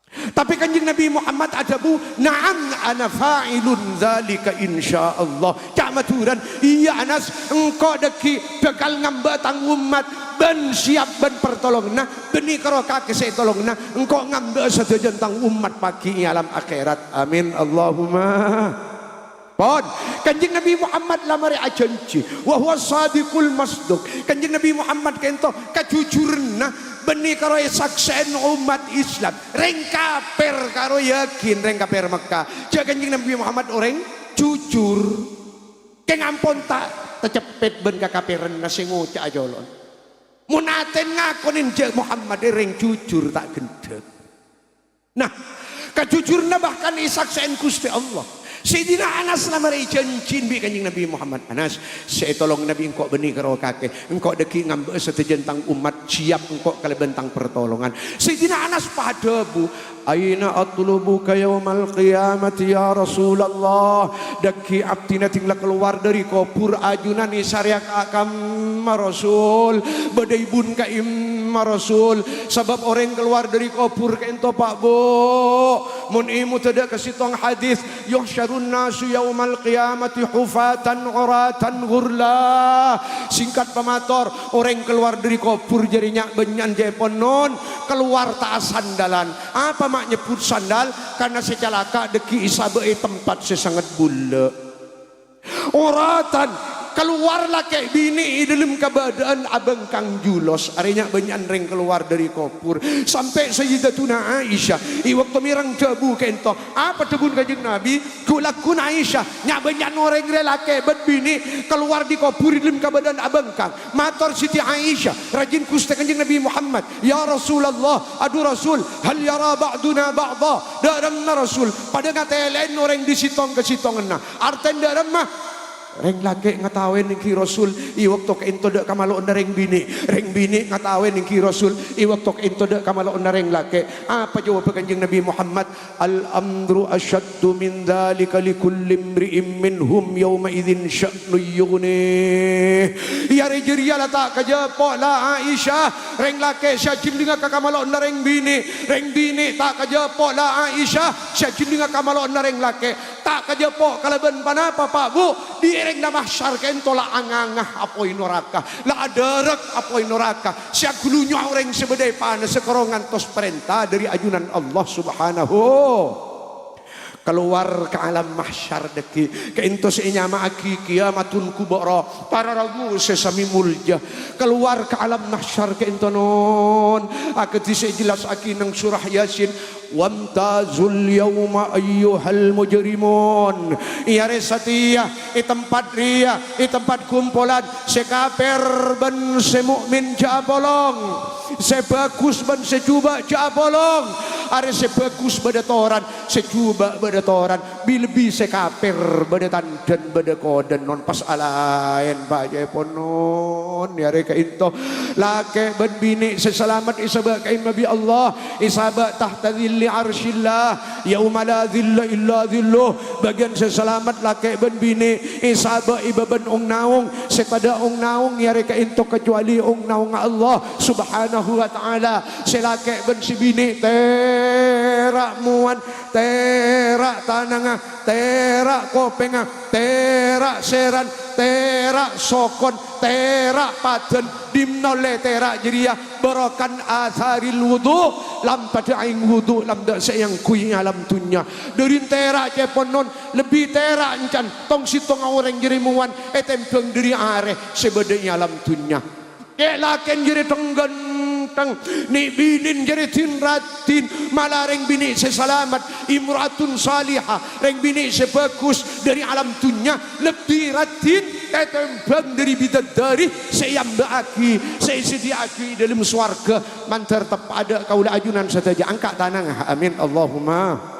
Tapè Kanjeng Nabi Muhammad adhâbu, "Na'am, ana fa'ilun dzalika insyaallah." Ca' Madhurâna, "Iyâ, Anas, engko' dhâggi' bhâkal ngambâ'â tang ommat, bân siyap bân partolonganna, bânnè karo kakè sè ètolongana, engko' ngambâ'â sadhâjâna tang ommat paghi' è alam akhèrat." Amin, Allahumma. Pon, Kanjeng Nabi Muhammad la marè ajhânjhi, wa huwa shadiqul masduq. Kanjeng Nabi Muhammad ka'dinto kajhujhurânna bânnè karo èsaksè'è ommat Islam. Rèng kapèr karo yakin, rèng kapèr Mekkah. Jhâ' Kanjeng Nabi Muhammad orèng jujur. Kèng ampon ta' taceppet bân kakapèranna sè ngoca'a colo'na. Mon atèna ngakonè jhâ' Muhammad rèng jujur ta' ghendhâk. Nah, kajhujhurânna bahkan èsaksè'è Ghustè Allah. Sayyidina Anas la marè èjhânjhi bi' Kanjeng Nabi Muhammad, "Anas, sè ètolong Nabi engko' bânnè karo kakè. Engko' dhâggi' ngambâ'â sadhâjâna tang ommat, siyap engko' kalabân tang partolongan." Sayyidina Anas pas adhâbu, "Aina atlubuka yaumal qiyamati ya Rasulullah?" Dhâggi' abdhina dhing la kalowar dhâri kobhur ajunan èsarèya ka ka'emma Rasul. Bâdâ èbun ka'imma Rasul. Sabâb orèng kalowar dhâri kobhur ka'dinto, Pak, Bu. Mon èmodâ dâ' ka sèttong hadis, "Yuhsyarun nasu yaumal qiyamati hufatan uratan ghurla." Sèngkat pamator, orèng kalowar dhâri kobhur jârèya nya'-bânnya'an jhâ' èpon non, kalowar ta' asandalan. Apa ma' nyebbhut sandal? Karna sè calaka' dhâggi' èsabâ' è tempat sè sanget bulâ. Uratan, kalowar lakè' binè' è dâlem kabâdâ'ân abhângkang jhulos. Arè nya'-bânnya'an rèng kalowar dhâri kobhur. Sampè' Sayyidatuna Aisyah, è bâkto mèreng dhâbu ka'dinto, apa dhâbuna Kanjeng Nabi? Ghu-, lagghuna Aisyah, nya'-bânnya'an orèng rè lakè' bân binè' kalowar dhâri kobhur è dâlem kabâdâ'ân abhângkang. Mator Siti Aisyah, rajina Ghustè Kanjeng Nabi Muhammad, "Ya Rasulullah, adhu Rasul, hal yara ba'duna ba'dha?" Dâ' remma Rasul, padâ ngatèlè'è orèng dhâri sèttong ka sèttongnga. Artèna dâ' remma? Rèng lakè' ngatawè èngghi Rasul, è bâkto ka'dinto dâ' kamalo'na rèng binè'. Rèng binè' ngatawè èngghi Rasul, è bâkto ka'dinto dâ' kamalo'na rèng lakè'. Apa jâwâbbhâ Kanjeng Nabi Muhammad? "Al-amru asyaddu min dzalika li kulli imri'in minhum yauma idzin sya'nun yughnih." È arè jârèya la ta' kajâpo' la Aisyah, rèng lakè' sè ajhillinga ka kamalo'na rèng binè', rèng binè' ta' kajâpo' la Aisyah, sè ajhillinga ka kamalo'na rèng lakè', ta' kajâpo' kalabân ponapa, Pak, Bu? Dhi' rèng mahsyar ka'dinto la anganga apoy noraka, la adhârâk apoy noraka, sè aghulunyo' orèng sè bâdâ è panassa karo ngantos parènta dhâri ajunan Allah Subhanahu. Kalowar ka alam mahsyar dhâggi'. Ka'dinto sè ènyama'aghi Qiyamatun Kubra. Para rabu sè samè molja. Kalowar ka alam mahsyar ka'dinto non. Akadhi sè èjellassaghi neng surah Yasin. "Wamtazul yauma ayyuhal mujrimun." È arè satèya, è tempat rèya, è tempat kompolan, sè kapèr bân sè mu'min jhâ' apolong. Sè bhâghus bân sè jhubâ' jhâ' apolong. Arè sè bhâghus bâdâ toran, sè jhubâ' bâdâ toran, bi-, lebbi sè kapèr bâdâ tandhân, bâdâ kodhân. Non pas alaèn, Pak, jhâ' èpon non, è arè ka'dinto. Lakè' bân binè' sè salamet èsabâ' ka'imma bi' Allah, èsabâ' tahta dhilli arsyillah, yauma la dhilla illa dhilluh. Bâgiyân sè salamet lakè' bân binè' èsabâ' è bâbân ong-naong, Sè tadâ' ong-naong arè kaènto kacuali ong-naongnga Allah Subhanahu wa Ta'ala. Sè lakè' bân sè binè' tèra' mowan, tèra' tanangnga, tèra' kopèngnga, tèra' sèran, tèra' sokon, tèra' padân, dimma ollè tèra' jârèya? Barokan asaril wudu, lam padâ aèng wudu, lam dâ' sè èangghuy è alam dhunnya. Dâri tèra' cèpon non, lebbi tèra' èncan, tong-sèttongnga orèng jârèya mowan ètèmbhâng dâri arè sè bâdâ è alam dhunnya. Kè'-lakèn jârèya teng-ghânteng, nè'-binèn jârèya din-raddhin, mala rèng binè' sè salamet, imra'atun salihah, rèng binè' sè bhâghus dâri alam dhunnya, lebbi raddhin ètèmbhâng dâri bidadari sè èambâ'aghi, sè èsadhiyâ'aghi è dâlem sowarghâ. Mandhâr teppa' adâ' kaulâ ajunan sadhâjâ angka' tanangnga. Amin, Allahumma.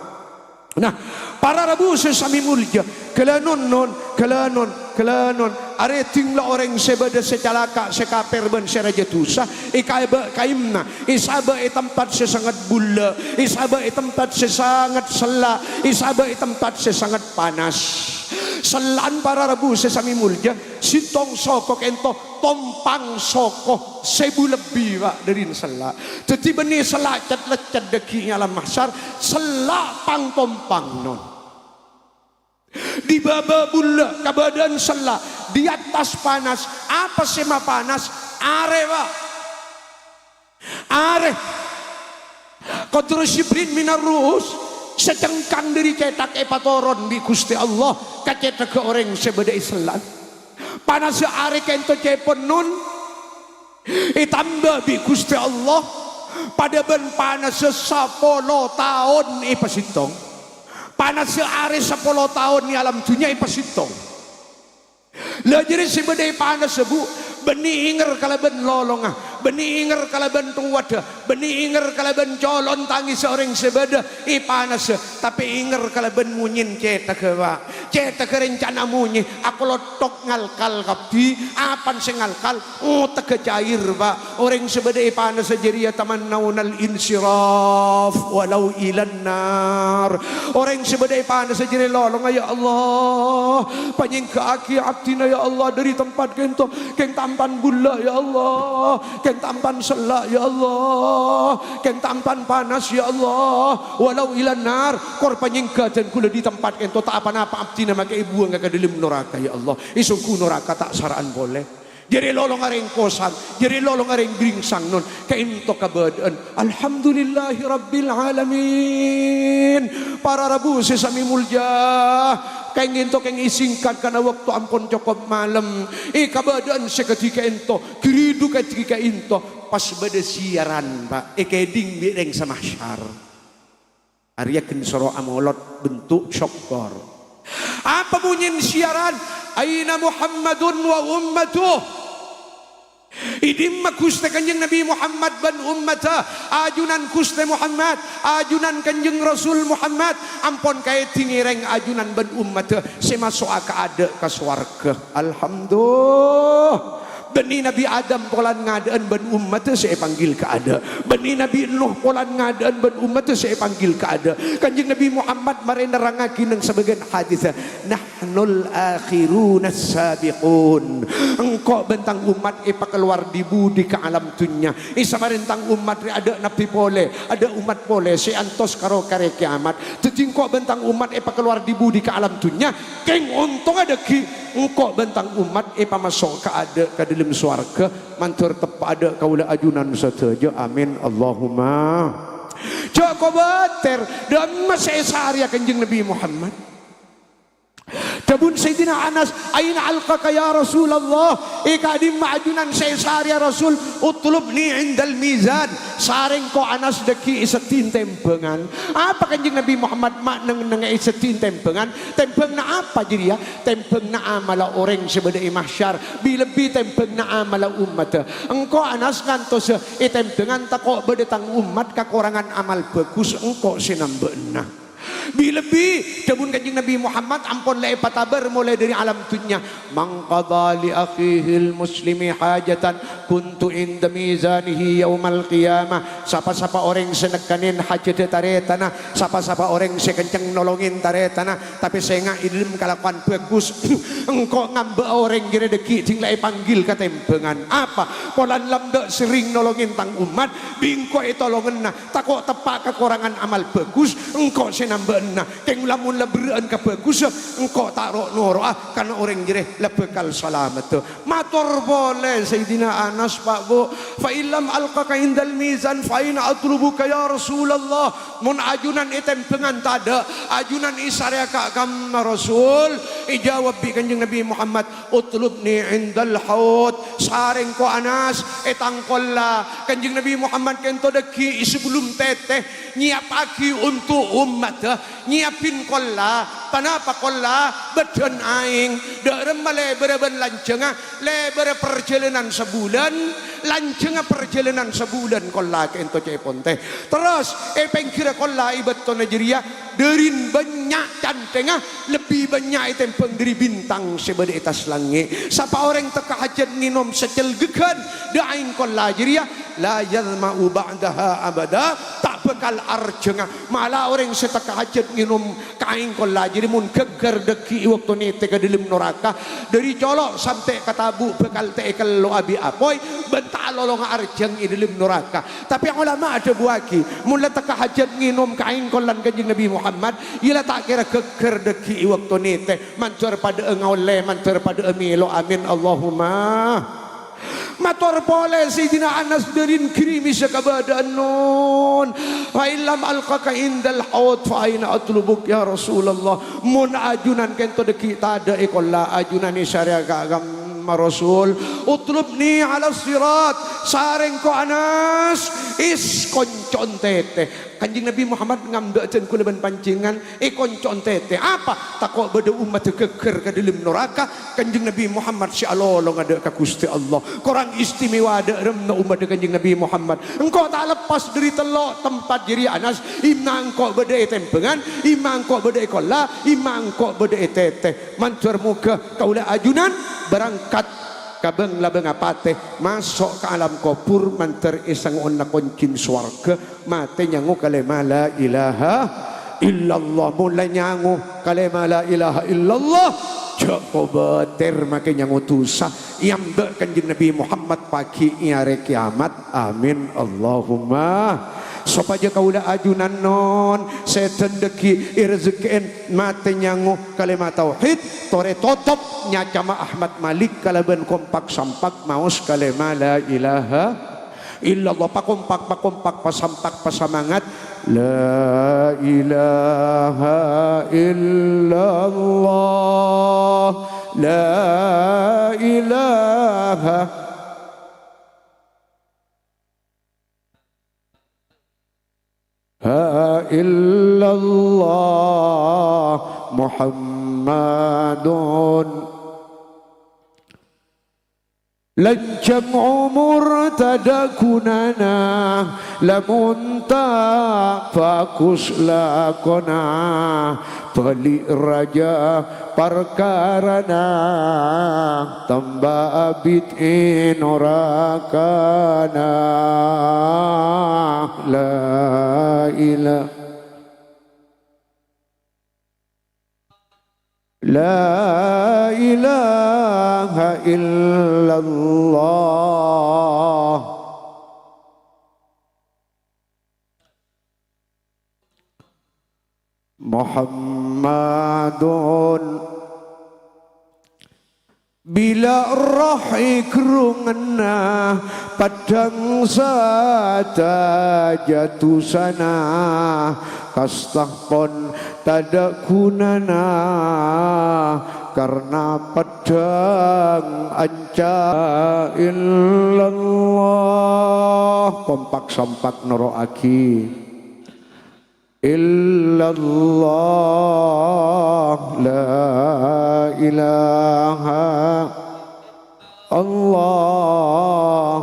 Nah, para rabu sè samè molja, ghâlânon, non, ghâlânon, ghâlânon. Arèdhing la orèng sè bâdâ sè calaka', sè kapèr bân sè rajâ dhusa, èkaèbâ' kaèmna, èsabâ' è tempat sè sanget bullâ, èsabâ' è tempat sè sanget sella', èsabâ' è tempat sè sanget panas. Sella'an para rabu sè samè molja, sèttong soko kaènto tompang soko sèbu lebbi, Pa', dâri sella'. Dâddhi bânnè sella' cèt-leccèt dâgghi' è alam mahsyar, sella' pang-tompang, non. Di bâbâ bullâ kabâdâ'ân sella', di attas panas. Apa sè mapanas? Arè, Pa'. Arè. Qadru shibrin minar ru'us, sacengkang dâri cèthak èpatoron bi' Ghustè Allah ka cèthagghâ orèng sè bâdâ è sella'an. Panassa arè kaènto cèpon, non, ètamba bi' Ghustè Allah padâ bân panassa sapolo taon èpasèttong. Panassa arè sapolo taon è alam dhunnya èpasèttong. La jârèya sè bâdâ è panassa, Bu, bânnè èngèr kalabân lolongnga, bânnè èngèr kalabân towadhâ, bânnè èngèr kalabân colon tangèssa orèng sè bâdâ è panassa, tapè èngèr kalabân monyèn cèthagghâ, Pa'. Cèthagghâ rèncana monyè, akolotthok ngalkal kabbhi, apan sè ngalkal, otegghâ cair, Pa'. Orèng sè bâdâ è panassa jârèya tamannawnal insiraf walau ilan nar. Orèng sè bâdâ è panassa jârèya lolongnga, "Ya Allah, panyèngghâ'aghi abdhina, ya Allah, dâri tempat kaènto. Kèng tampan bullâ, ya Allah. Kèng tampan sella', ya Allah. Kèng tampan panas, ya Allah. Walau ilan nar, kor panyèngghâ dân kaulâ dâri tempat kaènto, ta' pa-napa abdhina makè èbuwângnga ka dâlem naraka, ya Allah. Èsongghu naraka ta' sara'an polè." Jârèya lolongnga rèng kosang, jârèya lolongnga rèng bringsang, non, kaènto kabâdâ'ân. Alhamdulillahi rabbil alamin. Para rabu sè samè molja, kèng ènto kèng èsèngkat karana bâkto ampon cokop malem. È kabâdâ'ân sè kadhi kaènto, ghiridhu kadhi kaènto, pas bâdâ siyaran, Pa', èkèdhing bi' rèng samahsyar. Arèya ghân soro amolot bentuk sokkor. Apa monyèn siyaran? "Aina Muhammadun wa ummatuh?" È dimma Ghustè Kanjeng Nabi Muhammad bân ummaddhâ? Ajunan Ghustè Muhammad, ajunan Kanjeng Rasul Muhammad, ampon kaèdhingè rèng ajunan bân ummaddhâ sè maso'a kaadâ' ka sowarghâ. Alhamdulillah. Bânnè Nabbhi Adam polana ngadâ'ân bân ummaddhâ sè èpanggil kaadâ'. Bânnè Nabbhi Nuh polana ngadâ'ân bân ummaddhâ sè èpanggil kaadâ'. Kanjeng Nabbhi Muhammad marè nerrangngaghi neng sabâgiyân hadis, "Nahnul akhiruna sabiqun." Engko' bân tang ummat èpakalowar dhi-budhi ka alam dhunnya. È samarèn tang ummat rè adâ' nabbhi polè, adâ' ummat polè sè antos karo karè kèyamat. Dâddhi engko' bân tang ummat èpakalowar dhi-budhi ka alam dhunnya. Kèng ontongnga dâgghi', engko' bân tang ummat èpamaso' kaadâ' ka dâlem sowarghâ, mandhâr teppa' adâ' kaulâ ajunan sadhâjâ. Amin, Allahumma. Jhâ' kobâtèr, dâ' emma sè èsarèya Kanjeng Nabbhi Muhammad. Dhâbuna Sayyidina Anas, "Aina alqaka ya Rasulullah?" È ka'dimma ajunan sè èsarèya Rasul? "Utlubni indal mizan." Sarèng ko' Anas dâgghi' è seddhin tèmbhângan. Apa Kanjeng Nabbhi Muhammad ma' neng-nengngè è seddhin tèmbhângan? Tèmbhânganna apa jârèya? Tèmbhânganna amalla orèng sè bâdâ è mahsyar, bi-, lebbi tèmbhânganna amalla ummaddhâ. Engko' Anas ngantosa è tèmbhângan tako' bâdâ tang ummat kakorangan amal bhâghus, engko' sè nambâ'âna. Bi-lebbi dhâbuna Kanjeng Nabi Muhammad ampon la èpatabâr molaè dhâri alam dhunnya. "Man qadha li akhihil muslimi hajatan kuntu inda mizanihi yaumal qiyamah." Pa-sapa orèng sè nekkanè hajhâddhâ tarètanna, pa-sapa orèng sè kenceng nolongè tarètanna, tapè sènga' è dhâlem kalakowan bhâghus, engko' ngambâ'â orèng jârèya dhâggi' dhing la èpanggil ka tèmbhângan. Apa? Polana la endâ' serrèng nolongè tang ommat, bi' engko' ètolongenna. Tako' teppa' kakorangan amal bhâghus, engko' sè nambâ'âna. Kèng la mon la berrâ'ân kabhâghusân, engko' ta' ro'-noro'a, karana orèng jârèya la bhâkal salamet. Mator polè Sayyidina Anas, Pak, Bu, "Fa illam alqaka indal mizan, fa aina atlubuka ya Rasulullah?" Mon ajunan è tèmbhângan tadâ', ajunan èsarèya ka kamma Rasul? Èjâwâb bi' Kanjeng Nabi Muhammad, "Utlubni indal haud." Sarèng ko' Anas è tang kolla. Kanjeng Nabi Muhammad kènto dhâggi' sabellunna tètè, nyiapaghi onto' ommadhâ, nyiapin kolla. Panapa kolla? Bâdân aèng. Dâ' remma lèbârrâ bân lanjhângnga? Lèbârrâ parjhâlânan sabulân, lanjhângnga parjhâlânan sabulân kolla kènto cè' pontè. Terros è pèngghirra kolla è bâktona jârèya, dhârin bânnya' canthèngnga lebbi bânnya' ètèmbhâng dhâri bintang sè bâdâ è attas langngè'. Sapa orèng tekka hajhât ngènom sacèlgheghân dâ' aèng kolla jârèya, la yadhma'u ba'daha abada, ta' bhâkal arjhângnga. Mala orèng sè tekka hajhât ngènom ka aèng kolla jârèya mon ghâgghâr dhâggi' è bâkto nètè ka dhâlem noraka, dhâri colo' sampè' ka tabu' bhâkal ta' èkello'a bi' apoy, bân ta' alolonga arjhâng è dhâlem noraka. Tapè olama adhâbuwâghi, mon la tekka hajhât ngènom ka aèng kollan Kanjeng Nabi Muhammad, iyâ la ta' kèra ghâgghâr dhâggi' è bâkto nètè, mandhâr padhâ'â ngaollè, mandhâr padhâ'â mèlo. Amin, Allahumma. Mator polè Sayyidina Anas, "Dhârin ghârimissa kabâdâ'ân, non. Fa illam alqaka indal haud, fa aina atlubuk ya Rasulullah?" Mon ajunan kènto dhâggi' tadâ' è kolla, ajunan èsarèya ka kamma Rasul, "Utlubni 'alas sirat." Sarèng ko' Anas, èkonco'on tètè. Kanjeng Nabi Muhammad ngambâ' jhân kaulâ bân panjhennengngan èkonco'on tètè. Apa? Tako' bâdâ ommaddhâ ghâgghâr ka dhâlem noraka. Kanjeng Nabi Muhammad sè alolonga dâ' ka Ghustè Allah. Korang istimewa dâ' remma ommaddhâ Kanjeng Nabi Muhammad. Engko' ta' leppas dhâri tello' tempat jârèya, Anas. Imma engko' bâdâ è tèmbhângan, imma engko' bâdâ è kolla, imma engko' bâdâ è tètè. Mandhâr moghâ kaulâ ajunan berangkat ka bâng-labângnga patè, maso' ka alam kobhur, mandhâr èsango'ona koncèna sowarghâ, matè nyango kalèma la ilaha illallah. Mon la nyango kalèma la ilaha illallah, jhâ' kobâtèr makè nyango dhusa. Èambâ' Kanjeng Nabi Muhammad pagghi' è arè kèyamat. Amin, Allahumma. Sopajâ kaulâ ajunan, non, sèdhân dhâggi' èrejekkè'è matè nyango kalèma tauhid, torè totop nyacama Ahmad Malik kalabân kompak sampak maos kalèma la ilaha illallah. Pakompak, pakompak, pasampak, pasamangat. La ilaha illallah, la ilaha ha illallah Muhammadun. Lanjhâng omor tadâ' ghunana, lamon ta' bhâghus lakona, bâli' rajâ parkarana, tamba abit è norakana. La ila-, la ilaha illallah. Muhammadun. Bilâ erroh è ghârunganna, peddhâng sadhâjâ dhusana, kasta pon tadâ' ghunana, karna peddhâng anca illallah. Kompak sampak noro'aghi. Illallah, la ilaha Allah.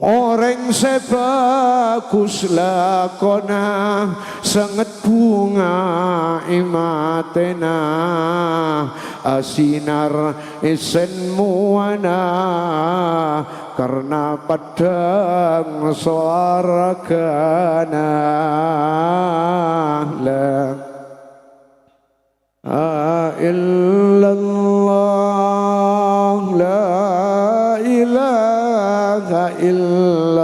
Orèng sè bhâghus lakona, sanget bhunga è matèna, asinar è sèn mowana, karna peddhâng sowarghâna. La ilaha illallah, la ilaha illallah.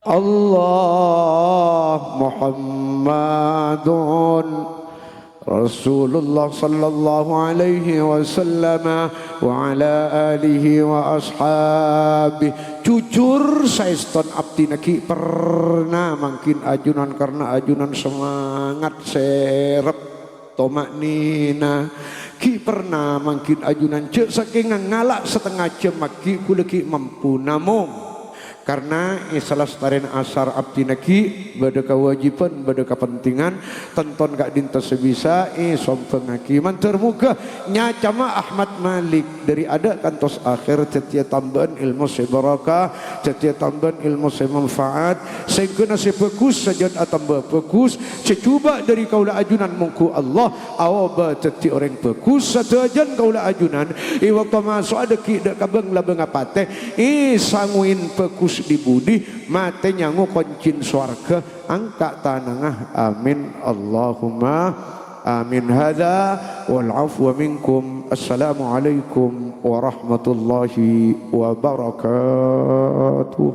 Allah Muhammadun Rasulullah sallallahu alaihi wasallam wa ala alihi wa ashabi. Jujur saèston abdhina ghi' perna mangghina ajunan karna ajunan semangat serep toma'nina. Ghi' perna mangghina ajunan jhâ' sakènga ngala' satengnga jhâm aghi' ghulâ ghi' mampu. Namong, karna è salastarèna asar abdhina ghi' bâdâ kawâjibhân, bâdâ kapentingan, tanto ka'dinto sè bisa èsombhângaghi. Mandhâr moghâ nyacama Ahmad Malik dâri adâ' kantos akhèr dhâddhiyâ tambâ'ân èlmo sè barokah, dhâddhiyâ tambâ'ân èlmo sè manfaat, sèngghâna sè bhâghus sajân atamba bhâghus, sè jhubâ' dâri kaulâ ajunan mongghu Allah aobâ dhâddhi orèng bhâghus. Sadhâjâna kaulâ ajunan è bâkto maso'a dhâggi' dâ' ka bâng-labângnga patè, èsangoèn bhâghus dhi-budhi, matè nyango koncèna sowarghâ, angka' tanangnga. Amin. Allahumma amin. Hadza wal afwa minkum. Assalamualaikum warahmatullahi wabarakatuh.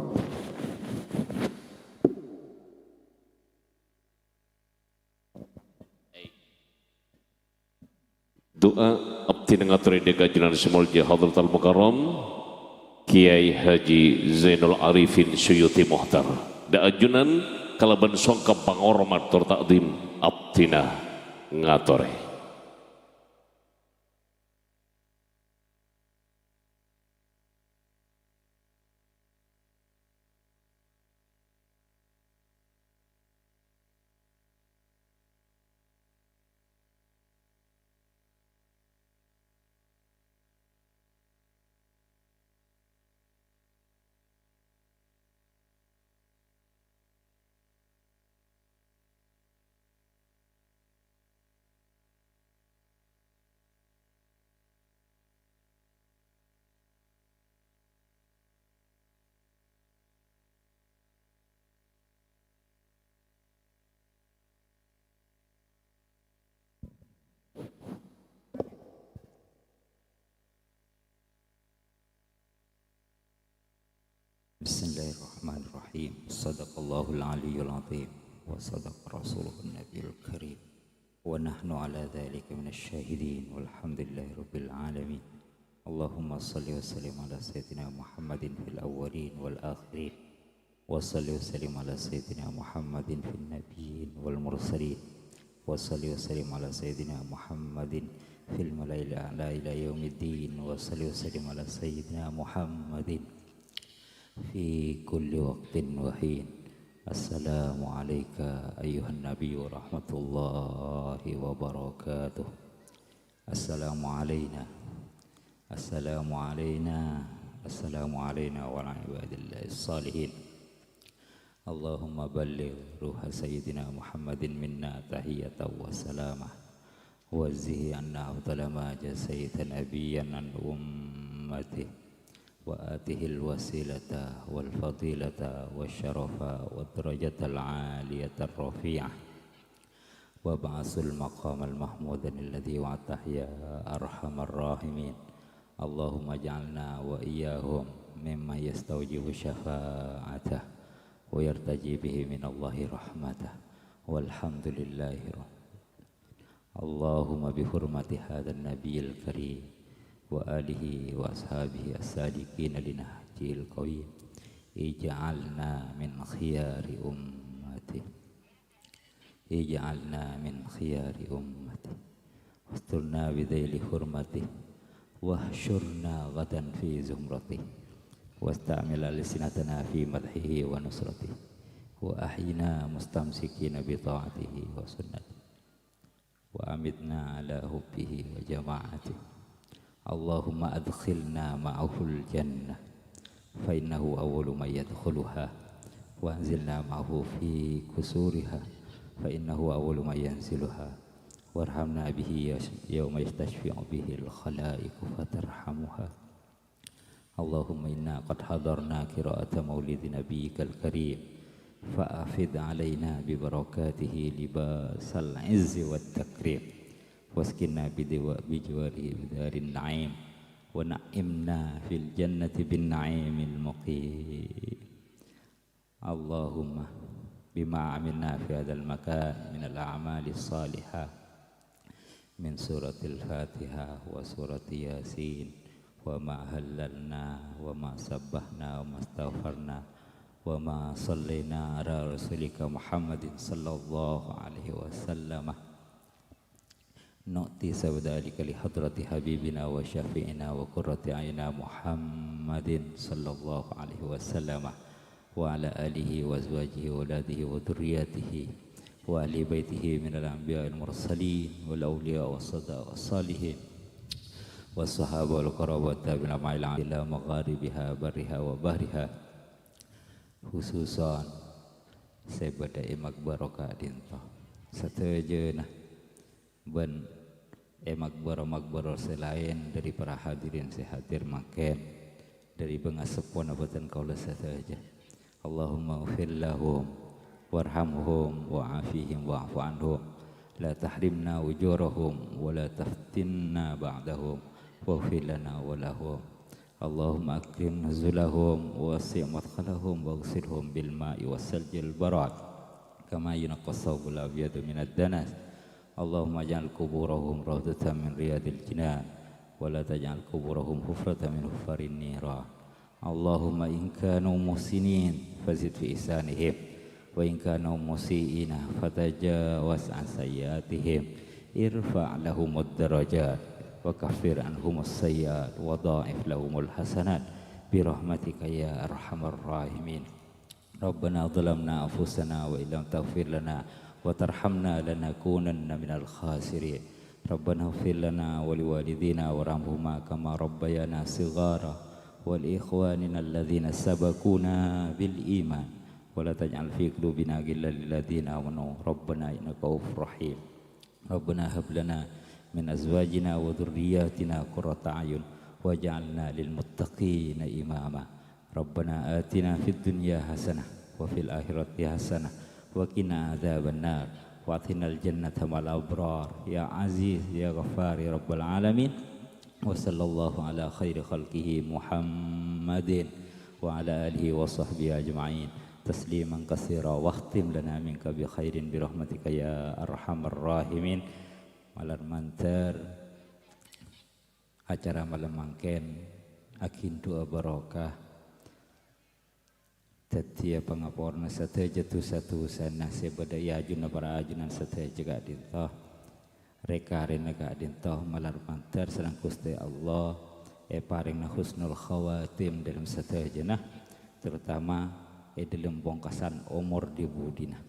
Du'a abdhina ngatorè dâ' ka ajunan sè molja Hadratal Mukarram Kiai Haji Zainul Arifin Suyuti Muhtar. Dâ' ajunan kalabân songkem pangormat tor ta'dhim abdhina ngatorè. Bismillahirrahmanirrahim. Sadaqallahul aliyyul azim wa sadaqa rasuluhun nabiyul karim. Wa nahnu ala dzalika minasy syahidin walhamdulillahi rabbil alamin. Allahumma shalli wa sallim ala sayyidina Muhammadin fil awwalin wal akhirin. Wa shalli wa sallim ala sayyidina Muhammadin fin nabiyyin wal mursalin. Wa shalli wa sallim ala sayyidina Muhammadin fil mala'il a'la ila yaumiddin. Wa shalli wa sallim ala sayyidina Muhammadin fi kulli waqtin wa hin. Assalamu alayka ayyuhan nabi wa rahmatullahi wa barakatuh. Assalamu alayna. Assalamu alayna. Assalamu alayna wa ala ibadillahis shalihin. Allahumma balligh ruha sayyidina Muhammadin minna tahiyatan wa salamah. Wa zihi anna afdala ma jazaita nabiyyan an ummati. Wa atihil wasilata wal fadilata wa syarafa wa darajatal aliyatar rafi'ah. Wa ba'asul maqamal mahmudan alladzi wa'adtah ya arhamar rahimin. Allahumma ja'alna wa iyyahum mimman yastaujibu syafa'atah wa yartaji bihi minallahi rahmatah. Walhamdulillahi rabb-, Allahumma bi hurmati hadzan nabiyil karim wa alihi wa ashabihi as-sadiqina li nahjihil qawim, ij'alna min khiyari ummati. Ij'alna min khiyari ummati. Wasturna bi dhaili hurmati. Wahsyurna ghadan fi zumrati. Wasta'mil alsinatana fi madhihi wa nusrati. Wa ahyina mustamsikina bi ta'atihi wa sunnati. Wa أمتنا على حبه وجماعته. اللهم أدخلنا معه الجنة، فإنه أول من يدخلها، وأنزلنا معه في قصورها، فإنه أول من ينزلها، وارحمنا به يش-، يوم يستشفع به الخلائق فترحمها. اللهم إنا قد حضرنا قراءة مولد نبيك الكريم، فأفض علينا ببركاته لباس العز والتكريم، واسكننا بدوا-، بجواره بدار النعيم، ونعمنا في الجنة بالنعيم المقيم. اللهم بما عملنا في هذا المكان من الأعمال الصالحة، من سورة الفاتحة وسورة ياسين، وما هللنا وما سبحنا وما استغفرنا وما صلينا على رسولك محمد صلى الله عليه وسلم، نؤتي ذلك لحضرة حبيبنا وشفيعنا وقرة أعيننا محمد صلى الله عليه وسلم، وعلى آله وأزواجه وأولاده وذريته وأهل بيته من الأنبياء والمرسلين والأولياء والصدق والصالحين والصحابة والقرابة والتابعين أجمعين إلى مغاربها برها وبحرها، khususan sè bâdâ è maqbarah ka'dinto. Sadhâjâna bân è maqbarah-maqbarah sè laèn, dâri para hadirin sè hadir mangkèn, dâri bângaseppona bhâdhân kaulâ sadhâjâ. Allahumma ighfir lahum warhamhum wa'afihim wa'fu anhum. La tahrimna ujurahum wa la taftinna ba'dahum. Waghfir lana wa lahum. Allahumma akrim nuzulahum, wa wasi' madkhalahum, waghsilhum bil ma'i was saljil barad, kama yunaqqa thawbul abyadu minad danas. Allahumma ij'al quburahum rawdatan min riyadil jinan, wa la taj'al quburahum hufratan min hufarin niran. Allahumma in kanu muhsinin, fazid fi ihsanihim. Wa in kanu musi'ina fatajawaz an sayyi'atihim, irfa' lahumud darajat, wa kaffir anhumus sayyi'at, wa dha'if lahumul hasanat, bi rahmatika ya arhamar rahimin. Rabbana zalamna anfusana wa illam taghfir lana wa tarhamna lanakunanna minal khasirin. Rabbana ighfir lana wa liwalidina warhamhuma kama rabbayana shighara, wa li ikhwanina alladzina sabaquna bil iman, wa la taj'al fi qulubina ghillan lil ladzina amanu, rabbana innaka ra'ufur rahim. Rabbana hab lana min azwajina wa dzurriyyatina qurrata a'yun waj'alna lil muttaqina imama. Rabbana atina fid dunya hasanah wa fil akhirati hasanah wa qina adzabannar. Wa adkhilnal jannata ma'al abrar. Ya Aziz, ya Ghaffar, ya Rabbal alamin. Wa sallallahu ala khairi khalqihi Muhammadin wa ala alihi wa sahbihi ajma'in. Tasliman katsira. Wakhtim lana minka bi khairin bi rahmatika ya arhamar rahimin. Malar mandhâr acara malem mangkèn aghindhuwâ barokah. Dhâddhiyâ pangaporana sadhâjâ dhusa-dhusana sè bâdâ è ajunanna para ajunan sadhâjâ ka'dinto. Rè-karèna ka'dinto malar mandhâr sareng Ghustè Allah èparèngana husnul khawatim dâlem sadhâjâna, terutama è dâlem pongkasan omor dhi-budhina.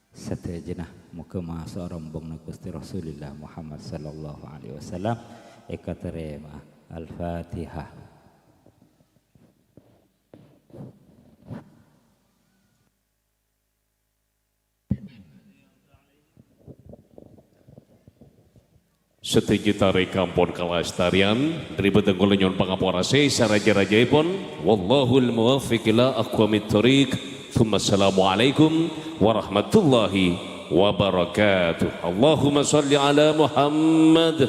Sadhâjâna moghâ maso' rombonganna Ghustè Rasulillah Muhammad sallallahu alaihi wasallam èkatarèma. Al-Fatihah. Sadhâjâ tarèk ampon kalastarian, dâri bâdhân kaulâ nyo'on pangapora sè saraja-rajaèpon. Wallahul muwaffiq ila aqwamit thoriq. Tsumma assalamualaikum warahmatullahi wabarakatuh. Allahumma shalli ala Muhammad.